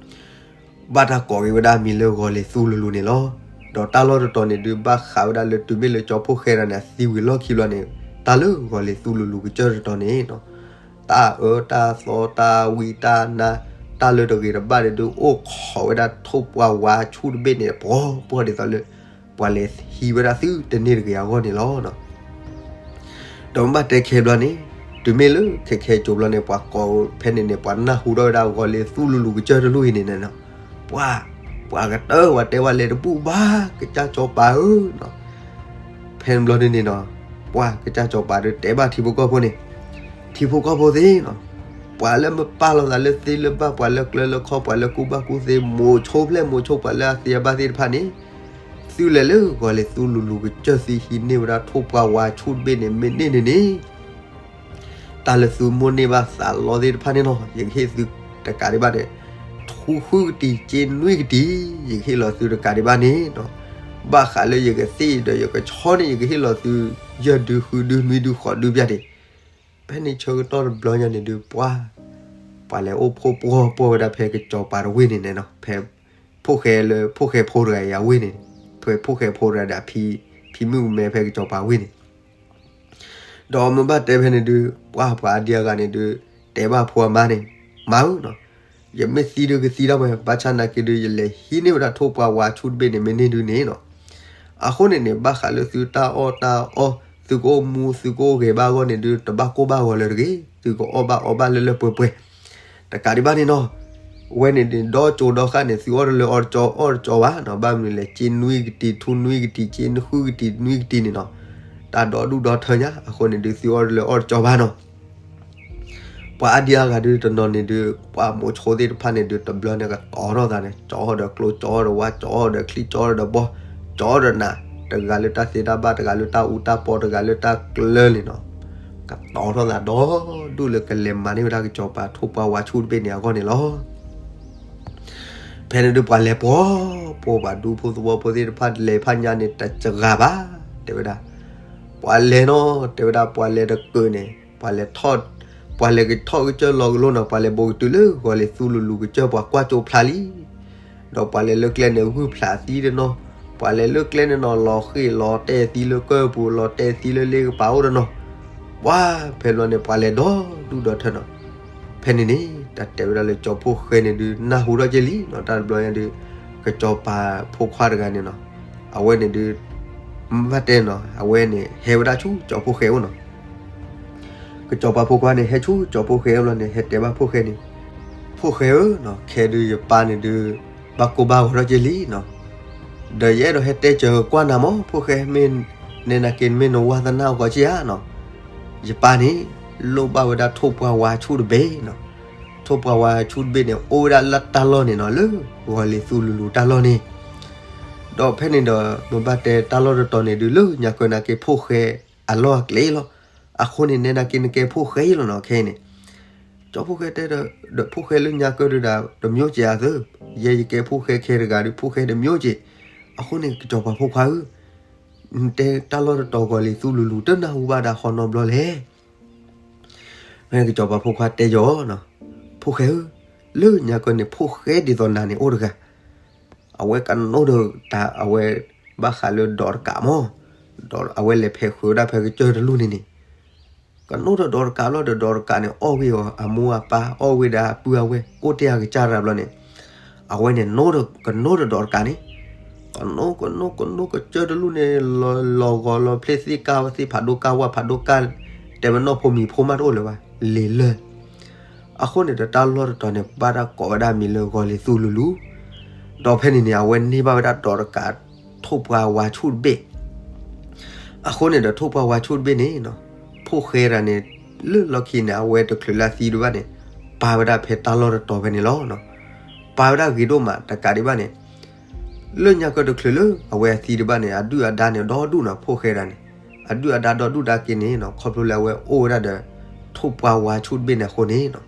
ဘၣ်တၢ်ကိးက့ၤဝဲဒၣ်မံၤလၢဂီၤလ့ၤသူလူၤလူၤန့ၣ်လီၤ. ဒီးတၢ်လီၢ်တတီၤန့ၣ်ဒုး ဘၣ်ဃးဝဲဒၣ်လၢတုၤမ့ၢ်လၢကၠီဖိၣ်ဃဲဒၣ်န့ၣ် အသံဝံၤလီၢ်ခံဘျီန့ၣ် တၢ်လၢဂီၤလ့ၤသူလူၤလူၤကစၢၢ်တတီၤန့ၣ်နီၤ တၢ်အၢတၢ်သီတၢ်ဝံတၢ်နါ တၢ်လၢတဂ့ၤတဘၣ်န့ၣ်ဒုး အိၣ်ခိးဝဲဒၣ်ထိၣ်ပှၢ်ဝါဆူၣ်တဘ့ၣ်န့ၣ် ပှီၢ်ပှီၢ်ဒ်သိးလၢ ပှၤလဲၤဟံးဝဲဒၣ်သုတန့ၢ်တဂ့ၤအဂီၢ်န့ၣ်လီၤ. ဒီးမ့ၢ်ဘၣ်တဲခဲဘျီန့ၣ် တုၤမ့ၢ်လၢခဲခဲကိးဘျီန့ၣ် ပှၤကိးဖဲန့ၣ်န့ၣ် ပှၤနၢ်ဟူထီၣ်ဝဲဒၣ်ဂီၤလ့ၤသူလူၤလူၤကစၢၢ်တလူၢ်အံၤန့ၣ်န့ၣ်နီၤ ပှၤ ပှၤကတၢၢ်ဝဲတဲဝဲလဲၤတဘူၣ်ဘၣ် ကစၢ်စီၤပၤဧၢနီၤ ဖဲန့ၣ်ဘျီန့ၣ်န့ၣ်နီၤ ပှၤကစၢ်စီၤပၤဒီးတဲဘၣ်ထံဖိကီၢ်ဖိန့ၣ် ထံဖိကီၢ်ဖိသ့ၣ်နီၤ ပှၤလၢမပာ်လီၤသးလၢသ့လၢဘၣ်, ပှၤလၢကျၢလၢခီ, ပှၤလၢကူၣ်ဘၣ်ကူၣ်သ့, မိၤဆိဖျဲၣ်မိၤဆိပှၤလၢအသ့အဘၣ်သ့ၣ်တဖၣ်န့ၣ်, သုလဲၤလၢဂီၤလ့ၤသူလူၤလူၤကစၢၢ် သုဟံးန့ၢ်ဝဲဒၣ်ထိၣ်ပှၢ်ဝါဆူၣ်တဘ့ၣ်န့ၣ် မ့ၢ်န့ၢ်န့ၣ်န့ၣ် တၢ်လၢသုမိၣ်န့ၢ်ဘၣ်သးလီသ့ၣ်တဖၣ်န့ၣ်လီၤ. ယကဟ့ၣ်သုတကးဒံးဘၣ်န့ၣ်, ထူဃုကတံၤ က့နွံကတံၤ, ယကဟ့ၣ်လီၤသုတကးဒံးဘၣ်န့ၣ်, ဘၣ်ဃးလၢယကသ့ၣ်ဒီးယကဆီန့ၣ် ယကဟ့ၣ်လီၤသု ယဲၢ်ဒုဃုဒုနွံဒုဃိးဒုပျၢ်ဒံး. ဖဲန့ၣ်ဆၢကတီၢ်တဘျီညါန့ၣ်ဒုး ပှၤ, ပှၤလဲၤအိၣ်ဖှိၣ်ပှီၢ်ပှီၢ်ဝဲဒၣ်ဖဲကစီၤပၤတဝ့ၢ်န့ၣ်န့ၣ်လီၤ. ဖဲဖိၣ်ဃဲလၢဖိၣ်ဃဲဖိတဂၤအံၤအဝ့ၢ်န့ၣ်, ဖဲဖိၣ်ဃဲဖိတဂၤဒီး ဖံမုၣ်ကမဲဖဲကစီၤပၤဝ့ၢ်န့ၣ် ဒီးမ့ၢ်ဘၣ်တဲဖဲန့ၣ်ဒုး ပှၤပှၤအါဒံအါဂၤန့ၣ်ဒုး တဲဘၣ်ဖိအမါန့ၣ်, မၤဧၢ, ယမ့ၢ်သံဒုးကသံဒၣ်ဝဲ, ဘၣ်ဆၣ်နာ်က့ဒုး ယလဲၤဟံးန့ၢ်ဝဲဒၣ်ထိၣ်ပှၢ်ဝါဆူၣ်တဘ့ၣ်န့ၣ် မ့ၢ်န့ၢ်ဒုးန့ၣ်လီၤ. အဃိန့ၣ်န့ၣ် ဘၣ်ဃးလၢသုတၢ်အီၣ်တၢ်အီ, သုကအိၣ်မူသုကအိၣ်ဂဲၤဘၣ်အဂီၢ်န့ၣ်ဒုး တဘၣ်ကိၢ်ဘၣ်ဂီၤလၢၤတဂ့ၤ, သုကအီၣ်ဘၣ်အီဘၣ်လၢလၢပှဲၤပှဲၤ တကးဒံးဘၣ်န့ၣ်လီၤ. ဝဲန့ၣ်ဒုး ဒီကၠိဒီဃၣ်န့ၣ် သုအီၣ်တလၢအီတကၠီ အီၣ်တကၠီဘၣ်လီၤ. ဘၣ်မနုၤလဲၣ် က့နွံကတံၤ ထူနွံကတံၤ က့ဃုကတံၤ နွံကတံၤန့ၣ်လီၤ. တၢ်ဒီဒူၣ်ဒီထၢညါ အဃိန့ၣ်ဒုး သုအီၣ်တလၢအီတကၠီဘၣ်လီၤ. ပှၤအါဒံအါဂၤဒုးတနီၤန့ၣ်ဒုး ပှၤမိၤဆိသ့ၣ်တဖၣ်န့ၣ်ဒုး တဘျီန့ၣ်ကတီၤထီၣ်သးန့ၣ် ကၠီထီၣ်ဒီးကျိ ကၠီထီၣ်ဒီးဝါ ကၠီထီၣ်ဒီးချံ ကၠီထီၣ်ဒီးဘီ ကၠီထီၣ်ဒီးနး, တဂၤလၢတၢ်သ့တၢ်ဘၣ် တဂၤလၢတၢ်အူတၢ်ပီ တဂၤလၢတၢ်ကျၢန့ၣ်လီၤ. ကတီၤထီၣ်သးဒီဒူၣ်လၢကလဲၤမၤန့ၢ်ဝဲဒၣ်ကစီၤပၤထိၣ်ပှၢ်ဝါဆူၣ်တဘ့ၣ်န့ၣ်အဂီၢ်န့ၣ်လီၤ. ဖဲန့ၣ်ဒုးပှၤလဲၤပှီၢ်ပှီၢ် ပှၤဒူဖိသဝီဖိသ့ၣ်တဖၣ်လဲၤဖးညါန့ၣ် တစှၤဘၣ် တဲဝဲဒၣ်. ပှၤလဲၤနီၤ တဲဝဲဒၣ် ပှၤလဲၤတကၢၢ်န့ၣ် ပှၤလဲၤထီၣ်, ပှၤလဲၤကထီၣ်ကစၢၢ်လီၤကလိနီၤ ပှၤလဲၤဘိးကတုၤလၢဂီၤလ့ၤသူလူၤလူၤကစၢၢ် ပှၤကွၢ်ကၠိဖျါလံ. ဒီးပှၤလဲၤလၢကျဲန့ၣ် ဂုၢ်ဖျးသံတနီၤ, ပှၤလဲၤလၢကျဲန့ၣ်နီၤ လီၤဃ့ၢ်လီၤတဲာ်သံလၢကၢၢ်ပူၤ လီၤတဲာ်သံလၢလ့ကပၤအိၣ်တနီၤ. ပှၤဖဲလီၤန့ၣ် ပှၤလဲၤဒီဒူၣ်ဒီထၢနီၤ. ဖဲန့ၣ်န့ၣ် တၢ်တဲဝဲဒၣ်လၢကၠီဖိၣ်ဃဲန့ၣ်ဒုး နၢ်ဟူထီၣ်က့ၤလံနီၤ. တၢ်တဘျီညါဒုး ကစီၤပၤဖိခွါတဂၤန့ၣ်နီၤ အဝဲန့ၣ်ဒုး မ့ၢ်ဘၣ်တဲနီၤ အဝဲန့ၣ်ဟဲဝဲဒၣ်ဆူကၠီဖိၣ်ဃဲအိၣ်နီၤ. ကစီၤပၤဖိခွါန့ၣ် ဟဲဆူကၠီဖိၣ်ဃဲအိၣ်လီၤန့ၣ် ဟဲတဲဘၣ်ဖိၣ်ဃဲန့ၣ်, ဖိၣ်ဃဲဧၢ, ခဲဒုးယပၢ်န့ၣ်ဒုး ဘၣ်ကိၢ်ဘၣ်ဂီၤထီၣ်က့ၤလံနီၤ. ဒီးယအဲၣ်ဒိးဟဲတဲစၢၤကွၢ်နၤမၢ် ဖိၣ်ဃဲ, မ့ၢ်နဲနာ်က့ မ့ၢ်နဝါသနာအဂီၢ်က့ဧါနီၤ. ယပၢ်န့ၣ် လိၣ်ဘၣ်ဝဲဒၣ်ထိၣ်ပှၢ်ဝါဆူၣ်တဘ့ၣ်နီၤ. ထိၣ်ပှၢ်ဝါဆူၣ်တဘ့ၣ်န့ၣ် အိၣ်ဝဲဒၣ်လၢတၢ်လီၢ်န့ၣ်နီၤ လၢဂီၤလ့ၤသူလူၤလူၤတၢ်လီၢ်န့ၣ်. ဒီးဖဲန့ၣ်ဒီး မ့ၢ်ဘၣ်တဲတၢ်လီၢ်တတီၤန့ၣ်ဒုး လၢညါကၢနာ်က့ ဖိၣ်ဃဲအလီၢ်အကျဲလီၤ. အဃိန့ၣ် နဲနာ်က့ နကဲဖိၣ်ဃဲလီၤနီၤ ခဲအံၤန့ၣ်. ကၠီဖိၣ်ဃဲတဲဒီး ဖိၣ်ဃဲလၢညါကၢဒုးဒၣ် တမျိုးကဲအသၢ, ယဲယကဲဖိၣ်ဃဲခဲတဂၤဒီး ဖိၣ်ဃဲတမျိုးကဲ. အဃိန့ၣ် ကစီၤပၤဖိခွါဧၢ, နတဲတၢ်လီၢ်တတီၤဂီၤလ့ၤသူလူၤလူၤ တနၢ်ဟူဘၣ်ဒၣ်ဃီနီတဘျီလဲၣ်. ဖဲကစီၤပၤဖိခွါတဲယီၤ, ဖိၣ်ဃဲဧၢ, လၢညါကၢန့ၣ် ဖိၣ်ဃဲဒ်သိးနၤန့ၣ်အိၣ်တဂၤ အဝဲကနိဒီးတၢ် အဝဲဘၣ်ဃးလၢဒီးတကးမၢ်, ဒီးအဝဲလဲၤဖဲးဃုာ်ဝဲဒၣ်ဖဲကစၢၢ်တလူၢ်န့ၣ်န့ၣ်, ကနိဒီးဒီးတကးလီၤဒီး ဒီးတကးန့ၣ် အီၣ်ဝံၤအီၤ အမိၢ်အပၢ် အီၣ်ဝံၤဒီးအပုၢ်အဝဲၢ် အိၣ်တ့ၢ်အကစၢ်တဘျီန့ၣ်, အဝဲန့ၣ် ကနိဒီးဒီးတကးန့ၣ်, ကနိကနိကနိကစၢၢ်တလူၢ်န့ၣ် လီၤဂီၤလီၤဖျ့သ့ၣ်ကၢ်သ့ၣ် ဖးဒိၣ်ကၢ်ဝါ ဖးဒိၣ်ကၢ်, တဲဝဲနီၢ်ဖိမံၤဖိမးတအိၣ်လၢၤဘၣ်, လ့ၤလၢၢ် အဃိန့ၣ်ဒီးတၢ်လီၢ်တတီၤန့ၣ် ဘၣ်တၢ်ကိးဝဲဒၣ်မံၤလၢဂီၤလ့ၤသူလူၤလူၤ, ဒီးဖဲန့ၣ်န့ၣ် အဝဲန့ၢ်ဘၣ်ဝဲဒၣ်ဒီးတကး ထိၣ်ပှၢ်ဝါဆူၣ်တဘ့ၣ်, အဃိန့ၣ်ဒီးထိၣ်ပှၢ်ဝါဆူၣ်တဘ့ၣ်န့ၣ်, ဖိၣ်ဃဲတဂၤန့ၣ် လၢလီၢ်ခံန့ၣ် အဝဲတချုးလၢအသံဒံးဘၣ်န့ၣ်, ပာ်ဝဲဒၣ်ဖဲတၢ်လီၢ်တတီၤဖဲန့ၣ်လီၤ. ပာ်ဝဲဒၣ်ဂ့ၤဒိၣ်မး တကးဒံးဘၣ်န့ၣ်, လၢညါကၢတချုးလၢအဝဲအသံဒံးဘၣ်န့ၣ် အဒုၣ်အဒါန့ၣ်ဒီဒူၣ်နီၤ ဖိၣ်ဃဲတဂၤန့ၣ်, အဒုၣ်အဒါဒီဒူၣ်ဒါက့ၤန့ၣ်နီၤ ခီဖျိလၢအဝဲအိၣ်ဝဲဒၣ်ဒီး ထိၣ်ပှၢ်ဝါဆူၣ်တဘ့ၣ်န့ၣ်အဃိန့ၣ်နီၤ,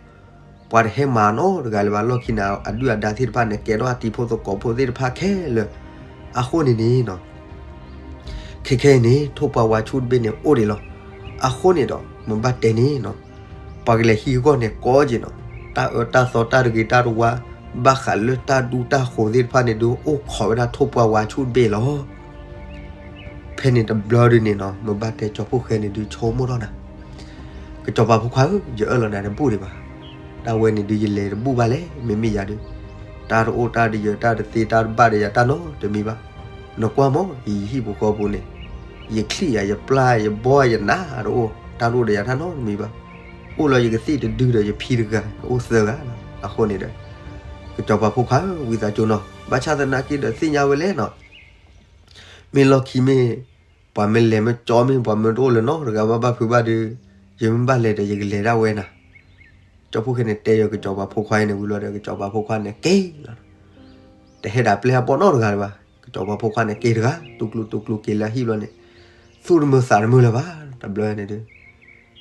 ပှၤတဟဲမၤနီတဂၤလၢၤဘၣ် လီၢ်ခံန့ၣ် အဒုၣ်အဒါသ့ၣ်တဖၣ်န့ၣ် ကဲထီၣ်အတံၤဖိသကိးဖိသ့ၣ်တဖၣ်ခဲလၢာ်, အဃိန့ၣ်န့ၣ်နီၤ ခဲခဲအံၤန့ၣ် ထိၣ်ပှၢ်ဝါဆူၣ်တဘ့ၣ်န့ၣ်အိၣ်ဒံးလီၤ. အဃိန့ၣ်ဒီး မ့ၢ်ဘၣ်တဲန့ၣ်နီၤ, ပှၤကလဲၤဟံးအဂီၢ်န့ၣ်ကိးက့ၤနီၤ, တၢ်အၢတၢ်သီတၢ်တဂ့ၤတၢ်တဝါ ဘၣ်ဃးလၢတၢ်ဒူတၢ်ဃိၤသ့ၣ်တဖၣ်န့ၣ်ဒုး အိၣ်ခိးဝဲဒၣ်ထိၣ်ပှၢ်ဝါဆူၣ်တဘ့ၣ်လီၤ. ဖဲန့ၣ်တဘျီဒုးန့ၣ်နီၤ မ့ၢ်ဘၣ်တဲကၠီဖိၣ်ဃဲန့ၣ်ဒုးဆိကမိၣ်ထီၣ်နၤ, ကစီၤပၤဖိခွါဧၢ, ယအၢၣ်လီၤနၤတဘူၣ်ဒံးဘၣ်. တၢ်ဝဲန့ၣ်ဒုးယလဲၤတဘူၣ်ဘၣ်လဲၣ်, မ့မ့ၢ်ယၤဒုး တၢ်တအိၣ်တၢ်တယၢၤ တၢ်တသ့တၢ်တဘၣ်ဒီးယၤတၢ်နီတမံၤဘၣ်. နကွၢ်မၢ် ယဟံၣ်ပူၤဃီပူၤန့ၣ်, ယချံၣ်ယၤ ယပျၢ်ယဘီယနးတအိၣ်, တၢ်တအိၣ်ဒီးယၤတၢ်နီတမံၤဘၣ်. အိၣ်လီၤယကသ့ၣ်တဒုဒီးယဖံတဂၤ အိၣ်သၢဂၤလီၤ. အဃိန့ၣ်ဒီး ကစီၤပၤဖိခွါဧၢ, ဝံသးစူၤနီၤ, ဘၣ်ဆၣ်သနာ်က့ဒီးသ့ၣ်ညါဝဲလဲၣ်နီၤ, မ့ၢ်လီၢ်ခံမ့ၢ် ပှၤမ့ၢ်လဲၤမ့ၢ်ကၠီမ့ၢ် ပှၤမ့ၢ်တအိၣ်လၢၤနီတဂၤဘၣ်ဘၣ်ဖုးဘၣ်ဒီး ယမ့ၢ်ဘၣ်လဲၤဒီးယကလဲၤဒၣ်ဝဲနၤ. ကၠီဖီၣ်ဃဲန့ၣ်တဲယီၤကစီၤပၤဖိခွါအံၤန့ၣ်ဝံၤလီၤဒီး ကစီၤပၤဖိခွါန့ၣ်က့ၤလီၤ. တဟဲဒၣ်ပျဲၢ်အပီၢ်နီတဂၤလၢၤဘၣ်. ကစီၤပၤဖိခွါန့ၣ်က့ၤတဂၤ တူၢ်ကျူတူၢ်ကျူက့ၤလၢအဟံၣ်ဘျီန့ၣ်, သူၣ်တမုာ်သးတမုာ်လၢၤဘၣ် တဘျီန့ၣ်ဒီး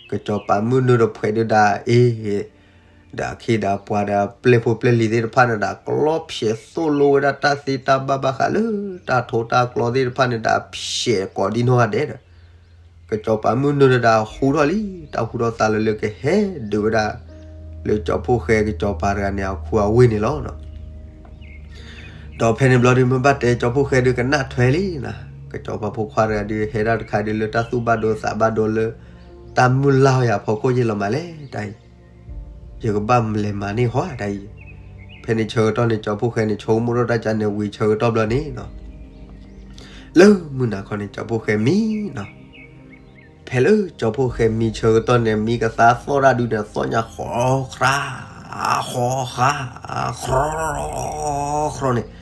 ကစီၤပၤမုၢ်နုာ်ဒီးဖှဲးဒုးဒၣ်အ့ၣ် ဒီးအခ့ဒီးပှၤဒီးပျဲၢ်ဖိပျဲၢ်လံၤသ့ၣ်တဖၣ်န့ၣ်ဒီး ကျီဖျဲးသိၣ်လိဝဲဒၣ်တၢ်သ့တၢ်ဘၣ်ဘၣ်ဃးလၢတၢ်ထိတၢ်ကျီသ့ၣ်တဖၣ်န့ၣ်ဒီး ဖျဲးကိးဒံနီၢ်ဂၤဒဲးဒီး ကစီၤပၤမုၢ်နုာ်ဒီးဟူထီၣ်လံ တၢ်ဟူထီၣ်သးလၢလၢကဟဲဒုးဝဲဒၣ် လၢကၠီဖီၣ်ဃဲကစီၤပၤတဂၤန့ၣ် အခူအဝ့ၢ်န့ၣ်လီၤ. ဒီးဖဲန့ၣ်ဘျီဒုး မ့ၢ်ဘၣ်တဲကၠီဖီၣ်ဃဲဒုးကနၣ်ထွဲလံနီၤ, ကစီၤပၤဖိခွါတဂၤဒုးဟဲဒၣ်တခါဒုးလၢတၢ်သူၣ်ဘၣ်ဒိသးဘၣ်ဒိလၢ တၢ်မုၢ်လၢ်အီၤယၤဖီခိၣ်ယ့ၢ်လီၤမးလဲၣ် တၢ်အံၤ ယကဘၣ်လဲၤမၤန့ၢ်ဟီတၢ်အံၤ, ဖဲန့ၣ်ဆၢကတီၢ်န့ၣ် ကၠီဖီၣ်ဃဲန့ၣ် ဆိကမိၣ်ထီၣ်တၢ်ကန့ၣ်ဝံၤဆၢကတီၢ်ဘျီန့ၣ်နီၤ, လၢမုၢ်နၤခီန့ၣ် ကၠီဖီၣ်ဃဲမံနီၤ, ဖဲလၢကၠီဖီၣ်ဃဲမံဆၢကတီၢ်န့ၣ် မံကသါသီၣ်တၢ်ဒုးန့ၣ် သီၣ်ညါဃီၤဃါ ဃီၤဃါ ဃီၤဃီၤန့ၣ်,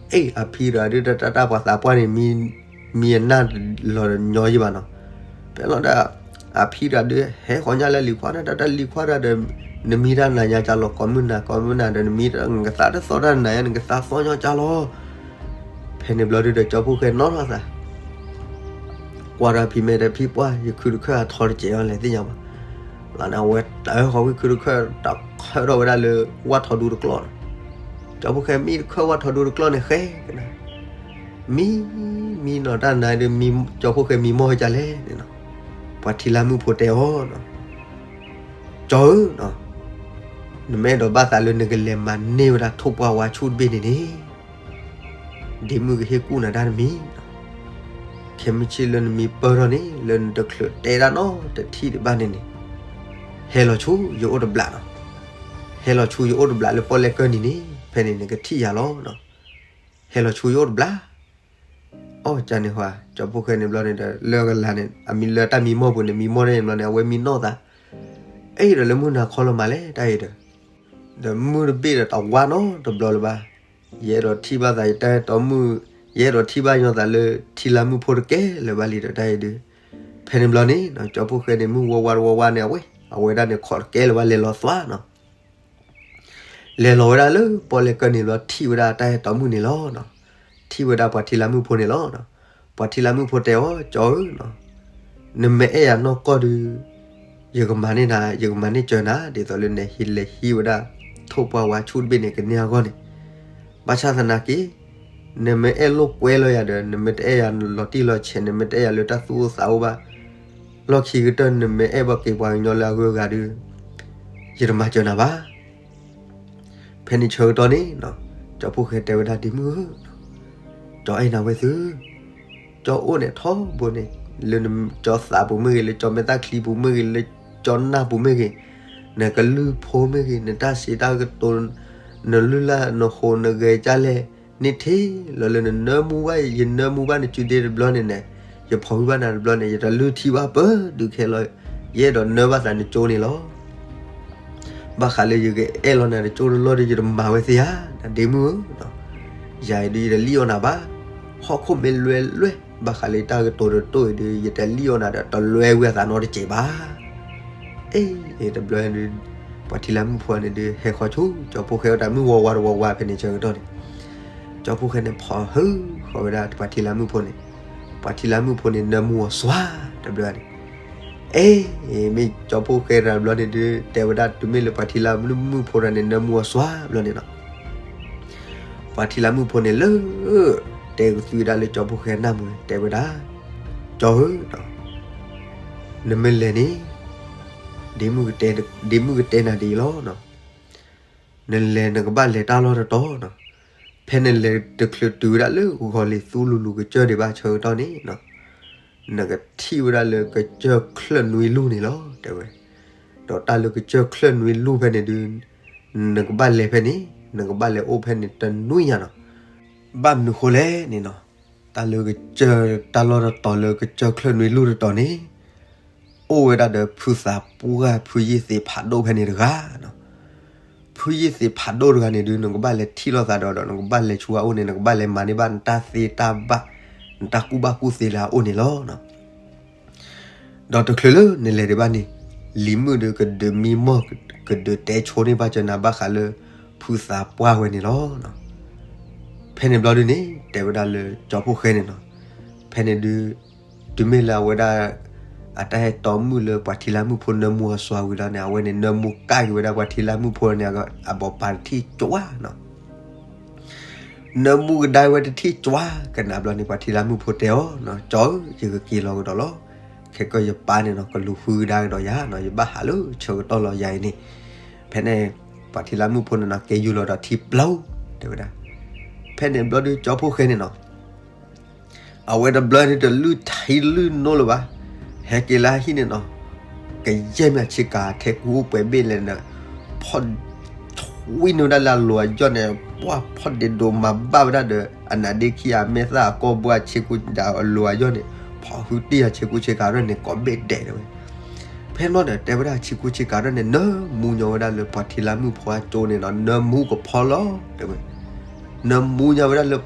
အ့ၣ် အဖံတဂၤဒုးတၢ်တၢ်ပှၤသးပှၢ်န့ၣ် မံအနၢ်လီၤညီယံၢ်ဘၣ်နီၤ, ဖဲလီၤဒၣ် အဖံတဂၤဒုးဟဲဃီၤညါလၢလံၤခွါတၢ်တၢ်လံၤခွါတၢ်ဒီး နမံတၢ်နၤညါကၢ်လီၤ ကိးမုၢ်နၤကိးမုၢ်နၤဒီး နမံတၢ်နကသါတသီၣ်တၢ်နၤညါ နကသါသီၣ်ညီကၢ်လီၤ, ဖဲန့ၣ်ဘျီဒုးဒီးကၠီဖီၣ်ဃဲနီၣ်ထီၣ်သး ကွၢ်ဒီးဖံမဲာ်ဒီးဖံပှၢ် ယခုတခၢၣ်အထီတစဲးအီၤလဲၣ်သ့ၣ်ညါဘၣ်, လီၤန့ၣ်အဝဲတၢ်ဃီၤဝံၤခုတခၢၣ် တၢ်ခၢၣ်ထီၣ်ဝဲဒၣ်လၢဝၣ်ထီဒူတကျီၢ်နီၤ, ကၠီဖီၣ်ဃဲမံတခၢၣ်ဝၣ်ထီဒူတကျီၢ်န့ၣ်ဃဲကနၤ, မံ မံနီၤတၢ်နၤဒုး ကၠီဖီၣ်ဃဲမံမီၢ်ဝဲကၢ်လဲၣ်န့ၣ်နီၤ, ပှၤထံလါမုၣ်ဖိတဲအီၤ ကၠီဧၢ နမ့ၢ်အဲၣ်ဒိးဘၣ်သးလၢနကလဲၤမၤန့ၢ်ဝဲဒၣ်ထိၣ်ပှၢ်ဝါဆူၣ်တဘ့ၣ်န့ၣ်န့ၣ် ဒ့မုၣ်ကဟ့ၣ်ကူၣ်နၤတၢ်တမံၤ, ခဲမုၢ်ဆ့ၣ်လၢနမံပၢၢ်ထီၣ်န့ၣ် လၢနတချုးတဲဒၣ်နီတထံၣ်ဒံးဘၣ်န့ၣ်န့ၣ်, ဟဲလီၤဆူယအိၣ်တဘျးနီၤ, ဟဲလီၤဆူယအိၣ်တဘျးလၢပီၣ်လဲၣ်ကၢၢ်နံၤန့ၣ် ဖဲန့ၣ်နကထံၣ်ယၤလီၤ. ဟဲလီၤဆူယအိၣ်တဘျး အီၣ်ကန့ၣ်ဟါ ကၠီဖီၣ်ဃဲန့ၣ်ဘျီန့ၣ်ဒီး လၢအကလၤန့ၣ် အမံၤလၢတၢ်မံမီၢ်ပူၤန့ၣ် မံမီၢ်န့ၣ်ဘျီန့ၣ် အဝဲမံနီၢ်သး, အဲၣ်ဒီးလၢမုၢ်နၤခီလီၤမးလဲၣ် တၢ်အံၤဒီး, ဒီးမုၢ်တဘ့ၣ်ဒီးတဝါနီတဘျီလၢၤဘၣ်, ယအဲၣ်ဒိးထံၣ်ဘၣ်သးယတၢ်အဲၣ်တီမုၣ်, ယအဲၣ်ဒိးထံၣ်ဘၣ်ညီသးလၢထံလါမုၣ်ဖိတကဲလၢၤဘၣ်လံဒီးတၢ်အံၤဒီး, ဖဲန့ၣ်ဘျီန့ၣ် ကၠီဖီၣ်ဃဲန့ၣ် မုၢ်ဝါဝါတဝါဝါန့ၣ် အဝဲ အဝဲဒၣ်န့ၣ် ခိးတကဲလၢၤဘၣ် လဲၤလီၤသွါနီၤ လဲၤလီၤဝဲဒၣ်လၢပီၣ်လဲၣ်ကၢၢ်နံၤဘျီ ထံၣ်ဝဲဒၣ်တၢ်အဲၣ်တီမုၣ်န့ၣ်လီၤ. ထံၣ်ဝဲဒၣ်ပှၤထံလါမုၣ်ဖိန့ၣ်လီၤ. ပှၤထံလါမုၣ်ဖိတဲအီၤ ကၠီဧၢ, နမ့ၢ်အဲၣ်ယၤနီၢ်ကီၢ်ဒီး ယကမၤန့ၢ်နၤ ယကမၤန့ၢ်စၢၤနၤ ဒ်သိးလၢနဟံးလဲၤဟံးဝဲဒၣ် ထိၣ်ပှၢ်ဝါဆူၣ်တဘ့ၣ်န့ၣ် ကန့ၢ်အဂီၢ်န့ၣ်, ဘၣ်ဆၣ်သနာ်က့ နမ့ၢ်အဲၣ်လိာ်ကွဲလီၤယၤဒီး နမ့ၢ်တအဲၣ်ယၤလီၤတံၢ်လီၤဆဲး နမ့ၢ်တအဲၣ်ယၤလၢတၢ်သူၣ်အိၣ်သးအိၣ်ဘၣ် လီၢ်ခံကတၢၢ် နမ့ၢ်အဲၣ်ဘၣ်က့ၤပှၤကညီလၢအဂုၤအဂၤဒီး ယတမၤစၢၤနၤဘၣ်. ဖဲန့ၣ်ဆၢကတီၢ်န့ၣ် ကၠီဖီၣ်ဃဲတဲဝဲဒၣ် ဒ့မုၣ်ဧၢ, ကၠီအဲၣ်နၤဝဲသု, ကၠီအိၣ်န့ၣ်ထီဘိန့ၣ်, လၢကၠီသးပူၤမ့ၢ်ဂ့ၤ, လၢကၠီမဲာ်သၣ်ချံပူၤမ့ၢ်ဂ့ၤ, လၢကၠီနၢ်ပူၤမ့ၢ်ဂ့ၤ, နကလုၢ်ဖိမ့ၢ်ဂ့ၤ, နတၢ်စံးတၢ်ကတိၤ, နလုၢ်လၢ်နဃိးနဂဲၤကၢ်လဲၣ် န့ၢ်ထံလီၤလၢနနၢမူဘၣ် ယနၢမူဘၣ်နစုဒ့တဘျီန့ၣ်န့ၣ်, ယဖီၣ်ဟုၣ်ဘၣ်နၤတဘျီန့ၣ် ယတလုၢ်ထံဘၣ်ပၢဒုးခဲလီၤ, ယအဲၣ်ဒိးနၢဘၣ်သးနကၠိန့ၣ်လီၤ. ဘၣ်ဃးလၢယကအဲၣ်လီၤနၤတကၠိတလီၢ်ဒီး ယတမၤဝဲသ့ဧါ, ဒ့မုၣ်ဧၢ, ယၤအံၤဒုးယတလံၣ်အီၣ်နၤဘၣ်, ဟီၣ်ခိၣ်မ့ၢ်လွဲလွဲ ဘၣ်ဃးလၢယတၢ်ကတိၤတတိၢ်အံၤဒုး ယတလံၣ်အီၣ်နၤဒီး တလွဲဝံၤအသးနီတစဲးဘၣ်. အ့ၣ် တဘျီဒုး ပှၤထံလါမုၣ်ဖိန့ၣ်ဒုး ဟဲဃီၤဆူ ကၠီဖီၣ်ဃဲအတၢ်မုၢ်ဝါဝါတဝါဝါဖဲန့ၣ်ဆၢကတီၢ်န့ၣ်, ကၠီဖီၣ်ဃဲန့ၣ် ဖီၣ်ဟုဃီၤဝဲဒၣ်ပှၤထံလါမုၣ်ဖိန့ၣ်, ပှၤထံလါမုၣ်ဖိန့ၣ် နၢမူအီၤစွါ တဘျီန့ၣ်, အ့ၣ် မ့ၢ်ကၠီဖီၣ်ဃဲတဘျီန့ၣ်ဒုး တဲဝဲဒၣ်တုၤမ့ၢ်လၢပှၤထံလါမုၣ်ဖိတဂၤန့ၣ် နၢမူအီၤစွါဘျီန့ၣ်လီၤ. ပှၤထံလါမုၣ်ဖိန့ၣ်လၢ တဲကသွံဒၣ်လၢကၠီဖီၣ်ဃဲနၢ်မူန့ၣ် တဲဝဲဒၣ်, ကၠီဧၢ, နမ့ၢ်လဲၤန့ၣ် ဒ့မုၣ်ကတဲနၤဒ်အံၤလီၤ. နလဲၤနကဘၣ်လဲၤတၢ်လီၢ်တတီၤနီၤ, ဖဲနလဲၤတချုးတုၤဝဲဒၣ်လၢဂီၤလံၤသူလူၤလူၤကစၢၢ်ဒံးဘၣ်ဆၢကတီၢ်န့ၣ်, နကထံၣ်ဝဲဒၣ်လၢကစၢၢ်ချၢၣ်နွံလူၢ်န့ၣ်လီၤ တဲဝဲ, ဒီးတၢ်လၢကစၢၢ်ချၢၣ်နွံလူၢ်ဖဲန့ၣ်ဒုး နကဘၣ်လဲၤဖဲန့ၣ် နကဘၣ်လဲၤအိၣ်ဖဲန့ၣ်တနွံညါနီၤ. ဘၣ်မနုၤဃိလဲၣ်န့ၣ်နီၤ, တၢ်လၢကစၢၢ် တၢ်လီၢ်တတီၤလၢကစၢၢ်ချၢၣ်နွံလူၢ်တတီၤန့ၣ် အိၣ်ဝဲဒၣ်ဒီးဖုသးပှၢ်ဖုယ့ၢ်သ့းဖးဒိၣ်ဖဲန့ၣ်တဂၤနီၤ. ဖုယ့ၢ်သ့းဖးဒိၣ်တဂၤန့ၣ်ဒုး နကဘၣ်လဲၤထံၣ်လိာ်သးဒီး ဒီးနကဘၣ်လဲၤဆူအအိၣ်န့ၣ် နကဘၣ်လဲၤမၤန့ၢ်ဘၣ်နတၢ်သ့တၢ်ဘၣ် နတၢ်ကူၣ်ဘၣ်ကူၣ်သ့လၢအအိၣ်န့ၣ်လီၤ. ဒီးတချုးလၢနလဲၤဒံးဘၣ်န့ၣ် လံၤမုၣ်ဒုးကဒုးမံမီၢ် ကဒုးတဲဆိန့ၢ်ဘၣ်စၢၤနၤဘၣ်ဃးလၢ ဖုသးပှၢ်ဝဲန့ၣ်လီၤ. ဖဲန့ၣ်ဘျီဒုန့ၣ် တဲဝဲဒၣ်လၢကၠီဖှိၣ်ဃဲန့ၣ်နီၤ, ဖဲန့ၣ်ဒု တုၤမ့ၢ်လၢအဝဲဒၣ် အတၢ်ဟဲတီမုၣ်လၢပှၤထံလၢ်မုၣ်ဖိနၢမူအီၤစွါဝံၤလီၤန့ၣ် အဝဲန့ၣ်နၢမူကၣ်က့ၤဝဲဒၣ်ပှၤထံလၢ်မုၣ်ဖိန့ၣ် အဘီပၤတထံၣ်ကွၢ်နီၤ. နၢမူကဒါဝဲတထံၣ်ကွၢ်ကနၣ်ဘျီန့ၣ် ပှၤထံလၢ်မုၣ်ဖိတဲအီၤနီၤ, ကၠီဧၢ, ယကက့ၤလီၤကဒီးလီၤ. ခဲကၢ်ယပၢ်န့ၣ်နီၤ ကလူၤဃုကဒါကဒီးယၤနီၤ, ယဘၣ်ဟးလၢဆၢကတီၢ်လီၤယၤအံၤန့ၣ်. ဖဲန့ၣ် ပှၤထံလၢ်မုၣ်ဖိန့ၣ်နီၤ က့ၤယူၤလီၤဒီးထံပျီ တဲဝဲဒၣ်. ဖဲန့ၣ်ဘျီဒုကၠီဖှိၣ်ဃဲန့ၣ်နီၤ အဝဲတဘျီန့ၣ်တလုၢ်ထံလုၢ်နိလၢၤဘၣ်, ဟဲက့ၤလၢဟံၣ်န့ၣ်နီၤ, ကယဲၢ်မ့ၢ်ဆ့ကၤထဲကူအိၣ်ပှဲၤဘ့ၣ်လဲၣ်န့ၣ်, ဖီၣ် ထွံၣ်န့ၢ်ဝဲဒၣ်လၢအလိၤအယီၢ်န့ၣ်, ပှၢ်ဖီၣ်ဒ့ဒိးမၤဘၣ်ဝဲဒၣ်ဒီး အနါဒ့ခံအမဲာ်သၣ်အကီၢ်ဘှါဆ့ကူဒီးအလိၤအယီၢ်န့ၣ်, ဖီၣ်ဟုတ့ၢ်အဆ့ကူဆ့ကၤရၢၢ်န့ၣ် ကိးဘ့ၣ်ဒဲးတဲဝဲ. ဖဲန့ၣ်ဒီးတဲဝဲဒၣ်ဆ့ကူဆ့ကၤရၢၢ်န့ၣ် နၢမူညီဝဲဒၣ်လၢပှၤထံလၢ်မုၣ်ဖိအကၠိန့ၣ်နီၤ, နၢမူကဖီလီၤ တဲဝဲ. နၢမူညါဝဲဒၣ်လၢ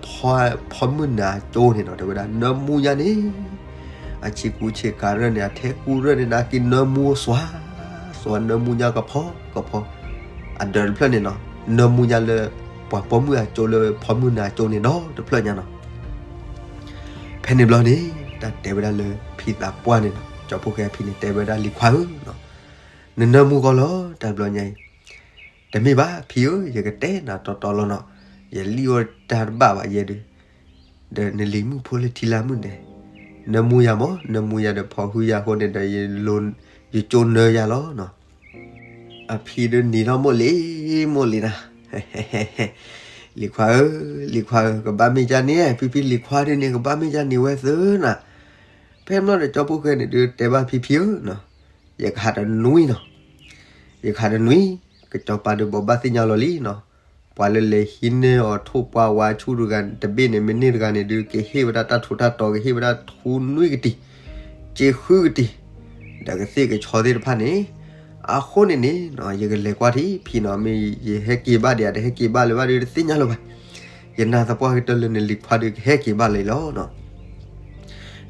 ဖီမုၢ်နၤကၠိန့ၣ်နီၤ, တဲဝဲဒၣ် နၢမူညါန့ၣ် အဆ့ကူဆ့ကၤရၢၢ်န့ၣ် အထဲကူရၢၢ်န့ၣ် နက့ၤနၢမူစွါ စွါ နၢမူညါကဖီကဖီ, အဒၢးတဖျၢၣ်န့ၣ်နီၤ, နၢမူညါလၢ ပှၤပိာ်မုၣ်အကၠိလၢဖီမုၢ်နၤကၠိန့ၣ်ဒီးတဖျၢၣ်ညါနီၤ. ဖဲန့ၣ်ဘျီန့ၣ် တၢ်တဲဝဲဒၣ်လၢဖံသးပှၢ်န့ၣ်နီၤ, ကၠီဖှိၣ်ဃဲအဖံန့ၣ် တဲဝဲဒၣ်လံၤခွါဧၢနီၤ, နနၢမူကီလီၤ တၢ်ဘျီညါအံၤ, တမ့ၢ်ဘၣ်ဖံဧၢ, ယကတဲနၤတီတီလီၤနီၤ, ယလံၣ်အီၣ်တၢ်တဘၣ်ဘၣ်ယဲဒုး, ဒီးနလံၤမုၣ်ဖိလၢထံလၢ်မုၣ်န့ၣ်, နၢမူယၤမး, နၢမူယၤဒီးဖီၣ်ဟုယၤအဃိန့ၣ်ဒီး ယကၠိနၢယၤလီၤနီၤ. အဖံဒုးနံၤထီၣ်မိၢ်လံၤ မိၢ်လံၤနၤ, လံၤခွါဧၢ, လံၤခွါဧၢ, ကဘၣ်မ့ၢ်ကၢ်န့ၣ်, ဖံဖံလံၤခွါဒုးန့ၣ် ကဘၣ်မ့ၢ်ကၢ်န့ၣ်ဝဲသၢနၤ. ဖဲန့ၣ်ဘျီဒီးကၠီဖှိၣ်ဃဲန့ၣ်ဒုးတဲဘၣ်ဖံဖံဧၢနီၤ, ယကဟးတနွံနီၤ, ယကဟးတနွံ, ကစီၤပၤဒုးဘိးဘၣ်သ့ၣ်ညါလီၤလံနီၤ, ပှၤလၢလဲၤဟံးန့ၢ်အီၤထိၣ်ပှၢ်ဝါဆူၣ်တဂၤတဘ့ၣ်န့ၣ် မ့ၢ်န့ၢ်တဂၤန့ၣ်ဒုး ကဟ့ၣ်ဝဲဒၣ်တၢ်ထူးတၢ်တီၤ ကဟ့ၣ်ဝဲဒၣ်ထူနွံကတံၤ, စ့ဃုကတံၤ, ဒီးကသ့ၣ်ကဆီသ့ၣ်တဖၣ်န့ၣ်, အဃိန့ၣ်န့ၣ် ယကလဲၤကွၢ်ထံဖံနီၤ, မ့ၢ်ယဟဲက့ၤဘၣ်ဒံးဧါ တဟဲက့ၤဘၣ်လၢၤဘၣ်ဒုး တသ့ၣ်ညါလၢၤဘၣ်. ယနာ်သပှၢ်ကတၢၢ်လၢနလံၤခွါဒုးကဟဲက့ၤဘၣ်လၢၤလီၤနီၤ.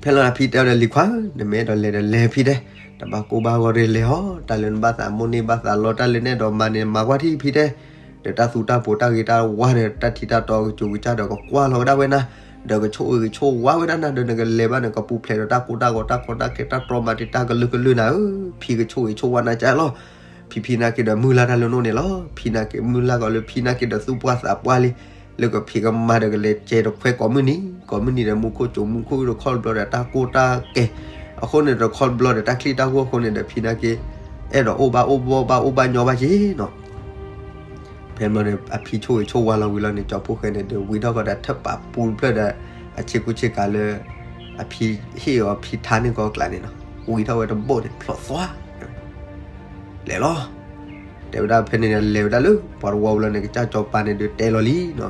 ဖဲလီၤအဖံတဲအီၤဒီး လံၤခွါဧၢ, နမ့ၢ်အဲၣ်ဒိးလဲၤဒီးလဲၤဖံတဲ, တဘၣ်ကိၢ်ဘၣ်ဂီၤရ့လဲၤဟီ, တၢ်လၢနဘၣ်သးမိၢ်န့ၢ်ဘၣ်သးလီ တၢ်လၢနအဲၣ်ဒိးမၤန့ၣ် မၤကွၢ်ထံဖံတဲ, ဒီးတၢ်သူတၢ်ပိးတၢ်ဂ့ၤတၢ်ဝါဒီး တၢ်ထံတၢ်တီကစူးကစၢ်ဒီး ကကွၢ်လီၤဝဲဒၣ်ဝဲနၤ, ဒီးကဆိၣ်ဂ့ၤကဆိၣ်ဝါဝဲဒၣ်နၤ ဒီးနကလဲၤဘၣ်န့ၣ် ကပူၤဖျဲးဒီးတၢ်ကိၢ်တၢ်ဂီၤ တၢ်ကီတၢ်ခဲ တၢ်တြီမၤတံာ်တာ်ကလုာ်ကလုာ်နၤဧၢ, ဖံကဆိၣ်ဂ့ၤဆိၣ်ဝါနၤကၢ်လီၤ. ဖံဖံနာ်က့ၤဒီးမုၢ်လၢ်တၢ်လၢနအိၣ်န့ၣ်လီၤ. ဖံနာ်က့ၤမုၢ်လၢ်ကီးလၢ ဖံနာ်က့ၤဒီးသူၣ်ပှၢ်သးပှၢ်လံ, လၢကဖံးကမၤဒီးကလဲၤကဲတခွဲကိးမုၢ်နံၤ, ကိးမုၢ်နံၤဒီးမူခိၣ်စိၤမူခိၣ်ဒီးခီၣ်ဘျီဒီးတၢ်ကိၢ်တၢ်ကဲ, အဃိန့ၣ်ဒီးခီၣ်ဘျီဒီးတၢ်ချံတၢ်ဃိအဃိန့ၣ်ဒီး ဖံနာ်က့ၤ အဲၣ်ဒိးအိၣ်ဘၣ်အိၣ်ဘီဘၣ်အိၣ်ဘၣ်ညီဘၣ်က့ၤနီၤ. ဖဲန့ၣ် အဖံဆိၣ်ဂ့ၤဆိၣ်ဝါလီၤဝံၤလီၤန့ၣ် ကၠီဖှိၣ်ဃဲန့ၣ်ဒီး ဝံထီၣ်ကီးဒီးထၢၣ်ပာ်ပူၤတဖျၢၣ်ဒီး အဆ့ကူဆ့ကၤလၢ အဖံဟ့ၣ်အီၤဖံထါန့ၢ်ကီးအကျးန့ၣ်နီၤ, ဝံထီၣ်ဝဲတဘိန့ၣ် ဖျိးသွါ လဲၤလီၤ. တဲဝဲဒၣ်ဖဲန့ၣ် လဲၤဝဲဒၣ်လၢပှၤတဝီဝံၤလီၤန့ၣ် ကစၢ်စီၤပၤန့ၣ်ဒုးတဲလီၤလံနီၤ,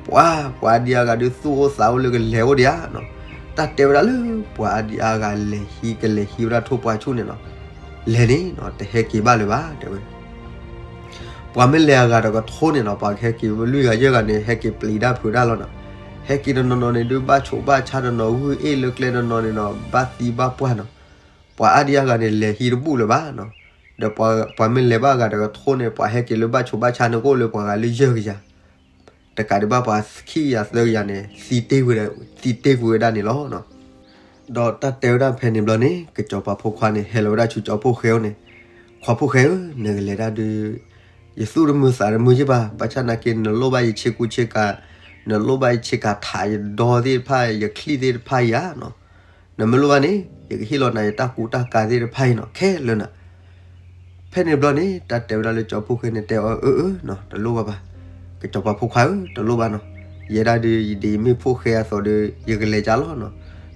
ပှၤ ပှၤအါဒံအါဂၤဒုးသူၣ်အိၣ်သးအိၣ်လၢကလဲၤအိၣ်ဒံးဧါနီၤ. တၢ်တဲဝဲဒၣ်လၢ ပှၤအါဒံအါဂၤလဲၤဟံး ကလဲၤဟံးဝဲဒၣ်ထိၣ်ပှၢ်ဆူၣ်န့ၣ်နီၤ, လဲၤန့ၣ်နီၤ တဟဲက့ၤဘၣ်လၢၤဘၣ် တဲဝဲ. ပှၤမ့ၢ်လဲၤအဂၤဒီးကထိန့ၣ်နီၤ ပှၤကဟဲက့ၤလွံၢ်ဂၤယဲၢ်ဂၤန့ၣ် ဟဲက့ၤပျံၤတၢ်ဖုးတၢ်လီၤနီၤ. ဟဲက့ၤတနီၤနီၤန့ၣ်ဒုး ဘၣ်ဆိးဘၣ်ဆါတနီၤ ဂုၢ်အ့ၣ်လၢကျဲတနီၤန့ၣ်နီၤ ဘၣ်သံဘၣ်ပှၢ်နီၤ. ပှၤအါဒံအါဂၤန့ၣ် လဲၤဟံးတဘူၣ်လၢၤဘၣ်နီၤ. ဒီးပှၤမ့ၢ်လဲၤဘၣ်အဂၤဒီးကထိန့ၣ် ပှၤဟဲက့ၤလၢဘၣ်ဆိးဘၣ်ဆါန့ၣ် ကအိၣ်လၢပှၤဂၤလၢယဲၢ်ကယၤ တကးဒံးဘၣ်ပှၤခံကယၤသၢကယၤန့ၣ် သံတ့ၢ်ကွံာ်ဝဲဒၣ်န့ၣ်လီၤ. ဒီးတၢ်တဲဝဲဒၣ်ဖဲန့ၣ်ဘျီန့ၣ် ကစီၤပၤဖိခွါန့ၣ် ဟဲလီၤဝဲဒၣ်ဆူကၠီဖှိၣ်ဃဲအအိၣ်န့ၣ်, ခွါဖှိၣ်ဃဲဧၢ, နကလဲၤတၢ်ဒုး ယသူၣ်တမုာ်သးတမုာ်ယ့ၢ်ဘၣ်, ဘၣ်ဆၣ်နာ်က့ နလိၣ်ဘၣ်ယဆ့ကူဆ့ကၤ, နလိၣ်ဘၣ်ယဆ့ကၤထး ယဒီသ့ၣ်တဖၣ် ယချံၣ်သ့ၣ်တဖၣ်ယၤနီၤ. နမ့ၢ်လိၣ်ဘၣ်န့ၣ် ယကဟ့ၣ်လီၤနၤယတၢ်ကူတၢ်ကၤသ့ၣ်တဖၣ်အံၤနီၤ ခဲလၢာ်နၤ. ဖဲန့ၣ်ဘျီန့ၣ် တၢ်တဲဝဲဒၣ်လၢကၠီဖှိၣ်ဃဲန့ၣ် တဲအီၤအၢအၢနီၤ တလိၣ်ဘၣ်ဘၣ်. ကစီၤပၤဖိခွါဧၢ တလိၣ်ဘၣ်နီၤ. ယဲဒၣ်ဒုး ယဒ်ယမ့ၢ်ဖှိၣ်ဃဲအသိးဒီး ယကလဲၤကၢ်လီၤနီၤ.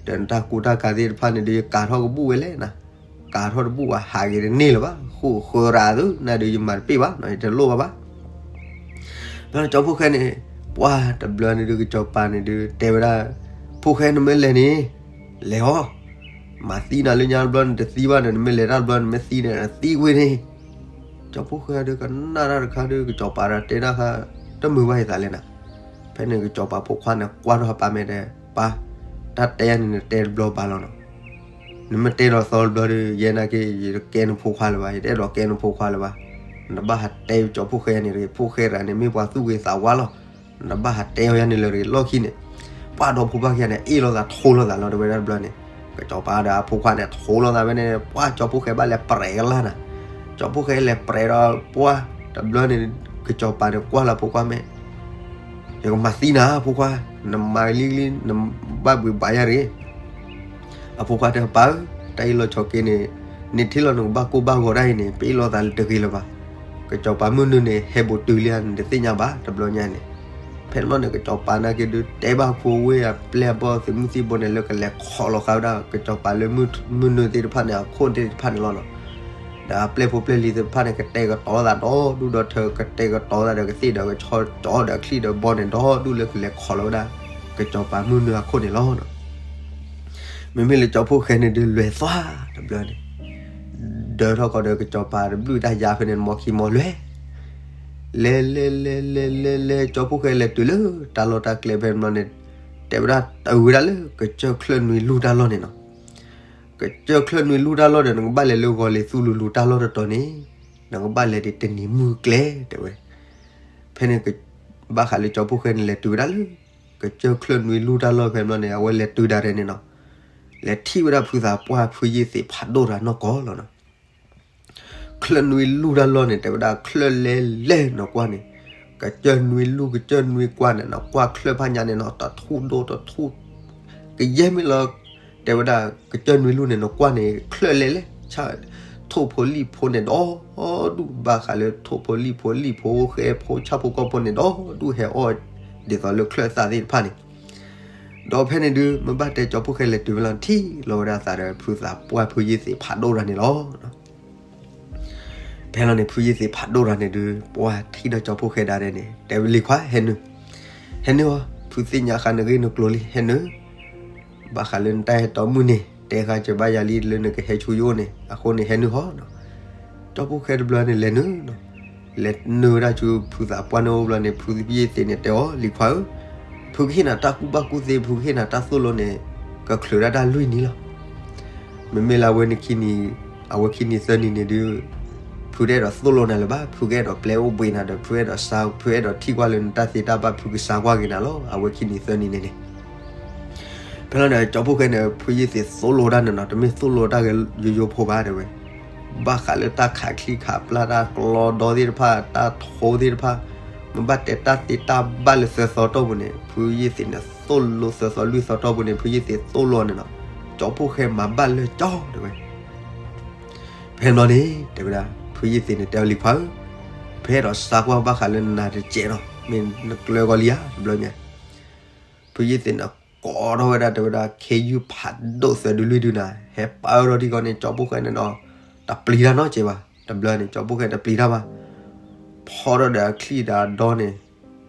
ဒီးနတၢ်ကူတၢ်ကၤသ့ၣ်တဖၣ်န့ၣ်ဒီး ယကၤထီၣ်ကဘူၣ်ဝဲလဲၣ်နၤ. ကၤထီၣ်တဘူၣ်ဘၣ် ဟးက့ၤတန့ၢ်လၢၤဘၣ် ဃိၣ်ဃၢရၤသု နၤဒုးယမၤတပ့ၢ်ဘၣ်နီၤ ယတလိၣ်ဘၣ်ဘၣ်. ဖဲန့ၣ်ကၠီဖှိၣ်ဃဲန့ၣ် ပှၢ်တဘျီန့ၣ်ဒုး ကစီၤပၤန့ၣ်ဒုး တဲဝဲဒၣ် ဖှိၣ်ဃဲနမ့ၢ်လဲၤန့ၣ် လဲၤအီၤ, မၤသံနၤလၢညါတဘျီန့ၣ် တသံဘၣ်န့ၣ် နမ့ၢ်လဲၤတၢ်တဘျီန့ၣ် မ့ၢ်သံန့ၣ် သံကွံာ်န့ၣ်. ကၠီဖှိၣ်ဃဲဒုးကနၣ်တၢ်တခါဒုး ကစီၤပၤဒီးတဲတၢ်ခါ တမုာ်ဘၣ်ယသးလဲၣ်နၤ. ဖဲန့ၣ်ကစီၤပၤဖိခွါန့ၣ် ကွၢ်ထီၣ်ပၢ်မဲာ်ဒီး ပၢ်, တၢ်တဲယၤန့ၣ် နတဲတဘျီဘၣ်လီၤနီၤ. နမ့ၢ်တဲလီၤသီတဘျီဒီး ယဲနာ်က့ ယတကဲနဖိခွါလၢၤဘၣ် ယတအဲၣ်ဒိးကဲနဖိခွါလၢၤဘၣ်. နဘၣ်ဟးတဲကၠီၤဖိၣ်ဃဲန့ၣ်တဂ့ၤ, ဖိၣ်ဃဲတဂၤန့ၣ် မ့ၢ်ပှၤသူၣ်ဂ့ၤသးဝါလီၤ. နဘၣ်ဟးတဲအီၤယၤန့ၣ်လၢတဂ့ၤ. လီၢ်ခံန့ၣ် ပှၢ်ဒီဖိခွါခံဂၤန့ၣ် အ့ၣ်လိာ်သးထိလိာ်သးလီၤ တဲဝဲဒၣ်တဘျီန့ၣ်, ကစီၤပၤဒီးအဖိခွါန့ၣ် ထိလိာ်သးဝဲန့ၣ် ပှၢ်ကၠီၤဖိၣ်ဃဲဘၣ်လဲၤပြဲးကလၢ်နၤ. ကၠီၤဖိၣ်ဃဲလဲၤပြဲးဒီးပှၢ်တဘျီန့ၣ် ကစီၤပၤန့ၣ်ကွၢ်လၢအဖိခွါမ့ၢ် ယကမၤသံနၤအဖိခွါ, နမၤလံလံ နဘၣ်ဘှံးဘၣ်ယၤတဂ့ၤ. အဖိခွါတဲ ပၢ်ဧၢ, တၢ်အ့ၣ်လိာ်ဆိးက့န့ၣ် နထံၣ်လီၤနကဘၣ်ကိၢ်ဘၣ်ဂီၤဒၣ်အံၤန့ၣ် ပအ့ၣ်လိာ်သးတဂ့ၤလၢၤဘၣ်. ကစီၤပၤမုၢ်နုာ်န့ၣ် ဟဲဘူးတုၤလံဧါ နတသ့ၣ်ညါဘၣ် တဘျီညါန့ၣ်. ဖဲန့ၣ်ဘျီန့ၣ် ကစီၤပၤနာ်က့ဒုး တဲဘၣ်ဖိဝ့ၢ်အပျဲၢ်အဘီၣ်သုးမုၢ်သံၣ်ဘိန့ၣ် လၢကလဲၤခိးလီၤဃာ်ဝဲဒၣ် ကစီၤပၤလၢမုၢ်နုာ်သ့ၣ်တဖၣ်န့ၣ် အခိၣ်သ့ၣ်တဖၣ်န့ၣ်လီၤနီၤ. ဒီးအပျဲၢ်ဖိပျဲၢ်လံၤသ့ၣ်တဖၣ်န့ၣ် ကတဲာ်ကတီၤသးဒီဒူၣ်ဒီထၢ ကတဲာ်ကတီၤသးဒီးကသ့ၣ်ဒီးကဆီ ကၠီဒီးအချံၣ်ဒီးဘီန့ၣ် ဒီဒူၣ်လၢကလဲၤခိးလီၤဝဲဒၣ် ကစီၤပၤမုၢ်နုာ်အခိၣ်န့ၣ်လီၤ. မ့မ့ၢ်လၢကၠီၤဖိၣ်ဃဲန့ၣ်ဒုး လဲၤသွါတဘျီန့ၣ် ဒၢထီၣ်ကီးဒီးကစီၤပၤတဘျုးတၢ်ယါဖဲန့ၣ် မီခံမီလွဲၢ် လဲၤလဲၤလဲၤလဲၤလဲၤလဲၤ ကၠီၤဖိၣ်ဃဲလဲၤတုၤလၢတၢ်လီၢ်တၢ်ကျဲဖဲန့ၣ်ဘျီန့ၣ် တဲဝဲဒၣ် တုၤဝဲဒၣ်လၢကစၢၢ်ချၢၣ်နွံလူၢ်တၢ်လီၢ်န့ၣ်နီၤ. ကစၢၢ်ချၢၣ်နွံလူၢ်တၢ်လီၢ်ဒီး နကဘၣ်လဲၤလၢဂီၤလ့ၤသူလူၤလူၤတၢ်လီၢ်တတီၤန့ၣ် နကဘၣ်လဲၤဒံးတနံၤမုၢ်ကျဲ တဲဝဲ. ဖဲန့ၣ် ဘၣ်ဃးလၢကၠီၤဖိၣ်ဃဲန့ၣ်လဲၤတုၤဝဲဒၣ်လၢ ကစၢၢ်ချၢၣ်နွံလူၢ်တၢ်လီၢ်ဖဲန့ၣ်ဘျီန့ၣ် အဝဲလဲၤတုၤဒၣ်ရဲၣ်န့ၣ်နီၤ. လဲၤထံၣ်ဝဲဒၣ်ဖုသးပှၢ်ဖုယ့ၢ်သ့းဖးဒိၣ်တဂၤနီၢ်ကီၢ်လီၤနီၤ. ချၢၣ်နွံလူၢ်တၢ်လီၢ်န့ၣ် တဲဝဲဒၣ်ချၢၣ်လဲလဲၣ်နကွၢ်န့ၣ် ကစၢၢ်နွံလူၢ် ကစၢၢ်နွံကွၢ်န့ၣ် နကွၢ်ချၢၣ်ဖးညါန့ၣ်နီၤ တထူၣ်ဒိၣ်တထူၣ် ကယဲၢ်မ့ၢ်လီၤ တဲဝဲဒၣ်ကစၢၢ်နွံလူၢ်န့ၣ် နကွၢ်န့ၣ် ချၢၣ်လဲလဲၣ် ဆၣ် ထိၣ်ဖိလံၣ်ဖိန့ၣ်ဒီဒူၣ် ဘၣ်ဃးလၢထိၣ်ဖိလံၣ်ဖိ လံၣ်ဖိဃဲဖိ ဆၣ်ဖိကီၢ်ဖိန့ၣ်ဒီဒူၣ် ဟဲအီၣ် ဒ်သိးလၢချၢၣ်သၣ်သ့ၣ်တဖၣ်န့ၣ် ဒီးဖဲန့ၣ်ဒုး မ့ၢ်ဘၣ်တဲကၠီၤဖိၣ်ဃဲလဲၤတုၤဝဲလီၤ ထံၣ်လီၤဝဲဒၣ်သးဒီးဖုသးပှၢ်ဖုယ့ၢ်သ့းဖးဒိၣ်တဂၤန့ၣ်လီၤ. ဖဲလီၤန့ၣ် ဖုယ့ၢ်သ့းဖးဒိၣ်တဂၤန့ၣ်ဒုး ပှၢ်ထံၣ်ဒီးကၠီၤဖိၣ်ဃဲဒၣ်ဒဲးန့ၣ် တဲဝဲလံၤခွါ ဟဲနုာ် ဟဲနုာ်အီၤ ဖုသ့ၣ်ညါဃာ်နဂ့ၢ်နကျိၤလံ ဟဲနုာ် ဘၣ်ဃးလၢနတၢ်ဟဲတီမုၢ်န့ၣ် တဲဃာ်စၢၤဘၣ်ယၤလံလၢနကဟဲဆူယအိၣ်န့ၣ် အဃိန့ၣ် ဟဲနုာ်ဟီနီၤ. ကၠီၤဖိၣ်ဃဲတဘျီန့ၣ် လဲၤနုာ်နီၤ လဲၤနုာ်ဝဲဒၣ်ဆူဖုသးပှၢ်န့ၣ်အိၣ်ဘျီန့ၣ် ဖုယ့ၢ်သ့းန့ၣ်တဲအီၤ လံၤခွါဧၢ, ဖုကဟ့ၣ်နၤတၢ်ကူၣ်ဘၣ်ကူၣ်သ့ ဖုကဟ့ၣ်နၤတၢ်သိၣ်လိန့ၣ် ကချုးဒၣ်တၢ်လွံၢ်နံၤလီၤ. မ့မ့ၢ်လၢအဝဲနခံနံၤ အဝဲခံနံၤသၢနံၤန့ၣ်ဒုး ဖုတအဲၣ်ဒိးသိၣ်လိနၤလၢၤဘၣ်, ဖုကအဲၣ်ဒိးပျဲအိၣ်ဘှံးနၤဒီး ဖုအဲၣ်ဒိးစါ ဖုအဲၣ်ဒိးထံၣ်ကွၢ်လၢနတၢ်သ့တၢ်ဘၣ် ဖုကစါကွၢ်က့ၤနၤလီၤ. အဝဲခံနံၤသၢနံၤန့ၣ်န့ၣ် ဖဲလီၤန့ၣ် ကၠီၤဖိၣ်ဃဲန့ၣ် ဖုယ့ၢ်သ့းသိၣ်လိတၢ်န့ၣ်နီၤ တမ့ၢ်သိၣ်လိတၢ်ဂ့ၤယိယိဖိဘၣ်တဲဝဲ, ဘၣ်ဃးလၢတၢ်ခးချံခးပျၢ် တၢ်ကျီဒီသ့ၣ်တဖၣ် တၢ်ထိသ့ၣ်တဖၣ်, မ့ၢ်ဘၣ်တဲတၢ်သ့တၢ်ဘၣ်လၢသၢသီတီၢ်ပူၤန့ၣ် ဖုယ့ၢ်သ့းန့ၣ် သိၣ်လိသၢသီလွံၢ်သီတီၢ်ပူၤန့ၣ် ဖုယ့ၢ်သ့းသိၣ်လိန့ၣ်နီၤ, ကၠီၤဖိၣ်ဃဲမၤဘၣ်လၢကၠီတဲဝဲ ဖဲန့ၣ်ဘျီန့ၣ် တဲဝဲဒၣ် ဖုယ့ၢ်သ့းန့ၣ် တဲအီၤလံၤခွါဧၢ, ဖဲအဲၣ်ဒိးစါကွၢ်ဘၣ်ဃးလၢနၤတစဲးနီၤ မ့ၢ်နကျၢၤကီးလံဧါ တဘျီညါ, ဖုယ့ၢ်သ့းန့ၣ် ကိးထီၣ်ဝဲဒၣ်တဲဝဲဒၣ် ခ့ယုၢ်ဖးဒိၣ်သၢဒုလွံၢ်ဒုနၤ ဟဲပာ်အၢထီၣ်ထံကီၢ်န့ၣ် ကၠီၤဖိၣ်ဃဲန့ၣ်နီၤ တပျံၤတၢ်နီတစဲးဘၣ်, တဘျီန့ၣ် ကၠီၤဖိၣ်ဃဲတပျံၤတၢ်ဘၣ်, ဖီၣ်ထီၣ်ဒီးအချံၣ်ဒီးအဒီန့ၣ်,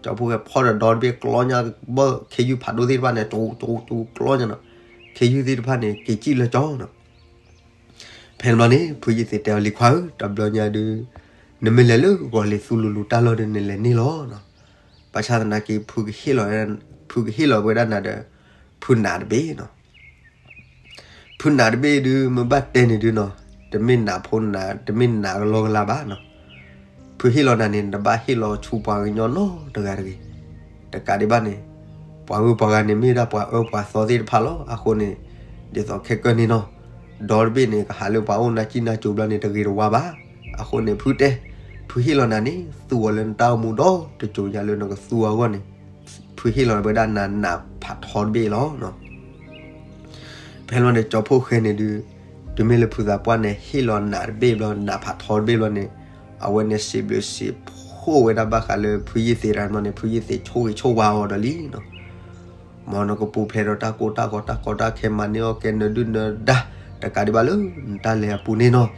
ကၠီၤဖိၣ်ဃဲဖီၣ်ဒီးဒီတဘ့ၣ်ကျီညါဘီၣ် ခ့ယုၢ်ဖးဒိၣ်သ့ၣ်တဖၣ်န့ၣ် တူတူတူကျီညါနီၤ, ခ့ယုၢ်သ့ၣ်တဖၣ်န့ၣ် က့ၤစံၣ်လၢကၠီနီၤ ဖဲန့ၣ်ဘျီန့ၣ် ဖုယ့ၢ်သ့းတဲအီၤလံၤခွါဧၢ, တဘျီညါဒုး နမ့ၢ်လဲၤလၢဂီၤလ့ၤသူလူၤလူၤတၢ်လီၢ်ဒုး နလဲၤန့ၢ်လီၤနီၤ, ဘၣ်ဆၣ်သနာ်က့ ဖုကဟ့ၣ်လီၤဝဲဒၣ်နၤဒီး ဖုနးတဘ့ၣ်နီၤ, ဖုနးတဘ့ၣ်ဒုး မ့ၢ်ဘၣ်တဲန့ၣ်ဒုးနီၤ, တမ့ၢ်နးဖိနး တမ့ၢ်နးကလီကလီဘၣ်နီၤ, ဖုဟ့ၣ်လီၤနၤန့ၣ် နတဘၣ်ဟ့ၣ်လီၤဆူပှၤကညီနီတဂၤတဂ့ၤ, တကးဒံးဘၣ်န့ၣ် ပှၤဂုၤပှၤဂၤန့ၣ် မ့ၢ်ဒၣ်ပှၤအၢပှၤသီသ့ၣ်တဖၣ်လီၤ. အဃိန့ၣ် ဒ်သိးခဲကၢန့ၣ်နီၤ, ဒီတဘ့ၣ်န့ၣ် ကဟးလၢပှၤအိၣ်နၢ်ကံၣ်နၢ်ကိၤဘျီန့ၣ် တဂ့ၤတဝါဘၣ်. အဃိန့ၣ် ဖုတဲ, ဖုဟ့ၣ်လီၤနၤန့ၣ် သူအီၤလၢနတၢ်အိၣ်မူဒီတစိၤညါလၢနကသူအဂီၢ်န့ၣ်, ဖုဟ့ၣ်လီၤဝဲဒၣ်နၤနးဖးထီတဘ့ၣ်လီၤ. ဖဲလီၤန့ၣ် ကၠီၤဖိၣ်ဃဲန့ၣ်ဒုး, တုၤမ့ၢ်လၢဖုသးပှၢ်န့ၣ် ဟ့ၣ်လီၤနးတဘ့ၣ်ဘျီ နးဖးထီတဘ့ၣ်ဘျီန့ၣ်, အဝဲန့ၣ်စံးဘျုးစံးဖှိၣ်ဝဲဒၣ်ဘၣ်ဃးလၢဖုယ့ၢ်သ့းတဂၤန့ၣ် ဖုယ့ၢ်သ့းဆိၣ်ဂ့ၤဆိၣ်ဝါအီၤဒီးလံနီၤ. မ်နကပူၤဖျဲးဒီးတၢ်ကိၢ်တၢ်ဂီၤ တၢ်ကီတၢ်ခဲ မၤန့ၢ်အီၣ်ကဲနဒုၣ်နဒါ, တကးဒံးဘၣ်လၢနတၢ်လဲၤအပူၤန့ၣ်နီၤ,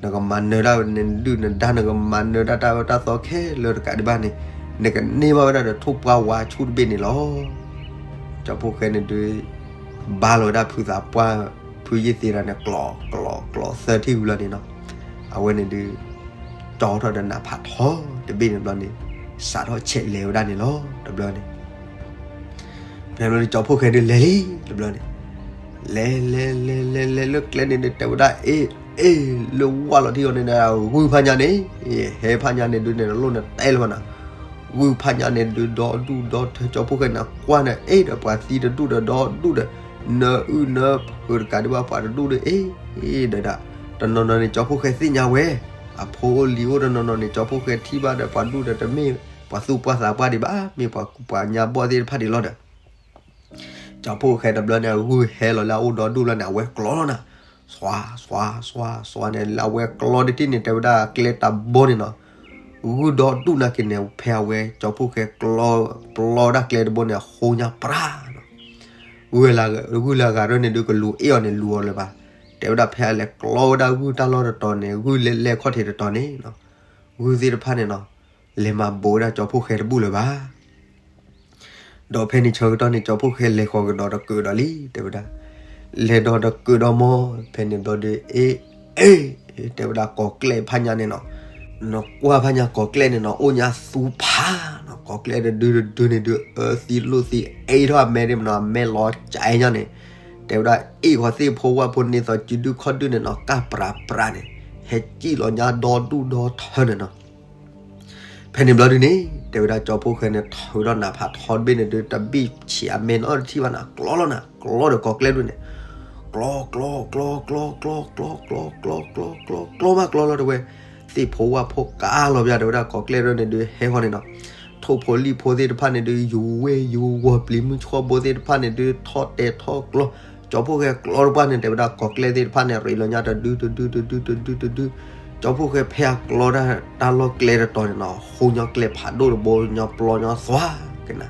နကမၤနၢၤတၢ်နဒုၣ်နဒါ နကမၤနၢၤတၢ်တၢ်အၢတၢ်သီခဲလၢာ်တကးဒံးဘၣ်န့ၣ်, နကန့ၢ်ဘၣ်ဝဲဒၣ်ဒီးထိၣ်ပှၢ်ဝါဆူၣ်တဘ့ၣ်န့ၣ်လီၤ. ကၠီၤဖိၣ်ဃဲန့ၣ်ဒုး ဘါလီၤဝဲဒၣ်ဖုသးပှၢ် ဖုယ့ၢ်သ့းတဂၤန့ၣ် ကျိးကျိးကျိးသၢထံၣ်ဝံၤလီၤန့ၣ်နီၤ, အဝဲန့ၣ်ဒုး ကၠီထီၣ်ဒီးနးဖးထီတဘ့ၣ်န့ၣ်ဘျီန့ၣ်, စးထီၣ်ဆဲးလဲၤဝဲဒၣ်န့ၣ်လီၤ. တဘျီန့ၣ် ဖဲန့ၣ်ကၠီၤဖိၣ်ဃဲဒုးလဲၤလံ တဘျီန့ၣ်, လဲၤလဲၤလဲၤလဲၤလဲၤလၢကျဲန့ၣ်ဒုး တဲဝဲဒၣ်အ့ၣ် အ့ၣ် လၢဝၢ်လီၤထံအီၤန့ၣ်ဒီး ဂုၢ်ဖးညါန့ၣ် ဟဲဖးညါန့ၣ်ဒုးန့ၣ် တလိၣ်န့ၣ်တဲလၢၤဘၣ်နီၤ. ဂုၢ်ဖးညါန့ၣ်ဒုး ဒီဒူၣ်ဒီထၢ ကၠီဖှိၣ်ဃဲန့ၣ်ကွၢ်န့ၣ် အ့ၣ် ဒီးပှၤသံတဒူၣ်ဒီး ဒီဒူၣ်ဒီး နၢအုၣ်နၢဖုးတကးဒံးဘၣ် ပှၤတဒူၣ်ဒီး အ့ၣ် ဒီးဒၣ် တနီၤနီၤန့ၣ် ကၠီဖှိၣ်ဃဲသ့ၣ်ညါဝဲ အဖိအိၣ်လံၤအိၣ်တနီၤနီၤန့ၣ် ကၠီဖှိၣ်ဃဲထံၣ်ဘၣ်ဒီး ပှၤဒူၣ်ဒီး တမ့ၢ်ပှၤသူၣ်ပှၢ်သးပှၢ်ဒံးဘၣ် မ့ၢ်ပှၤကူပှၤညါဘီၣ်သ့ၣ်တဖၣ်ဒံးလီၤဒီး ကၠီဖှိၣ်ဃဲတဘျီန့ၣ် အဂုၢ်ဟဲလီၤလၢအအိၣ်ဒီဒူၣ်လီၤန့ၣ် အဝဲကျီလီၤနၤ, စွါစွါစွါစွါန့ၣ် လၢအဝဲကျီတထံၣ်န့ၣ် တဲဝဲဒၣ်ကျဲတဘိန့ၣ်နီၤ, ဂုၢ်ဒီဒူၣ်နာ်က့န့ၣ် ဖဲအဝဲကၠီဖှိၣ်ဃဲကျီ ပျီဝဲဒၣ်ကျဲတဘိန့ၣ် အဃိညါပြၢ်နီၤ, ဂုၢ်လၢအဂၤရၢၢ်န့ၣ်ဒုး ကလူၤအ့ၣ်အီၤန့ၣ် လူၤအီၤလၢၤဘၣ်, တဲဝဲဒၣ်ဖဲအလဲၤကျီဝဲဒၣ်ဂုၢ်တၢ်လီၢ်တတီၤန့ၣ် ဂုၢ်လဲလဲခီၣ်ထံးတတီၤန့ၣ်နီၤ, ဂုၢ်သ့ၣ်တဖၣ်န့ၣ်နီၤ လဲၤမၤဘူးဝဲဒၣ်ကၠီဖှိၣ်ဃဲတဘူၣ်လၢၤဘၣ်. ဒီးဖဲန့ၣ်ဆၢကတီၢ်န့ၣ် ကၠီဖှိၣ်ဃဲလဲၤဃီၤကဒီးတကုာ်ဒီးလံ တဲဝဲဒၣ်, လဲၤဒီးတကုာ်ဒီးမီၢ် ဖဲန့ၣ်ဘျီဒီး အ့ၣ် အ့ၣ် တဲဝဲဒၣ်ကိးကျဲဖးညါန့ၣ်နီၤ, နကွၢ်ဖးညါကိးကျဲန့ၣ်နီၤ အိၣ်ညါသူဖးနီၤ, ကိးကျဲတဒုတဒုန့ၣ်ဒုး အၢသံလိၣ်သံအ့ၣ်ထီၣ်အမဲဒ်မနီၤ အမဲလီၤကၠဲညါန့ၣ်, တဲဝဲဒၣ်အ့ၣ်ဃီၤသ့ၣ်ဖိဝၣ်ဖိန့ၢ်သီစုဒုခီၣ်ဒုန့ၣ်နီၤ ကၢ်ပြးပြးန့ၣ်, ဟဲစံၣ်လီၤညါဒီဒူၣ်ဒီထၢန့ၣ်နီၤ ဖဲန့ၣ်ဘျီဒုန့ၣ် တဲဝဲဒၣ်ကၠီဖှိၣ်ဃဲန့ၣ် ထုးထီၣ်နးဖးထီတဘ့ၣ်န့ၣ်ဒုး တဘ့ၣ်ဆံးအမဲနီတထံၣ်ဘၣ်နီၤ ကျီလီၤနၤ ကျီဒီးကိးကျဲဒုန့ၣ်, ကျီ ကျီ ကျီ ကျီ ကျီ ကျီ ကျီ ကျီ ကျီ ကျီ ကျီမးကျီလီၤတဲဝဲ, သ့ၣ်ဖိဝၣ်ဖိကါလီၤပျၢ်တဲဝဲဒၣ်ကိးကျဲဒုန့ၣ်ဒုး ဟဲဃီၤန့ၣ်နီၤ, ထိၣ်ဖိလံၣ်ဖိသ့ၣ်တဖၣ်န့ၣ်ဒုး ယူၤဝ့ၢ်ယူၤဝီၤ ပျံၤမုၢ်ဆှီၣ်ဘိသ့ၣ်တဖၣ်န့ၣ်ဒုး ထီၣ်တဲာ်ထီၣ်ကျီ, ကၠီဖှိၣ်ဃဲကျီတပှၢ်န့ၣ် တဲဝဲဒၣ်ကိးကျဲသ့ၣ်တဖၣ်န့ၣ် ရ့းလီၤညါတဒုတဒုတဒုတဒုတဒု, ကၠီဖှိၣ်ဃဲဖဲအကျီတၢ်တၢ်လီၢ်ကျဲတတီၤန့ၣ်နီၤ ဃိညီကျဲဖးဒိၣ်တဘိ ညီပျီညီသွါကနၤ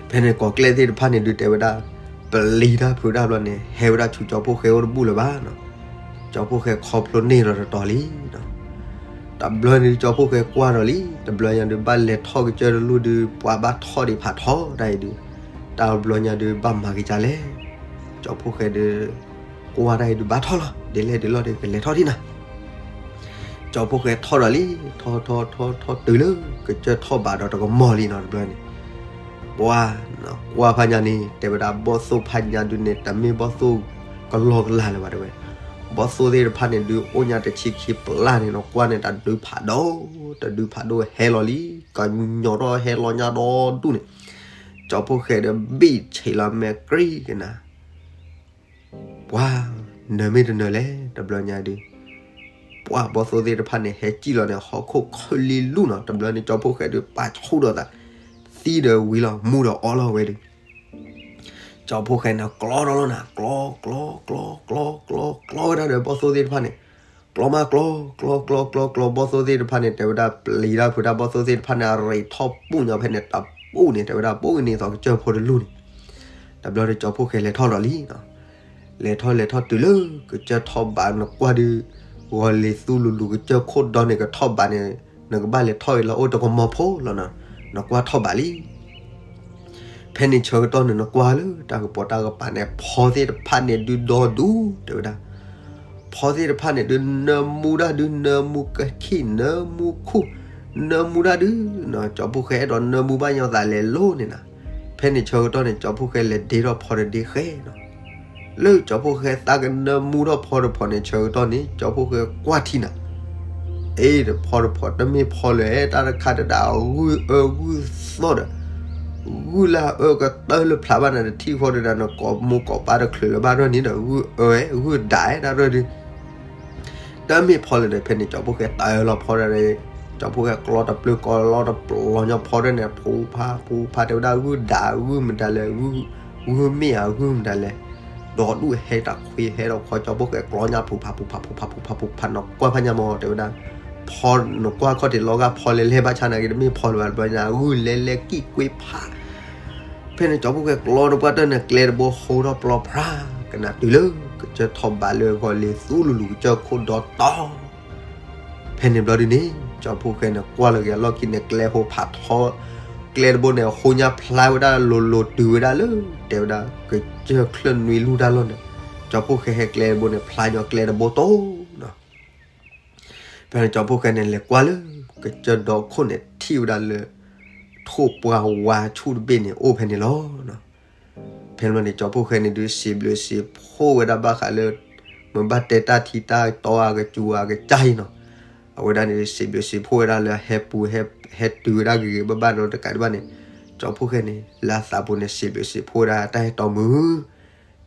ဖဲန့ၣ်ကိးကျဲသ့ၣ်တဖၣ်န့ၣ်ဒုး တဲဝဲဒၣ် ပျံၤတၢ်ဖုးတၢ်ဘျီန့ၣ် ဟဲဝဲဒၣ်ဆူကၠီဖှိၣ်ဃဲအိၣ်တဘူၣ်လၢၤဘၣ်နီၤ, ကၠီဖှိၣ်ဃဲခီဖျိန့ၢ်ဒီးတတီၤလံနီၤ, တဘျီန့ၣ်ဒုး ကၠီဖှိၣ်ဃဲကွၢ်ဒီးလံ တဘျီညါဒုး ဘၣ်လဲၤထီၣ်ကစၢၢ်တလူၢ်ဒုး ပှၤဘၣ်ထီၣ်ဒံးဖးထီတၢ်အံၤဒုး, တၢ်ဘျီညါဒုး ဘၣ်မၤက့ၤကလဲၣ်, ကၠီဖှိၣ်ဃဲဒုး ကွၢ်တၢ်အံၤဒုး ဘၣ်ထီၣ်လီၤ ဒ်လဲၣ်ဒ်လဲၣ်ဒီး ကလဲၤထီၣ်ထံၣ်နၤ ကၠီဖှိၣ်ဃဲထီၣ်ဒီးလံ, ထီၣ်ထီၣ်ထီၣ်ထီၣ်တုၤလၢ ကစၢၢ်ထီၣ်ဘးဒီးတကမီၤလံနီၤ တဘျီန့ၣ်, ပှၤကွၢ်ဖးညါန့ၣ် တဲဝဲဒၣ်ဘီၣ်သိၣ်ဖးညါဒုးန့ၣ် တမ့ၢ်ဘီၣ်သိၣ်ကလီကလီလၢၤဘၣ်တဲဝဲ, ဘီၣ်သိၣ်သ့ၣ်တဖၣ်န့ၣ်ဒုး အိၣ်ညါတဆံခံပျၢ်န့ၣ်နီၤ ကွၢ်န့ၣ် တဒုဖးဒိၣ် တဒုဖးဒိၣ်ဟဲလီၤလံ, ကညီထီၣ်ဟဲလီၤညါဒီဒူၣ်န့ၣ်, ကၠီဖှိၣ်ဃဲဒီးဘံၣ်ဆံးလီၤမဲာ်ကြံၢ်ကနၤ ပှၤ နၢၤမ့ၢ်တနၢၤလဲၣ် တဘျီညါဒုး, ပှၤဘီၣ်သိၣ်သ့ၣ်တဖၣ်န့ၣ် ဟဲစံၣ်လီၤန့ၣ် ဟီၣ်ခိၣ်ခုၣ်လံလူၢ်နီၤ တဘျီန့ၣ် ကၠီဖှိၣ်ဃဲဒုး ပာ်ဆူၣ်ဒီးသး, သံဒီးဝံၤလီၤ မူဒီးအီလီၤဝဲဒုး, ကၠီဖှိၣ်ဃဲန့ၣ် ကျီဒီးလီၤနၤ ကျီ ကျီ ကျီ ကျီ ကျီ ကျီ ကျီဝဲဒၣ်ဒီးဘီၣ်သိၣ်သ့ၣ်တဖၣ်န့ၣ်, ကျီမးကျီ ကျီ ကျီ ကျီ ကျီ ဘီၣ်သိၣ်သ့ၣ်တဖၣ်န့ၣ် တဲဝဲဒၣ်ပျံၤတၢ်ဖုးတၢ်ဘီၣ်သိၣ်သ့ၣ်တဖၣ်န့ၣ် အရ့းထီၣ်ပူၣ်ညီဖဲန့ၣ် တပူၣ်န့ၣ် တဲဝဲဒၣ် ပူၣ်ကန့ၢ်သီကစၢၢ်ဖိတလူၢ်န့ၣ်, တဘျီဒီးကၠီဖှိၣ်ဃဲလဲၤထီၣ်ဒီးလံနီၤ, လဲၤထီၣ်လဲၤထီၣ်တုၤလၢ ကစၢၢ်ထီၣ်ဘးနကွၢ်ဒုး, ဂီၤလ့ၤသူလူၤလူၤကစၢၢ်ခိၣ်ဒီန့ၣ် ကထီၣ်ဘးန့ၣ်, နကဘၣ်လဲၤထီၣ်အံၤလီၤအိၣ်တကမီၤဖိလီၤနီၤ, နကွၢ်ထီၣ်ဘးလံ ဖဲန့ၣ်ဆၢကတီၢ်န့ၣ် နကွၢ်လၢတၢ်ကပိာ်တၢ်ကပၤန့ၣ် ဖီသ့ၣ်တဖၣ်န့ၣ်ဒုးဒီဒူၣ် တဲဝဲဒၣ်, ဖီသ့ၣ်တဖၣ်န့ၣ်ဒုး နၢမူဒၣ်ဒုး နၢမူကခံၣ် နၢမူခူၣ် နၢမူဒၣ်ဒုး, ကၠီဖှိၣ်ဃဲအဲၣ်ဒိးနၢမူဘၣ်ညီသးလဲၤလိၤန့ၣ်နၤ, ဖဲန့ၣ်ဆၢကတီၢ်န့ၣ် ကၠီဖှိၣ်ဃဲလဲၤဒ့ထီၣ်ဖီတဒ့ဃဲနီၤ လၢကၠီဖှိၣ်ဃဲသးကနၢမူထီၣ်ဖီတဖီန့ၣ် ဆၢကတီၢ်န့ၣ် ကၠီဖှိၣ်ဃဲကွၢ်ထံနၤ, အ့ တဖီတဖီတမ့ၢ်ဖီလၢၤ တၢ်တခါတဒၣ် ဂုၢ်အၢဂုၢ်သီၣ်ဒီး ဂုၢ်လၢအအၢကတၢၢ်လၢဖျါဘၣ်န့ၣ် တထံၣ်ဃီတဒၣ်န့ၣ် ကိးမိၢ်ကိးပၢ်တချုးလၢၤဘၣ်ရၢၢ်န့ၣ်ဒီး ဂုၢ်အၢ ဂုၢ်ဒၣ်တၢ်ရၢၢ်ဒုး တမ့ၢ်ဖီလၢၤဒီး ဖဲန့ၣ်ကၠီဖှိၣ်ဃဲတၢၢ်လီၤဖီဒၣ်န့ၣ် ကၠီဖှိၣ်ဃဲကျီတပျုၤကီလီတပျီၤညီဖီဒၣ်န့ၣ် ဖူဖးဖူဖးတဲဝဲဒၣ် ဂုၢ်ဒၣ် ဂုၢ်မတၤလဲၣ် ဂုၢ်မ့ၢ်ဧါ ဂုၢ်မတၤလဲၣ်, ဒီဒူၣ်ဟဲတၢ်ခွံဟဲဒီးခီ ကၠီဖှိၣ်ဃဲကျီညါဖူဖးဖူဖးဖူဖးဖူဖးဖူဖး နကွၢ်ဖးညါမီၢ် တဲဝဲဒၣ် ဖီ နကွၢ်ခီၣ်ထံးလီၤဂာ်ဖီလဲၤလဲၤဘၣ်ဆၣ်နာ်က့ တမ့ၢ်ဖီလၢၤဘၣ်တဘျီညါ ဂုၢ်လဲၤလဲၤကံၣ်ကွ့ဖး ဖဲန့ၣ်ကၠီဖှိၣ်ဃဲကျီတပှၢ်တၢၢ်န့ၣ် ကျဲတဘိဟိထီၣ်ပျီဖျါ ကနၣ်တုၤလၢ ကစၢၢ်ထီၣ်ဘးလၢဂီၤလ့ၤသူလူၤလူၤ ကစၢၢ်ခိၣ်ဒီတီၤ ဖဲန့ၣ်ဘျီဒုန့ၣ် ကၠီဖှိၣ်ဃဲန့ၣ် ကွၢ်လီၤက့ၤအလီၢ်ခံန့ၣ် ကျဲဟိဖးထီ ကျဲတဘိန့ၣ် ဟိညါဖျါဝဲဒၣ်လိၤလိၤတုၤဝဲဒၣ်လၢ တဲဝဲဒၣ် ကစၢၢ်ချၢၣ်နွံလူၢ်တၢ်လီၢ်န့ၣ် ကၠီဖှိၣ်ဃဲဟဲကျဲတဘိန့ၣ် ဖျါညီကျဲတဘိတိၢ်နီၤ ဖဲန့ၣ်ကၠီဖှိၣ်ဃဲန့ၣ် လဲၤကွၢ်လၢ ကစၢၢ်ဒီခိၣ်န့ၣ် ထံၣ်ဝဲဒၣ်လၢ ထိၣ်ပှၢ်ဝါဆူၣ်တဘ့ၣ်န့ၣ် အိၣ်ဖဲန့ၣ်လီၤ. ဖဲန့ၣ်ဘျီန့ၣ် ကၠီဖှိၣ်ဃဲန့ၣ်ဒုး စံးဘျုးစံးဖှိၣ်ဝဲဒၣ်ဘၣ်ဃးလၢ မ့ၢ်ဘၣ်တဲတၢ်ထံတၢ်တီအကစူၤအကစၢ်အံၤနီၤ. အဝဲဒၣ်န့ၣ် စံးဘျုးစံးဖှိၣ်ဝဲဒၣ်လၢဟဲပူၤ ဟဲတုၤဝဲဒၣ်ဂ့ၤဂ့ၤဘၣ်ဘၣ်ဒီးတကးဒံးဘၣ်န့ၣ်, ကၠီဖှိၣ်ဃဲန့ၣ် လၢအသးပူၤန့ၣ် စံးဘျုးစံးဖှိၣ်ဝဲဒၣ်တၢ်ဟဲတီမုၢ်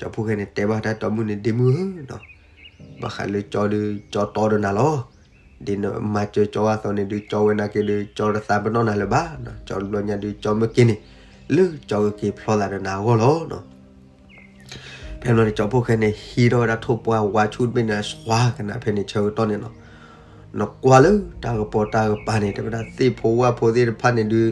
ကၠီဖှိၣ်ဃဲန့ၣ် တဲဘၣ်တၢ်တီမုၢ်န့ၣ် ဒ့မုၢ်ဧၢနီၤ, ဘၣ်ဃးလၢကၠီဒီး ကၠီတီဒီးနၤလီၤ. ဒ်နမၤစၢၤကၠီအသိးန့ၣ်ဒုး ကၠီဝဲနာ်က့ၤဒုး ကၠီတသးပ့ၤနီၣ်နၤလၢၤဘၣ်နီၤ, ကၠီတဘျီညါဒုး ကၠီမ့ၢ်က့ၤန့ၣ် လၢကၠီကက့ၤဖျီသးဒီးနၤအဂီၢ်လီၤနီၤ. ဖဲန့ၣ်န့ၣ် ကၠီဖှိၣ်ဃဲန့ၣ် ဟံးထီၣ်ဝဲဒၣ်ထိၣ်ပှၢ်ဝါဆူၣ်တဘ့ၣ်န့ၣ် စွါကနၣ်ဖဲန့ၣ်ဆၢကတီၢ်န့ၣ်နီၤ, နကွၢ်လၢတၢ်ကပီၤတၢ်ကပၤန့ၣ် တဲဝဲဒၣ်သ့ၣ်ဖိဝၣ်ဖိသ့ၣ်တဖၣ်န့ၣ်ဒုး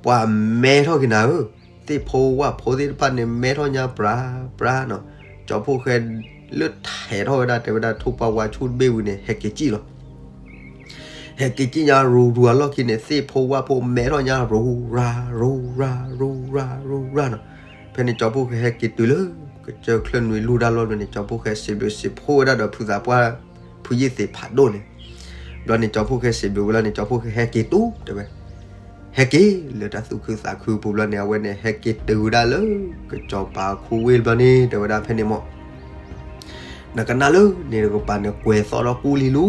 ပှၤမဲထီၣ်က့ၤနၤဧၢ, သ့ၣ်ဖိဝၣ်ဖိသ့ၣ်တဖၣ်န့ၣ် မဲထီၣ်ညါပြၤပြၤနီၤ, ကၠီဖှိၣ်ဃဲလၢထဲးထီၣ်ဝဲဒၣ် တဲဝဲဒၣ်ထိၣ်ပှၢ်ဝါဆူၣ်တဘ့ၣ်ဝံၤန့ၣ် ဟဲက့ၤစံၣ်လီၤ. ဟဲက့ၤစံၣ်ညါရူၤရူၤအလီၢ်ခံန့ၣ် သ့ၣ်ဖိဝၣ်ဖိမဲထီၣ်ညါရူၤရၤ ရူၤရၤ ရူၤရၤ ရူၤရၤနီၤ. ဖဲန့ၣ်ကၠီဖှိၣ်ဃဲဟဲက့ၤတုၤလၢ ကစၢၢ်ချၢၣ်နွံလူၢ်တၢ်လီၢ်န့ၣ် ကၠီဖှိၣ်ဃဲစံးဘျုးစံးဖှိၣ်ဝဲဒၣ်ဒီးဖုသးပှၢ် ဖုယ့ၣ်သ့းဖးဒိၣ်န့ၣ်, ဘျီန့ၣ် ကၠီဖှိၣ်ဃဲစံးဘျုးဝဲလီၤန့ၣ် ကၠီဖှိၣ်ဃဲဟဲက့ၤတုၤတဲဝဲ ဟဲက့ၤလၢတၢ်သူၣ်ခုသးခုပူၤဘျီန့ၣ် အဝဲန့ၣ်ဟဲက့ၤတုၤဝဲဒၣ်လၢ ကစီၤပၤခူဝ့ၢ်ဘျီန့ၣ် တဲဝဲဒၣ်ဖဲန့ၣ်မး နကနၣ်လၢန့ၣ်တကပၤန့ၣ် ကွဲၤသီၣ်ဒီးကူလံၤလူ,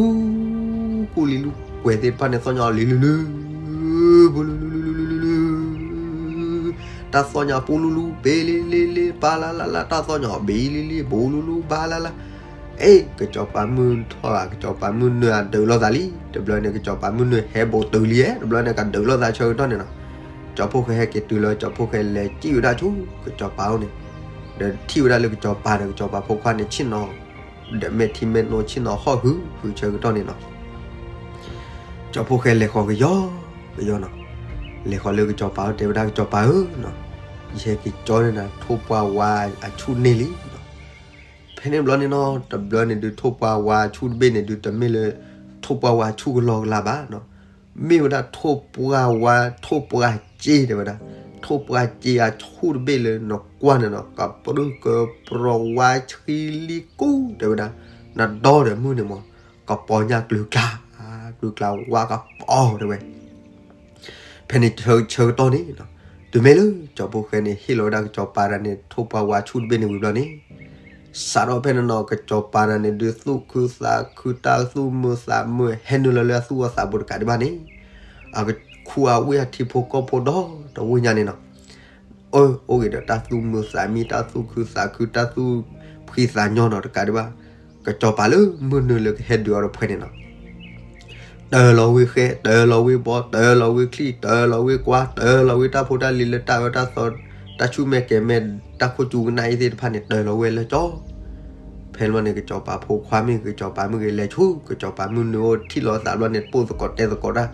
ကူလံၤလူ, ကွဲၤသ့ၣ်တဖၣ်န့ၣ်သီၣ်ညါအီၤလံၤလူလူ, ပူလူလူလူလူလူလူ, တၢ်သီၣ်ညါပူလူလူ ဘ့လ့လ့လ့ ပၢ်လၢ်လၢ်လၢ်, တၢ်သီၣ်ညါအီၤဘ့လ့လ့ ပူလူလူ ဘၣ်လၢ်လၢ် အ့ ကစီၤပၤမုၢ်ထီၣ်ဧါ ကစီၤပၤမုၢ်နုာ်အဒုးလိာ်သးလံ, တဘျီန့ၣ် ကစီၤပၤမုၢ်နုာ်ဟဲဘိးတုၤလံဧါ, တဘျီန့ၣ် ကဒုးလိာ်သးဆၢကတီၢ်န့ၣ်နီၤ, ကၠီဖှိၣ်ဃဲဟဲက့ၤတုၤလၢ ကၠီဖှိၣ်ဃဲလဲၤစံၣ်ဝဲဒၣ်ဆူ ကစီၤပၤအိၣ်န့ၣ်, ဒီးထံၣ်ဝဲဒၣ်လၢကစီၤပၤဒီးကစီၤပၤဖိခွါန့ၣ် ဆ့ၣ်နီၤ ဒီးမဲာ်ထံမဲာ်နိဆ့ၣ်နီၤဟီၣ်ဟုၣ်ဟုၣ်ဆၢကတီၢ်န့ၣ်နီၤ ကၠီဖှိၣ်ဃဲလဲၤဃီၤကယီကယီနီၤ, လဲၤဃီၤလၢကစီၤပၤအိၣ်တဲဝဲဒၣ်ကစီၤပၤဧၢနီၤ, ယဟဲက့ၤကၠီန့ၣ်နၤ ထိၣ်ပှၢ်ဝါအဆူၣ်န့ၢ်လံနီၤ, ဖဲန့ၣ်ဘျီန့ၣ်နီၤ တဘျီန့ၣ်ဒုးထိၣ်ပှၢ်ဝါအဆူၣ်တဘ့ၣ်န့ၣ်ဒုး တမ့ၢ်လၢ ထိၣ်ပှၢ်ဝါဆူၣ်ကလီကလီဘၣ်နီၤ, မ့ၢ်ဝဲဒၣ်ထိၣ်ပှၢ်ဝါ ထိၣ်ပှၢ်စ့တဲဝဲဒၣ်, ထိၣ်ပှၢ်စ့အဆူၣ်တဘ့ၣ်လၢနကွၢ်န့ၣ်နီၤ ကပြုၢ်ကပြီၤဝါဆှံလံကူတဲဝဲဒၣ်, နဒီဒီးမုၢ်န့ၣ်မး ကပီၤညၣ်ကျုၤကျါ, ကျုၤကျါဝါကပီၤတဲဝဲ ဖဲန့ၣ်ဆၢကတီၢ်န့ၣ်နီၤ, တုၤမ့ၢ်လၢကၠီဖှိၣ်ဃဲန့ၣ် ဟ့ၣ်လီၤဝဲဒၣ်ကစီၤပၤတၢ်န့ၣ် ထိၣ်ပှၢ်ဝါဆူၣ်တဘ့ၣ်န့ၣ်ဝံၤဘျီန့ၣ်, စးထီၣ်ဖဲန့ၣ်နီၤ ကစီၤပၤတၢ်န့ၣ်ဒုး သူၣ်ခုသးခု တၢ်သူၣ်မုာ်သးမုာ် ဟဲနုာ်လီၤလၢအသူၣ်အသးပူၤတကးဒံးဘၣ်န့ၣ်, အခူအဝ့ၢ်အထံဖိကီၢ်ဖိဒီတဝ့ၢ်ညါန့ၣ်နီၤ အၢ အိၣ်ဂ့ၤဒီးတၢ်သူၣ်မုာ်သးမံ တၢ်သူၣ်ခုသးခု တၢ်သူၣ်ဖှံသးညီနီၤ တကးဒံးဘၣ်, ကစီၤပၤလၢမုၢ်နုာ်လၢကဟဲဒုးအီၤတဖှဲန့ၣ်နီၤ, တၢလီၤဝ့ၢ်ဃဲ တၢလီၤဝ့ၢ်ဘီ တၢလီၤဝ့ၢ်ချံၣ် တၢလီၤဝ့ၢ်ကွါ တၢလီၤဝ့ၢ်တၢ်ဖိတၢ်လံၤလၢတၢ်အၢတၢ်သီ တၢ်ဆူၣ်မဲာ်ကဲၤမဲာ် တၢ်ခိၣ်စူၤကနၣ်အံၤသ့ၣ်တဖၣ်န့ၣ် တၢလီၤဝဲလၢကၠီ ဖဲန့ၣ်ဘျီန့ၣ် ကစီၤပၤဖိခွါမ့ၢ်ဂ့ၤ ကစီၤပၤမ့ၢ်ဂ့ၤ လဲၤဆူ ကစီၤပၤမုၢ်နုာ်အိၣ်ထံၣ်လိာ်သးဘျီန့ၣ် ပိၢ်သကိးတဲသကိးတၢ်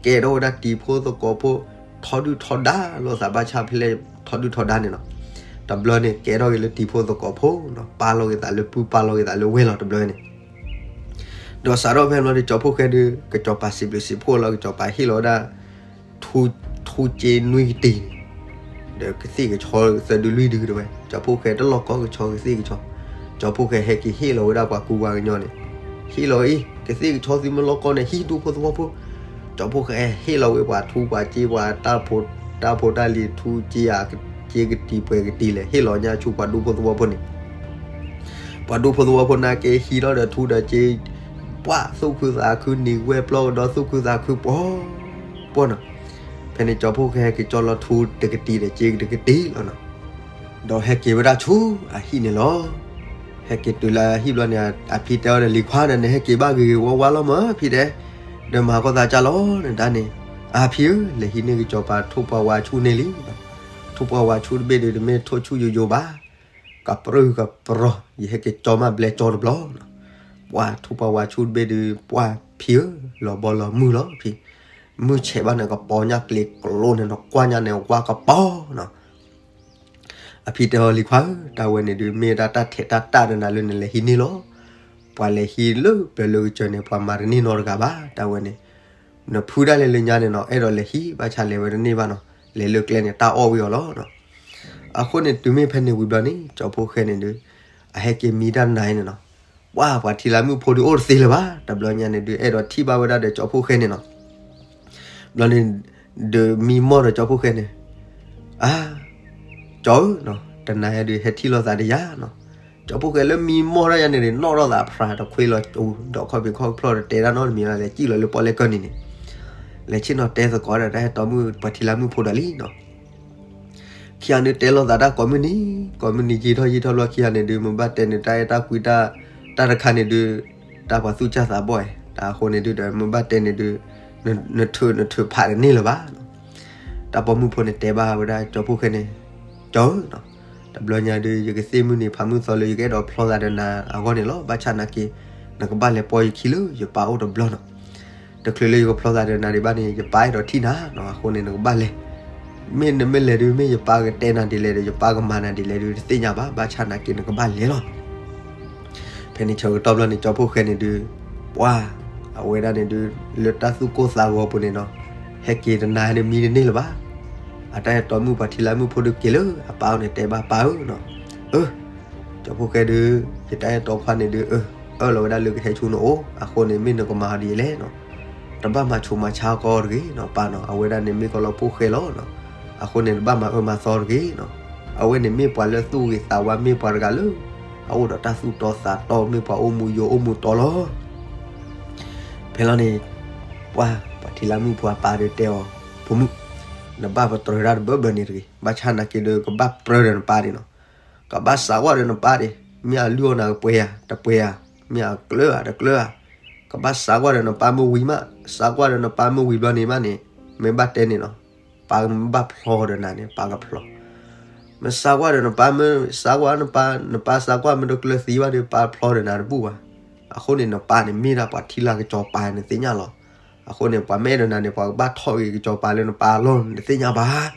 ကဲထီၣ်ဝဲဒၣ်တံၤဖိသကိးဖိ ထီဒုၣ်ထီဒါလိာ်သး ဘၣ်ဆၣ်ဖဲလဲၣ် ထီဒုၣ်ထီဒါန့ၣ်နီၤ တဘျီန့ၣ် ကဲထီၣ်က့ၤလၢတံၤဖိသကိးဖိနီၤ ပာ်လီၤက့ၤသးလၢပုၢ် ပာ်လီၤက့ၤသးလၢဝဲၢ်လီၤ တဘျီန့ၣ် ဒီးစးထီၣ်ဖဲန့ၣ်ဘျီန့ၣ် ကၠီဖှိၣ်ဃဲဒုး ကစီၤပၤစံးဘျုးစံးဖှိၣ်လီၤ ကစီၤပၤဟ့ၣ်လီၤဝဲဒၣ် ထူစ့နွံကတံၤန့ၣ် ဒီးကသ့ၣ်ကဆီသၢဒုလွံၢ်ဒုတဲဝဲ ကၠီဖှိၣ်ဃဲတလီၢ်ကီကဆီကသ့ၣ်ကဆီ ကၠီဖှိၣ်ဃဲဟဲက့ၤဟ့ၣ်လီၤဝဲဒၣ်ပှၤကူပှၤကညီန့ၣ် ဟ့ၣ်လီၤအံၤ ကသ့ၣ်ကဆီသုမ့ၢ်လီၢ်ကီန့ၣ် ဟံးဒူဖိသဝီဖိ ကၠီဖှိၣ်ဃဲဟ့ၣ်လီၤဝဲပှၤထူပှၤစ့ပှၤတၢ်ဖိ တၢ်ဖိတၢ်လံၤထူစ့ဧါ စ့ကတံၤပှဲၤကတံၤလဲၣ် ဟ့ၣ်လီၤညါဆူပှၤဒူဖိသဝီဖိန့ၣ် ပှၤဒူဖိသဝီဖိနာ်က့ဟံးထီၣ်ဒီးထူဒီးစ့ ပှၤသူၣ်ခုသးခုနံၤဝဲပျီကဒီးသူၣ်ခုသးခုပှီၤပှီၤနီၤ ဖဲန့ၣ်ကၠီဖှိၣ်ဃဲဟဲက့ၤကၠီလီၤထူတကတံၤဒီးစ့တကတံၤလီၤနီၤ ဒီးဟဲက့ၤဝဲဒၣ်ဆူအဟံၣ်န့ၣ်လီၤ ဟဲက့ၤတုၤလၢအဟံၣ်ဘျီန့ၣ် အဖံတဲအီၤဒီး လံၤခွါဒီး နဟဲက့ၤဘၣ်ဂ့ၤဂ့ၤဝါဝါလီၤမၢ် ဖံတဲ ဒီးမၤကီၢ်သးကၢ်လီၤနတၢ်န့ၣ် အဖံဧၢ လဲၤဟံးန့ၢ်ကစီၤပၤထိၣ်ပှၢ်ဝါဆူၣ်န့ၢ်လံ ထိၣ်ပှၢ်ဝါဆူၣ်တဘ့ၣ်ဒုး တမ့ၢ်ထိၣ်ဆူၣ်ယိယိဘၣ် ကပြုၢ်ကပြီၤ ယဟဲက့ၤကၠီမးဘျဲၣ်ကၠီတဘျီနီၤ ပှၤထိၣ်ပှၢ်ဝါဆူၣ်တဘ့ၣ်ဒုး ပှၤဖံဧၢ လီၤဘီလီၤမုၢ်လီၤဖံ မုၢ်ဆဲးဘၣ်န့ၣ် ကပီၤညၣ်ကျ့ၤကျိန့ၣ်နီၤ ကွၢ်ညါန့ၣ် ဝါကပီၤနီၤ အဖံတဲအီၤ လံၤခွါဧၢ တၢ်ဝဲန့ၣ်ဒုး မ့ၢ်ဒၣ်တၢ်ထဲးတၢ်တၢ်ဒီးနၤလၢနလဲၤဟံးန့ၢ်လီၤ ပှၤလဲၤဟံးလၢပျၢၤလၢကစၢၢ်န့ၣ် ပှၤမၤတန့ၢ်နီတဂၤဘၣ် တၢ်ဝဲန့ၣ် နဖုဒၣ်လဲာ်လၢညါန့ၣ်နီၤ အဲၣ်ဒိးလဲၤဟံး ဘၣ်ဆၣ်လဲၤဝဲတန့ၢ်ဘၣ်နီၤ လဲၤလၢကျဲန့ၣ် တၢ်အီၣ်ဝံၤအီၤလီၤနီၤ အဃိန့ၣ် တုၤမ့ၢ်ဖဲန့ၣ်ဝံၤဘျီန့ၣ် ကၠီဖှိၣ်ဃဲန့ၣ်ဒုး အဟဲက့ၤမံတၢ်နၤအံၤန့ၣ်နီၤ ပှၤပှၤထံလၢမုၣ်ဖိဒုးအိၣ်တသ့လၢၤဘၣ် တဘျီညါန့ၣ်ဒုး အဲၣ်ဒိးထံၣ်ဘၣ်ဝဲဒၣ်ဒီးကၠီဖှိၣ်ဃဲန့ၣ်နီၤ ဘျီန့ၣ် ဒုးမံမီၢ်ဒီးကၠီဖှိၣ်ဃဲန့ၣ် အါ ကၠီဧၢနီၤ တနၤအံၤဒုး ဟဲထံၣ်လိာ်သးဒီးယၤနီၤ ကၠီဖှိၣ်ဃဲလၢမံမီၢ်ထီၣ်ယါန့ၣ် နီၣ်ထီၣ်သးဖျါတခွ့လီၤ ဒီးခီၣ်ဖံးခီၣ်ဖျီၣ်တတဲတၢ်နီတမံၤလီၤ လဲၤစံၣ်လီၤလၢပီၣ်လဲၣ်ကၢၢ်န့ၣ်န့ၣ်, လဲၤဆ့ၣ်နီၤတဲသကိးဒီး တၢ်ဟဲတီမုၣ်ပှၤထံလၢမုၣ်ဖိဒီးလံနီၤ. ခံဂၤန့ၣ်တဲလိာ်သးတၢ်ကိးမုၢ်နံၤ ကိးမုၢ်နံၤယံာ်ထီၣ်ယံာ်ထီၣ်လီၤ ခံဂၤန့ၣ်ဒုး မ့ၢ်ဘၣ်တဲန့ၣ် တၢ်အဲၣ်တၢ်ကွံတၢ် တၢ်တခါန့ၣ်ဒုး တၢ်ပှၤသူၣ်စၢ်သးဘီၣ်, တၢ်အဃိန့ၣ်ဒုးဒီး မ့ၢ်ဘၣ်တဲန့ၣ်ဒုး နထုးနထုးဖးတန့ၢ်လၢၤဘၣ်. တၢ်ပိာ်မုၣ်ဖိန့ၣ်တဲဘၣ်ဝဲဒၣ်ကၠီဖှိၣ်ဃဲန့ၣ်, ကၠီဧၢနီၤ, တဘျီညါဒုး ယကသ့ၣ်မုၢ်နံၤဖးမုၢ်သီလၢယကအဲၣ်ဒိးဖျီသးဒီးနၤအဂီၢ်န့ၣ်လီၤ. ဘၣ်ဆၣ်နာ်က့ နကဘၣ်လဲၤပိာ်ယခံလၢယပၢ်အိၣ်တဘျီနီၤ. တချုးလၢယကဖျီသးဒီးနၤဒံးဘၣ်န့ၣ် ယပၢ်အဲၣ်ဒိးထံၣ်နၤနီၤ, အဃိန့ၣ် နကဘၣ်လဲၤ မ့ၢ်နမ့ၢ်လဲၤဒုး မ့ၢ်ယပၢ်ကတဲနၤဒ်လဲၣ်ဒီး ယပၢ်ကမၤနၤဒ်လဲၣ်ဒုး တသ့ၣ်ညါဘၣ်. ဘၣ်ဆၣ်နာ်က့ နကဘၣ်လဲၤလီၤ. ဖဲန့ၣ်ဆၢကတီၢ်ဘျီန့ၣ် ကၠီဖှိၣ်ဃဲန့ၣ်ဒုး ပှၤ အဝဲဒၣ်န့ၣ်ဒုး လၢတၢ်သူၣ်ကိၢ်သးဂီၤပူၤန့ၣ်နီၤ, ဟဲက့ၤတနၤန့ၣ်မံတန့ၢ်လၢၤဘၣ်. အတၢ်ဟဲတီမုၣ်ပှၤထံလၢမုၣ်ဖိဒုးက့ၤလၢအပၢ်အိၣ်န့ၣ် တဲဘၣ်ပၢ်ဧၢနီၤ, အၢ ကၠီဖှိၣ်ဃဲဒုး ယတၢ်အဲၣ်တီခွါန့ၣ်ဒုး အၢ အၢၣ်လီၤဝဲဒၣ်လၢကဟဲဆူနအိၣ်, အဃိန့ၣ် မ့ၢ်နကမၤအီၤဒ်လဲၣ်နီၤ, တဘၣ်မၤဆူးမၤဆါကီတဂ့ၤနီၤ ပၢ်နီၤ, အဝဲဒၣ်န့ၣ်မ့ၢ်ကီလီၤဖိၣ်ဃဲလီၤနီၤ, အဃိန့ၣ် တဘၣ်မၤအၢမၤသီတဂ့ၤနီၤ, အဝဲန့ၣ်မ့ၢ်ပှၤလၢသူၣ်ဂ့ၤသးဝါ မ့ၢ်ပှၤတဂၤလၢ အအိၣ်ဒီးတၢ်သူၣ်တီသးတီ မ့ၢ်ပှၤအိၣ်မူယိာ်အိၣ်မူတီလီၤ. ဖဲလီၤန့ၣ် ပှၤ ပှၤထံလၢမုၣ်ဖိအပၢ်ဒုးတဲအီၤ, ဖိမုၣ်, နဘၣ်ပတြၢၤတၢ်တဘၢဘၢန့ၣ်တဂ့ၤ, ဘၣ်ဆၣ်နာ်က့ဒုး ကဘၣ်ပြၢဒီးနပၢ်န့ၣ်နီၤ, ကဘၣ်စးကွၢ်ဒီးနပၢ်ဒံး, မ့ၢ်အလုၢ်အီၣ်နၤကပှဲၤဧါ တပှဲၤဧါ, မ့ၢ်အကျၢၤဧါ တကျၢၤဧါ, ကဘၣ်စးကွၢ်ဒီးနပၢ်မ့ၢ်ဝံၤမး, စးကွၢ်ဒီးနပၢ်မ့ၢ်ဝံၤဘျီန့ၣ်မးန့ၣ်, မ့ၢ်ဘၣ်တဲန့ၣ်နီၤ, ပၢ်မ့ၢ်ဘၣ်ဖျီဒီးနၤန့ၣ် ပၢ်ကဖျီ, မ့ၢ်စးကွၢ်ဒီးနပၢ်မ့ၢ် စးကွၢ်နပၢ် နပၢ်စးကွၢ်မ့ၢ်တကျၢၤသံဘၣ်ဒီး ပၢ်ဖျီဒီးနၤတဘူၣ်ဘၣ်. အဃိန့ၣ် နပၢ်န့ၣ် မ့ၢ်ဒၣ်ပှၤထံလၢကစီၤပၤနသ့ၣ်ညါလီၤ. အဃိန့ၣ် ပှၤမ့ၢ်အဲၣ်ဒိးနၤန့ၣ် ပှၤကဘၣ်ထီၣ်ဂ့ၤကစီၤပၤလၢနပၢ်အလီၢ်နသ့ၣ်ညါဘၣ်.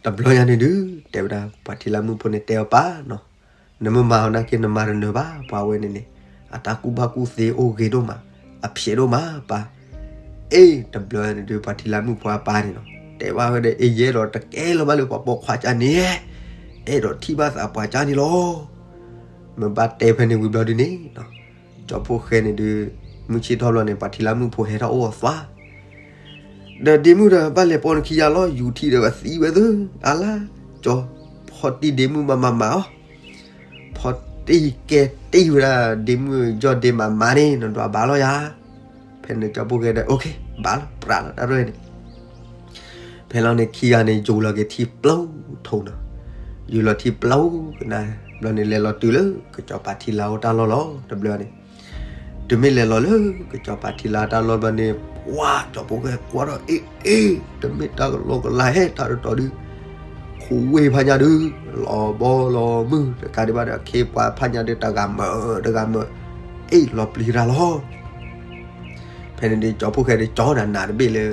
တဘျီညါန့ၣ်ဒုး တဲဝဲဒၣ် ပှၤထံလၢမုၣ်ဖိန့ၣ် တဲအီၤပၢ်နီၤ, နမ့ၢ်မၤအီၤနာ်က့ နမၤတနၢၤဘၣ် ပှၤဝဲန့ၣ်န့ၣ်, အတၢ်ကူၣ်ဘၣ်ကူၣ်သ့အိၣ်ဂ့ၤဒိၣ်မး, အဖျဲးဒိၣ်မးပၢ်. အ့ တဘျီညါန့ၣ်ဒုး ပှၤထံလၢမုၣ်ဖိအပၢ်န့ၣ်နီၤ တဲဘၣ်ဝဲဒီး အ့ ယအဲၣ်ဒိးတကဲလၢၤဘၣ်လၢပှၤပိာ်ခွါကၢ်န့ၣ်, အဲၣ်ဒိးထံၣ်ဘၣ်သးပှၤကၢ်န့ၣ်လီၤ. မ့ၢ်ဘၣ်တဲဖဲန့ၣ်ဝံၤဘျီဒုးန့ၣ် ကၠီဖှိၣ်ဃဲန့ၣ်ဒုး မုၢ်ဆ့ၣ်ထီၣ်ဘျီန့ၣ် ပှၤထံလၢမုၣ်ဖိဟဲထီၣ်အိၣ်အသွါ ဒီးဒ့မုၣ်ဒီး ဘၣ်လဲၤပိာ်နခံယါလီၤ ယူၤထံဒီး ဝဲသံဝဲသ့ၣ် အလါ, ကၠီ, ဖီတံၢ်ဒ့မုၣ်မၤမၤမၤအီၤ, ဖီတံၢ်ကဲတံၢ်ဝဲဒၣ် ဒ့မုၣ်ယီၢ်ဒ့မၤမၤန့ၣ် နဒွးဘၣ်လီၤယါ. ဖဲန့ၣ်ကၠီဖှိၣ်ဃဲဒီး OK ဘၣ်လီၤ ပြးလီၤတၢ်ရဲၣ်န့ၣ် ဖဲလီၤန့ၣ်ခံဂၤန့ၣ် ယူၤလီၤက့ၤထံပျိထိးနီၤ, ယူၤလီၤထံပျိကနၣ် ဘျီန့ၣ် လဲၤလီၤတုၤလၢ ကစီၤပၤထံလါအိၣ်တၢ်လီၢ်လီၤ တဘျီန့ၣ်, တုၤမ့ၢ်လဲၤလီၤလၢ ကစီၤပၤထံလါတၢ်လီၢ်ဘျီန့ၣ် ပှၤ ကၠီဖှိၣ်ဃဲကွၢ်ဒီး အ့ အ့ တမ့ၢ်တၢ်ကလီကလီဟဲ တၢ်တတီၤဒုး ခူဝ့ၢ်ဖးညါဒုး လီၤဘီလီၤမုၢ်တကးဒံးဘၣ်ဒီး အခ့ပှၤဖးညါဒုး တဂၤမၢတဂၤမၢ အ့ၣ် လီၤပျံၤတၢ်လီၤ. ဖဲန့ၣ်ဒုး ကၠီဖှိၣ်ဃဲဒုး ကၠီဒၣ်နးတဘ့ၣ်လၢ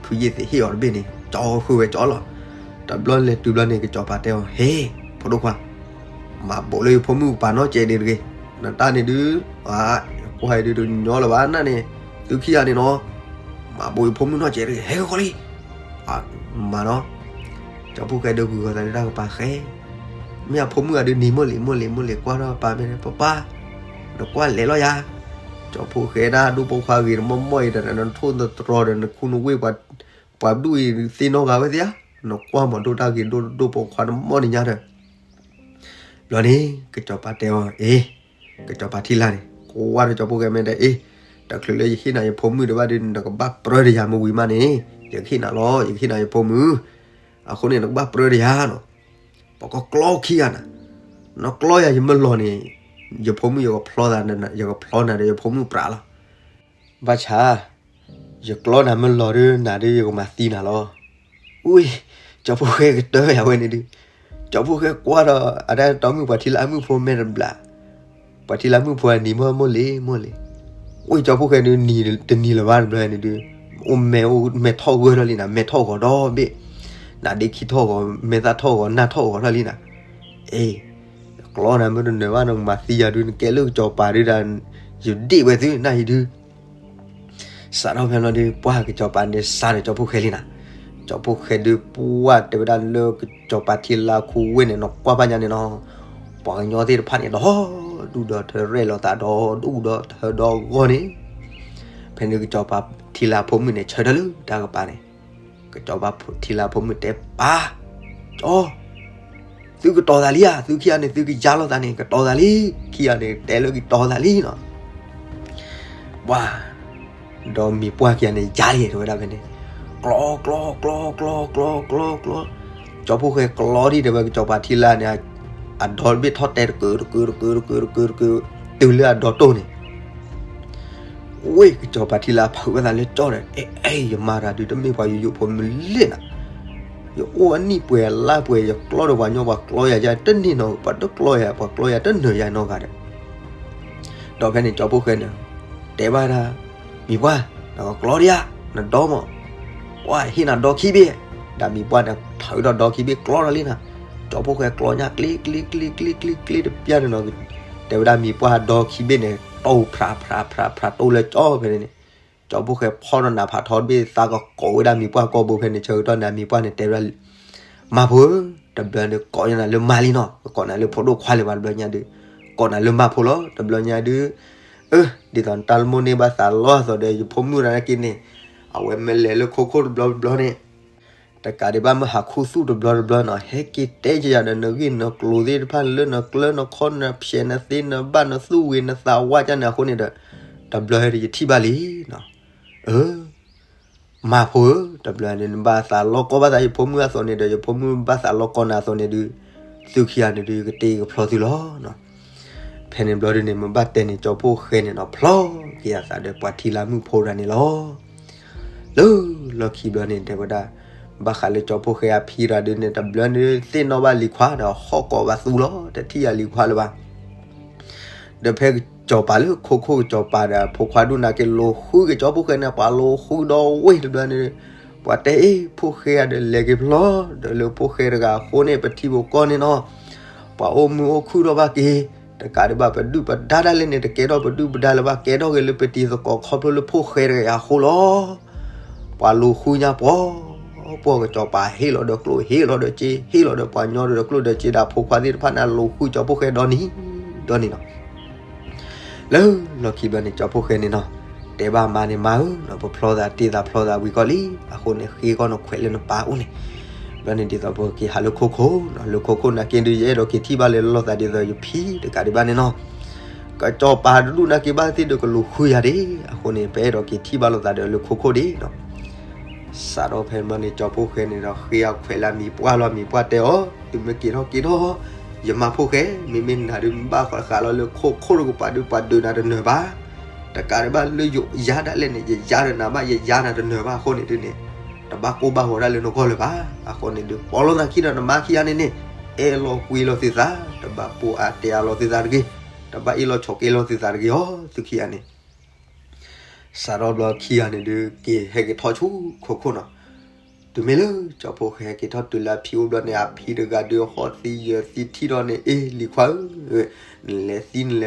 ဖုယ့ၢ်သ့ၣ်ဟ့ၣ်အီၤတဘ့ၣ်န့ၣ် ကၠီဃုာ်ဝဲကၠီလီၤ. တဘျီလဲၤတုၤဘျီန့ၣ် ကစီၤပၤတဲအီၤ ဟ့ၣ် ဖိဒိၣ်ခွါ မၤဘိးလၢယဖိမုၣ်ကပၤနီတစဲးဒံးတဂ့ၤ. နတၢ်န့ၣ်ဒုး ကွၢ်ဒုးတညီလၢၤဘၣ်နၢ်န့ၣ် သုခံဂၤန့ၣ်နီၤ မၤဘိးယဖိမုၣ်နီတစဲးတဂ့ၤ ဟဲဃီလံ. မၤနီၤ ကၠီဖှိၣ်ဃဲဒုးဂုၤဂီၤသးလၢတၢ်ကပၤဃဲ မ့ၢ်အဖိမုၣ်ဂၤဒုး နံၤမိၢ်လံၤမိၢ်လံၤမိၢ်လံၤ ကွၢ်ထီၣ်ပၢ်မ့ၢ်န့ၣ် ပၢ်ပၢ် နကွၢ်လဲၤလီၤယၤ. ကၠီဖှိၣ်ဃဲဒၣ်ဒိၣ်ပိာ်ခွါဂ့ၤတမီၢ်မီၢ်အံၤဒီး နထိၣ်နတြီၤဒီး နခူနဝ့ၢ် ပှၤဒူၣ်အံၤသ့ၣ်နီၣ်ဂၤဝဲသ့ဧါ. နကွၢ်မၤဒိၣ်တၢ်ဂ့ၤဒိၣ်ဒိၣ်ပိာ်ခွါတမီၢ်န့ၣ်ညါဒီး ဘျီန့ၣ် ကစီၤပၤတဲအီၤ အ့ ကစီၤပၤထံလါန့ၣ် ကွၢ်ဒီးကၠီဖှိၣ်ဃဲမ့ၢ်တဲ အ့ တချုးလၢယဟ့ၣ်နၤယဖိမုၣ်ဒံးဘၣ်ဒုး နကဘၣ်ပြၢတယၤမ့ၢ်ဝံၤမးန့ၣ် ယကဟ့ၣ်နၤလီၤ ယကဟ့ၣ်နၤယဖိမုၣ် အဃိန့ၣ် နကဘၣ်ပြၢတယၤနီၤ ပှၤကကျီခံဂၤနၤ နကျီယၤယမ့ၢ်လီၤန့ၣ် ယဖိမုၣ်ယကဖျီသး ယကဖျီနၤဒီးယဖိမုၣ်ပြးလီၤ ဘၣ်ဆၣ် ယကျီနၤမ့ၢ်လီၤဒုး နၤဒုးယကမၤသံနၤလီၤ. အူၣ် ကၠီဖှိၣ်ဃဲကတၢၢ်ယၤဝဲန့ၣ်ဒုး ကၠီဖှိၣ်ဃဲကွၢ်ဒီး အတၢ်တီမုၣ်ပှၤထံလါမုၣ်ဖိမဲာ်တဘျး ပှၤထံလါမုၣ်ဖိအနံၤမီၢ်မိၢ်လံၤမိၢ်လံၤ အူၣ်ကၠီဖှိၣ်ဃဲဒုး တနံၤလၢၤဘၣ်တဘျီန့ၣ်ဒုး အိၣ်မဲာ်အိၣ်မဲာ်ထီၣ်ဂၢၢ်ထီၣ်လံနၤ မဲာ်ထီၣ်ဂီၤဒီဘ့ၣ် နၤဒ့ခံထီၣ်ဂီၤ မဲာ်သၣ်ထီၣ်ဂီၤ နၢ်ထီၣ်ဂီၤထီၣ်လံနၤ အ့ ကျီနၤမ့ၢ်တနၢၤဘၣ် နကမၤသံယၤဒုး နကဲလၢကစီၤပၤဒုးဒၣ် ယဒ့ၣ်ဝဲသုနၢ်ဟံဒုး စးထီၣ်ဖဲလီၤဒုး ပှၢ်ကစီၤပၤန့ၣ်စးဒီးကၠီဖှိၣ်ဃဲလံနၤ ကၠီဖှိၣ်ဃဲဒုး ပှၢ်တဲဝဲဒၣ်လၢကစီၤပၤထံလါခူဝ့ၢ်န့ၣ် နကွၢ်ဘၣ်ညါန့ၣ်နီၤ ပှၤကညီသ့ၣ်တဖၣ်န့ၣ် ဒီဒူၣ်ဒီထၢရဲၣ်လီၤသးဒီဒူၣ်ဒီထၢဒီဂီၢ်န့ၣ် ဖဲန့ၣ်ကစီၤပၤထံလါဖိမုၣ်န့ၣ် ဆၢထၢၣ်လၢတၢ်ကပၤန့ၣ် ကစီၤပၤထံလါဖိမုၣ်တဲပၢ် ကၠီ သုကတီၤသးလံဧါ, သုခံဂၤန့ၣ် သုကယါလိာ်သးန့ၣ် ကတီၤသးလံ, ခံဂၤန့ၣ် တဲလၢကတီၤသးလံနီၤ. ပှၤ ဒီးမံၤပှၢ်ခံဂၤန့ၣ် ယါလံ တဲဝဲဒၣ်ဖဲန့ၣ်, ကျီ ကျီ ကျီ ကျီ ကျီ ကျီ ကျီ, ကၠီဖှိၣ်ဃဲကျီဒံး တဲဝဲ ကစီၤပၤထံလာ်န့ၣ် အဒီတဘ့ၣ်ထီၣ်တဲတကုာ်တကုာ်တကုာ်တကုာ်တကုာ်တကုာ် တုၤလၢအဒီတိၢ်န့ၣ် ဝ့ၢ် ကစီၤပၤထံလာ်ဖုးဝဲသးလၢကၠီဒီး အဲ အဲ ယမါတဂၤဒုး တမ့ၢ်ပှၤယိယိဖိမုၣ်လဲၣ်နၤ, ယအိၣ်အနံၣ်ပှဲၤလါပှဲၤ ယကျီဒီးပှၤညီပှၤကျီယၤယါတန့ၢ်နီၤ, ပှၤတကျီယၤ ပှၤကျီယၤတနၢၤယၤနီတဂၤဒီး ဒီးဖဲန့ၣ် ကၠီဖှိၣ်ဃဲန့ၣ် တဲဘၣ်ဒၣ် မံၤပှၢ် နကကျီဒံးဧါ, နဒီမး, ပှၤဟ့ၣ်နၤဒီခံဘ့ၣ်, ဒီးမံၤပှၢ်န့ၣ် ထုးဒီးဒီခံဘ့ၣ်ကျီဒီးလံနၤ, ကၠီဖှိၣ်ဃဲကျီညါ ကျ့ ကျ့ ကျ့ ကျ့ ကျ့ ကျ့ တပျၢ်န့ၣ်နီၤ, တဲဝဲဒၣ်မံၤပှၢ်ဒီခံဘ့ၣ်န့ၣ် တိၢ်ဖြးဖြးဖြးဖြးတိၢ်လၢကၠီဖဲန့ၣ်န့ၣ်, ကၠီဖှိၣ်ဃဲဖီၣ်ဒီးနးဖးထီတဘ့ၣ် သးကကိးဝဲဒၣ်မံၤပှၢ်ကိာ်ဘိဖဲန့ၣ် ဆၢကတီၢ်န့ၣ် အမံၤပှၢ်န့ၣ် တဲဝဲဒၣ် မါဖိဧၢ, တဘျီန့ၣ် ကိးညါနၤလၢမါလံနီၤ, ကိးနၤလၢဖိဒိၣ်ခွါလၢၤဘၣ်တဘျီညါဒုး, ကိးနၤလၢမါဖိလီၤ တဘျီညါဒုး, အၢ ဒ်သိးနတၢ်လၢမိၢ်န့ၢ်ဘၣ်သးလီအသိးဒီး ယဖိမုၣ်ရၤနာ်က့န့ၣ်, အဝဲမ့ၢ်လဲၤလၢခိခိၣ်တဘျီတဘျီန့ၣ်, တကးဒံးဘၣ်မ့ၢ်ဟးခူသူၣ်တဘျီတဘျီနီၤ, ဟဲက့ၤတဲက့ၤယၤဒီး နဂ့ၢ်နကျိၤသ့ၣ်တဖၣ် နလၢနကျၢနခီၣ်နဖျဲးနသ့နဘၣ် နသူၣ်ဝံၤနသးဝါကၢ်န့ၣ်အဃိန့ၣ်ဒီး, တဘျီဟဲဒီးယထံၣ်ဘၣ်လံနီၤ, အၢ မါဖိဧၢ, တဘျီန့ၣ် နဘၣ်သးလီကီဘၣ်သးယဖိမုၣ်အသိးန့ၣ်ဒီး ယဖိမုၣ်ဘၣ်သးလီကီနၤအသိးန့ၣ်ဒုး, သုခံဂၤန့ၣ်ဒုး ကတ့ကဖျီသုလီၤ. ဖဲန့ၣ်ဘျီဒုးန့ၣ် မ့ၢ်ဘၣ်တဲန့ၣ် ကၠီဖှိၣ်ဃဲန့ၣ်နီၤ ဖျီက့ၤအသးဒီးပှၤထံလၢမုၣ်ဖိတဂၤန့ၣ်လီၤ. လၢလီၢ်ခံဘျီန့ၣ် တဲဝဲဒၣ် ဘၣ်ဃးလၢကၠီဖှိၣ်ဃဲအဖံတဂၤဒုးန့ၣ် တဘျီန့ၣ်သ့ၣ်နီၣ်ဘၣ်လံၤခွါဒီး ဟီၣ်ကိးဘၣ်သူလီၤ, တထံၣ်ယၤလံၤခွါလၢၤဘၣ်. ဒီးဖဲကစီၤပၤလၢခိခိၣ်ကစီၤပၤဒီး ဖိခွါဒိၣ်နာ်က့ လိာ်ဃုကၠီဖှိၣ်ဃဲန့ၣ် ပှၤလိာ်ဃုဒီဝ့ၢ်တဘျီန့ၣ်, ပှၤတဲအ့ၣ် ဖှိၣ်ဃဲဂၤဒီးလဲၤက့ၤဖျီ, ဒီးလၢဖှိၣ်ဃဲတဂၤအဃိန့ၣ် ပထံပကီၢ်န့ၣ်နီၤ, ပှၤအိၣ်မုာ်အိၣ်ခုၣ်ထီၣ်ဘၣ်က့ၤ, တကးဒံးဘၣ်ပဒုၣ်ပဒါဒၣ်လဲာ်န့ၣ် တကဲထီၣ်ပဒုၣ်ပဒါလၢၤဘၣ် ကဲထီၣ်က့ၤလၢပတံၤသကိးခီဖျိလၢဖှိၣ်ဃဲတဂၤအဃိလီၤ. ပှၤလိာ်ဃုညါပှီၤ, ပှီၤကစီၤပၤဟ့ၣ်လီၤဒီးကျိၣ်ဟ့ၣ်လီၤဒီးစ့ ဟ့ၣ်လီၤဒီးပှၤညီဒီးကျိၣ်ဒီးစ့ဒီးဖိခွါသ့ၣ်တဖၣ်န့ၣ် လိာ်ဃုကၠီဖှိၣ်ဃဲဒီနံၤ, ဒီနံၤနီၤ. လၢလီၢ်ခံဘျီန့ၣ် ကၠီဖှိၣ်ဃဲန့ၣ်နီၤ, တဲဘၣ်မါန့ၣ် မါဧၢ, ပဖျီသးတ့ၢ်သးဖျီသးဝံၤကီၢ်လံ, အဃိန့ၣ် ဃ့ကီၢ်နခွဲးလၢနပၢ်အိၣ်န့ၣ်, ဘျီန့ၣ်ဒ်သိးပက့ၤဟးလၢခိခိၣ်, လၢခိခိၣ်နာ်က့ဒုး ယအဲၣ်ဒိးက့ၤထံၣ်ဘၣ်လၢလိာ်သးဒ်သိးယဖံတကးဒံးဘၣ်န့ၣ်နီၤ. ကစီၤပၤတဒူၣ်နာ်က့ဘၣ်သ့ၣ်ဒီးကလိာ်ဃုယၤဒၣ်, အဃိန့ၣ် ပအဲၣ်ဒိးက့ၤထံၣ်ဘၣ်လိာ်သးဒီးလၢခိခိၣ်ဒၣ်နီၤ. စးထီၣ်ဖဲန့ၣ်န့ၣ် ကၠီဖှိၣ်ဃဲန့ၣ်ဒီး ဃ့အခွဲးလၢအမံၤပှၢ်လီၤ, မံၤပှၢ်တဲအီၤ, သုမ့ၢ်က့ၤထီၣ်က့ၤထီၣ်, ယမါဖှိၣ်ဃဲ, မ့မ့ၢ်နၤဒုးမ့ၢ်ဘၣ်ဃးလီၤလၢခိခိၣ်တကပၤဒုး ပှၤဒုးနၤတနၢၤဘၣ်. တကးဒံးဘၣ်လၢယယါဒၣ်လဲာ်န့ၣ် ယယါဒီးနၤဘၣ် ယယါနၤတနၢၤဘၣ်အဃိန့ၣ်ဒုးန့ၣ်, တဘၣ်ကိၢ်ဘၣ်ဂီၤဒၣ်လၢနဂီၢ်လၢၤဘၣ်. အဃိန့ၣ်ဒုး ပိာ်လိာ်သးခံဒီးနမါခံဂၤန့ၣ်န့ၣ်, အဲၣ်လီၤကွံလီၤသုသး, တဘၣ်ပိာ်အါတဲအါလီၤသုသးတဂ့ၤ, တဘၣ်အ့ၣ်လီၤဆိးက့လီၤသုသးတဂ့ၤအီၤ, သုခံဂၤန့ၣ် စးထီၣ်ဘျီခံဂၤန့ၣ်ဒုး က့ၤဟဲက့ၤထီၣ်ဆူခိခိၣ်နီၤ. တုၤမ့ၢ်လၢကၠီဖှိၣ်ဃဲဟဲက့ၤထီၣ်တုၤလၢအဖံအိၣ်ဘျီန့ၣ် အဖံတဂၤဒုးဟီၣ်သံယၢၤသံထံၣ်ထီၣ်န့ၣ်, အ့ၣ် လံ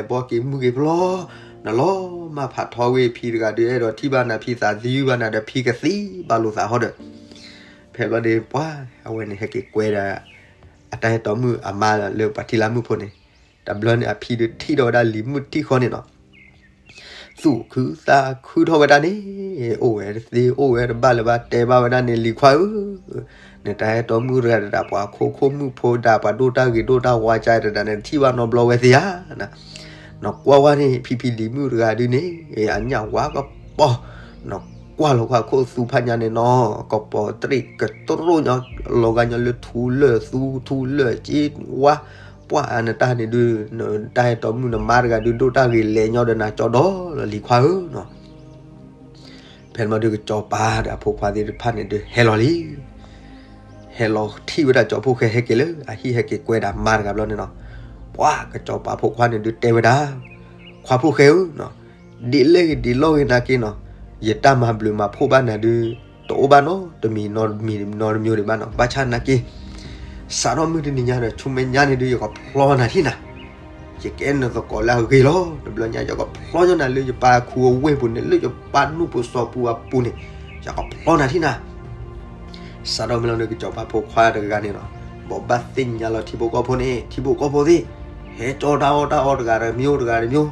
ၤခွါဧၢ, နလဲၤသံနလဲၤဘီက့ၤမုၢ်က့ၤဖျီ, နလီၤမၢ်ဖးထီဝဲဖံတဂၤဒုး အဲၣ်ဒိးထံၣ်ဘၣ်နၤ ဖံသးသယုၢ်ဘၣ်နၤဒီး ဖံကသံဘၣ်လိာ်သးဟီဒီး, ဖဲဘျီန့ၣ်ပှၤ အဝဲန့ၣ်ဟဲက့ၤကွဲဒီး အတၢ်ဟဲတီမုၣ်အမါလၢပှၤထံလၢမုၣ်ဖိန့ၣ်, တဘျီန့ၣ်အဖံဒုးထံၣ်ထီၣ်ဝဲဒၣ်လံၤမုၣ်ထံၣ်ဃီန့ၣ်နီၤ သူၣ်ခုသးခုထီၣ်ဝဲဒၣ်န့ၣ်, အိၣ်ဝဲတသ့ အိၣ်ဝဲတဘၣ်လၢၤဘၣ် တဲဘၣ်ဝဲဒၣ်န့ၣ် လံၤခွါဧၢ, နတၢ်ဟဲတီမုၣ်တဂၤတဒၣ် ပှၤခိခိၣ်မုၣ်ဖိဒၣ် ပှၤဒိၣ်တၢ်ဂ့ၤဒိၣ်တၢ်ဝါကါတဒၣ်န့ၣ် ထံၣ်ဘၣ်နီတဘျီဝဲသ့ဧါ. နကွၢ်ဝဲန့ၣ် ဖံဖံလံၤမုၣ်တဂၤဒုးန့ၣ် အညၣ်ဝါကပီၤ, နကွၢ်လီၤကွၢ်ခိၣ်သူဖးညါန့ၣ်နီၤ ကပီၤတရံးကတရိၣ်ညီ လီၤဂာ်ညီလၢထူလၢၢ်သူ ထူလၢၢ်က့ဝါ, ပှၤနတၢ်န့ၣ်ဒုး နတၢ်ဟဲတီမုၣ်နမါတဂၤဒုး ဒိၣ်တၢ်ဂ့ၤလဲၤညီဒီးနၤကၠီဒီးလီၤ လံၤခွါဧၢနီၤ. ဖဲန့ၣ်ဘျီဒုးကစီၤပၤဒီးအဖိခွါသ့ၣ်တဖၣ်န့ၣ်ဒုးဟဲလီၤလံ ဟဲလီၤထံၣ်ဝဲဒၣ်ကၠီဖှိၣ်ဃဲဟဲက့ၤလၢ အဟံၣ်ဟဲက့ၤကွဲဒၣ်မါတဂၤဘျီန့ၣ်နီၤ, ပှၤကစီၤပၤဖိခွါန့ၣ်ဒုးတဲဝဲဒၣ်, ခွါဖှိၣ်ဃဲဧၢ, ဒ်လဲၣ်ဂ့ၤဒ်လဲၣ်ဂ့ၤနာ်က့နီၤ, ယတၢ်မၤဘျုးမၤဖှိၣ်ဘၣ်နၤဒုး တအိၣ်ဘၣ်နီတမံၤနီတမံၤနီတမံၤဒံးဘၣ်နီၤ, ဘၣ်ဆၣ်နာ်က့ စးထီၣ်မုၢ်တနံၤညါဒီး ဆူမဲာ်ညါန့ၣ်ဒုး ယကဖျီနၤထံၣ်နၤ ယကဲနသကိးလၢအဂ့ၤလီၤ. တဘျီညါ ယကဖျီညီနၤလၢယပၢ်ခူအဝ့ၢ်ပူၤန့ၣ် လၢယပၢ်နူၢ်ပူၤစီၤပူၤအပူၤန့ၣ် ယကဖျီနၤထံၣ်နၤ. စးထီၣ်မ့ၢ်လီၤန့ၣ် ကစီၤပၤဖိခွါတဂၤန့ၣ်လီၤ, ဘိးဘၣ်သ့ၣ်ညါလီၤထံဖိကီၢ်ဖိန့ၣ် ထံဖိကီၢ်ဖိသ့ၣ်, ဟဲကၠီတၢ်အီၣ်တၢ်အီတဂၤတမံၤတဂၤတမံၤ,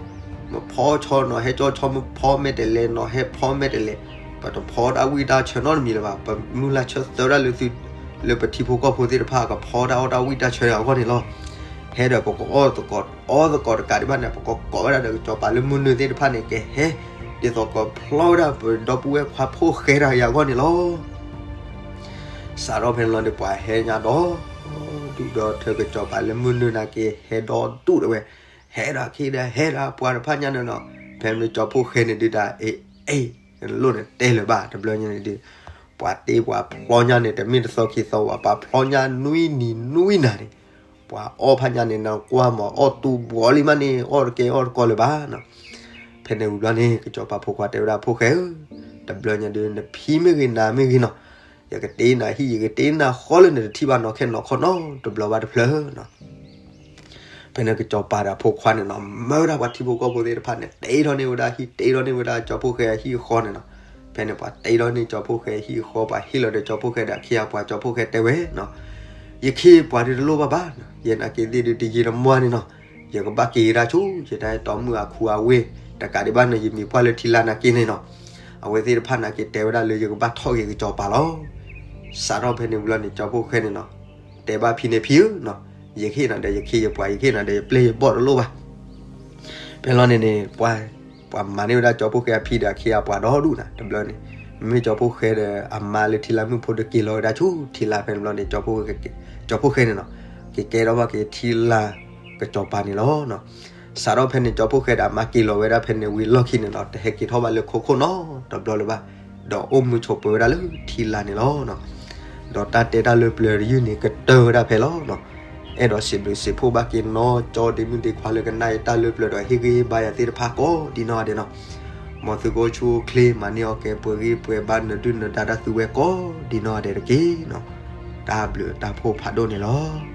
မဖီဆီနီၤ ဟဲကၠီဆီ မဖီမဲာ်တဲးလဲးနီၤ ဟဲဖီမဲာ်တဲးလဲး, ပတဖီတၢ်ဝံၣ်တၢ်ဆၢနီတမံၤလၢၤဘၣ်, ပမုၢ်လၢ်ဆၢသၢဒၣ်လၢသု လၢပထံဖိကီၢ်ဖိသ့ၣ်တဖၣ်ကဖီတၢ်အီၣ်တၢ်ဝံၣ်တၢ်ဆၢအဂီၢ်န့ၣ်လီၤ. ဟဲဒီးပကအီၣ်သကိးအီသကိးတကးဒံးဘၣ်န့ၣ် ပကကိးဝဲဒၣ်ဒီးကစီၤပၤလၢမုၢ်နုာ်သ့ၣ်တဖၣ်န့ၣ် ကဟဲ ဒ်သိးကဖျီဝဲဒၣ်ပဒီပုၢ်ဝဲၢ်ခွါဖိၣ်ဃဲတဂၤအံၤအဂီၢ်န့ၣ်လီၤ. စးထီၣ်ဖဲန့ၣ်လီၤန့ၣ် ပှၤဟဲညါဒီး ဒုၣ်ဒီးထၢကစီၤပၤလၢမုၢ်နုာ်နာ်က့ ဟဲဒီဒူၣ်တဝဲ, ဟဲဒီးခံဒီး ဟဲဒီးပှၤတဖၣ်ညါန့ၣ်နီၤ. ဖဲန့ၣ်ကၠီဖှိၣ်ဃဲန့ၣ်ဒုးဒၣ် အ့ အ့ လိၣ်န့ၣ်တဲလၢၤဘၣ် တဘျီညါန့ၣ်ဒုး ပှၤတ့ပှၤဖျီညါန့ၣ် တမ့ၢ်တသီခံသီဘၣ် ပှၤဖျီညါနွံနံၤနွံနၤန့ၣ် ပှၤအီၣ်ဖးညါန့ၣ် နကွၢ်မး အီၣ်တူၢ်ဘှီလံမးန့ၣ် အီၣ်တကဲအီၣ်တကီလၢၤဘၣ်နီၤ. ဖဲန့ၣ်ဝံၤဘျီန့ၣ် ကစီၤပၤဖိခွါတဲဝဲဒၣ် ဖိၣ်ဃဲဧၢ, တဘျီညါဒုး နဖံမ့ၢ်ဂ့ၤနၤမ့ၢ်ဂ့ၤနီၤ, ယကတ့နၤဟံၣ် ယကတ့နၤဃီလၢနတထံၣ်ဘၣ်နီၢ်ခဲနီၢ်ခီနီတဘျီဘၣ်တဖျၢၣ်နီၤ. ဖဲန့ၣ်ကစီၤပၤဒီးအဖိခွါန့ၣ်နီၤ မၢဝဲဒၣ်ပှၤထံဖိကီၢ်ဖိသ့ၣ်တဖၣ်န့ၣ် တ့ထီၣ်န့ၢ်ဝဲဒၣ်ဟံၣ် တ့ထီၣ်န့ၢ်ဝဲဒၣ်ကၠီဖှိၣ်ဃဲအဟံၣ်အဃီန့ၣ်နီၤ. ဖဲန့ၣ်ပှၤတ့ထီၣ်န့ၢ်ကၠီဖှိၣ်ဃဲအဟံၣ်အဃီ ပှၤဟ့ၣ်လီၤဒီးကၠီဖှိၣ်ဃဲဒီးအခ့အပှၤ ကၠီဖှိၣ်ဃဲတဲဝဲနီၤ, ယခ့ယပှၤဒုးတလိၣ်ဘၣ်ဘၣ်, ယနာ်က့သ့ၣ်ဒုးတယံာ်တမီၢ်န့ၣ်နီၤ, ယကဘၣ်က့ၤကဒါဆူ ယတၢ်အဲၣ်တီမုၣ်အခူအဝ့ၢ် တကးဒံးဘၣ်န့ၣ် ယမံၤပှၢ်လၢထံလာ်နာ်က့န့ၣ်နီၤ. အဝဲသ့ၣ်တဖၣ်နာ်က့တဲဝဲဒၣ်လၢယကဘၣ်ထီၣ်က့ၤကစီၤပၤလီၤ. စးထီၣ်ဖဲန့ၣ်ဝံၤလီၤန့ၣ် ကၠီဖှိၣ်ဃဲန့ၣ်နီၤ တဲဘၣ်ဖံန့ၣ် ဖံဧၢနီၤ, ယကဟ့ၣ်နၤဒီးယခ့ယပှၤ ယကဟ့ၣ်နၤဒီးယပျဲၢ်ယဘီၣ်တလိၣ်ဘၣ်. ဖဲလီၤန့ၣ်န့ၣ် ပှၤ ပှၤမၤန့ၢ်ဝဲဒၣ်ကၠီဖှိၣ်ဃဲအဖံဒီးအခ့အပှၤဒီဒူၣ်နၤ တဘျီန့ၣ်, မ့မ့ၢ်ကၠီဖှိၣ်ဃဲဒီးအမါလၢထံလာ်မုၣ်ဖိတက့ၤလီၤဝဲဒၣ်ဆူထံလာ်ဖဲန့ၣ်ဘျီန့ၣ် ကၠီဖှိၣ်ဃဲန့ၣ်နီၤ ကကဲထီၣ်ဘၣ်က့ၤထံလာ်ကစီၤပၤန့ၣ်လီၤ. စးထီၣ်ဖဲန့ၣ် ကၠီဖှိၣ်ဃဲဒီးအမါက့ၤလီၤဝဲဒၣ်ဖဲန့ၣ်ဝံၤလီၢ်ခံန့ၣ်နီၤ တဟဲက့ၤထီၣ်ဘၣ်လၢခိခိၣ်နီတဘျီလၢၤဘၣ်, ဒီးအိၣ်မူဆိးပၢၤဝဲဒၣ်လၢထံလာ်န့ၣ်လီၤ. ဒီးတၢ်တဲတၢ်လၢပျၢၤတယုၢ်န့ၣ် ကတၢၢ်ဝဲဒၣ်ဖဲလီၤနီၤ. အဲၣ်ဒိးစံးဘျုးစံးဖှိၣ်ဘၣ်က့ၤနီၢ်ကၠီဒ့မုၣ်ဒ့ခွါလၢကနၣ်ယတၢ်လၢပျၢၤဒီးဟ့ၣ်ဂံၢ်ဟ့ၣ်ဘါယၤသ့ၣ်တဖၣ်ကိးဒ်နီၢ်ဂၤဒဲးနီၤ. မ်သုကအိၣ်ဆူၣ်အိၣ်ချ့ မၤန့ၢ်အီၣ်ကဲပှဲၤဂံၢ်ပှဲၤဘါ နဒုၣ်နဒါတၢ်သူဝဲကိးဒ်နီၢ်ဂၤဒဲးတက့ၢ်နီၤ. တၢ်ဘျုးတၢ်ဖှိၣ်ဖးဒိၣ်န့ၣ်လီၤ.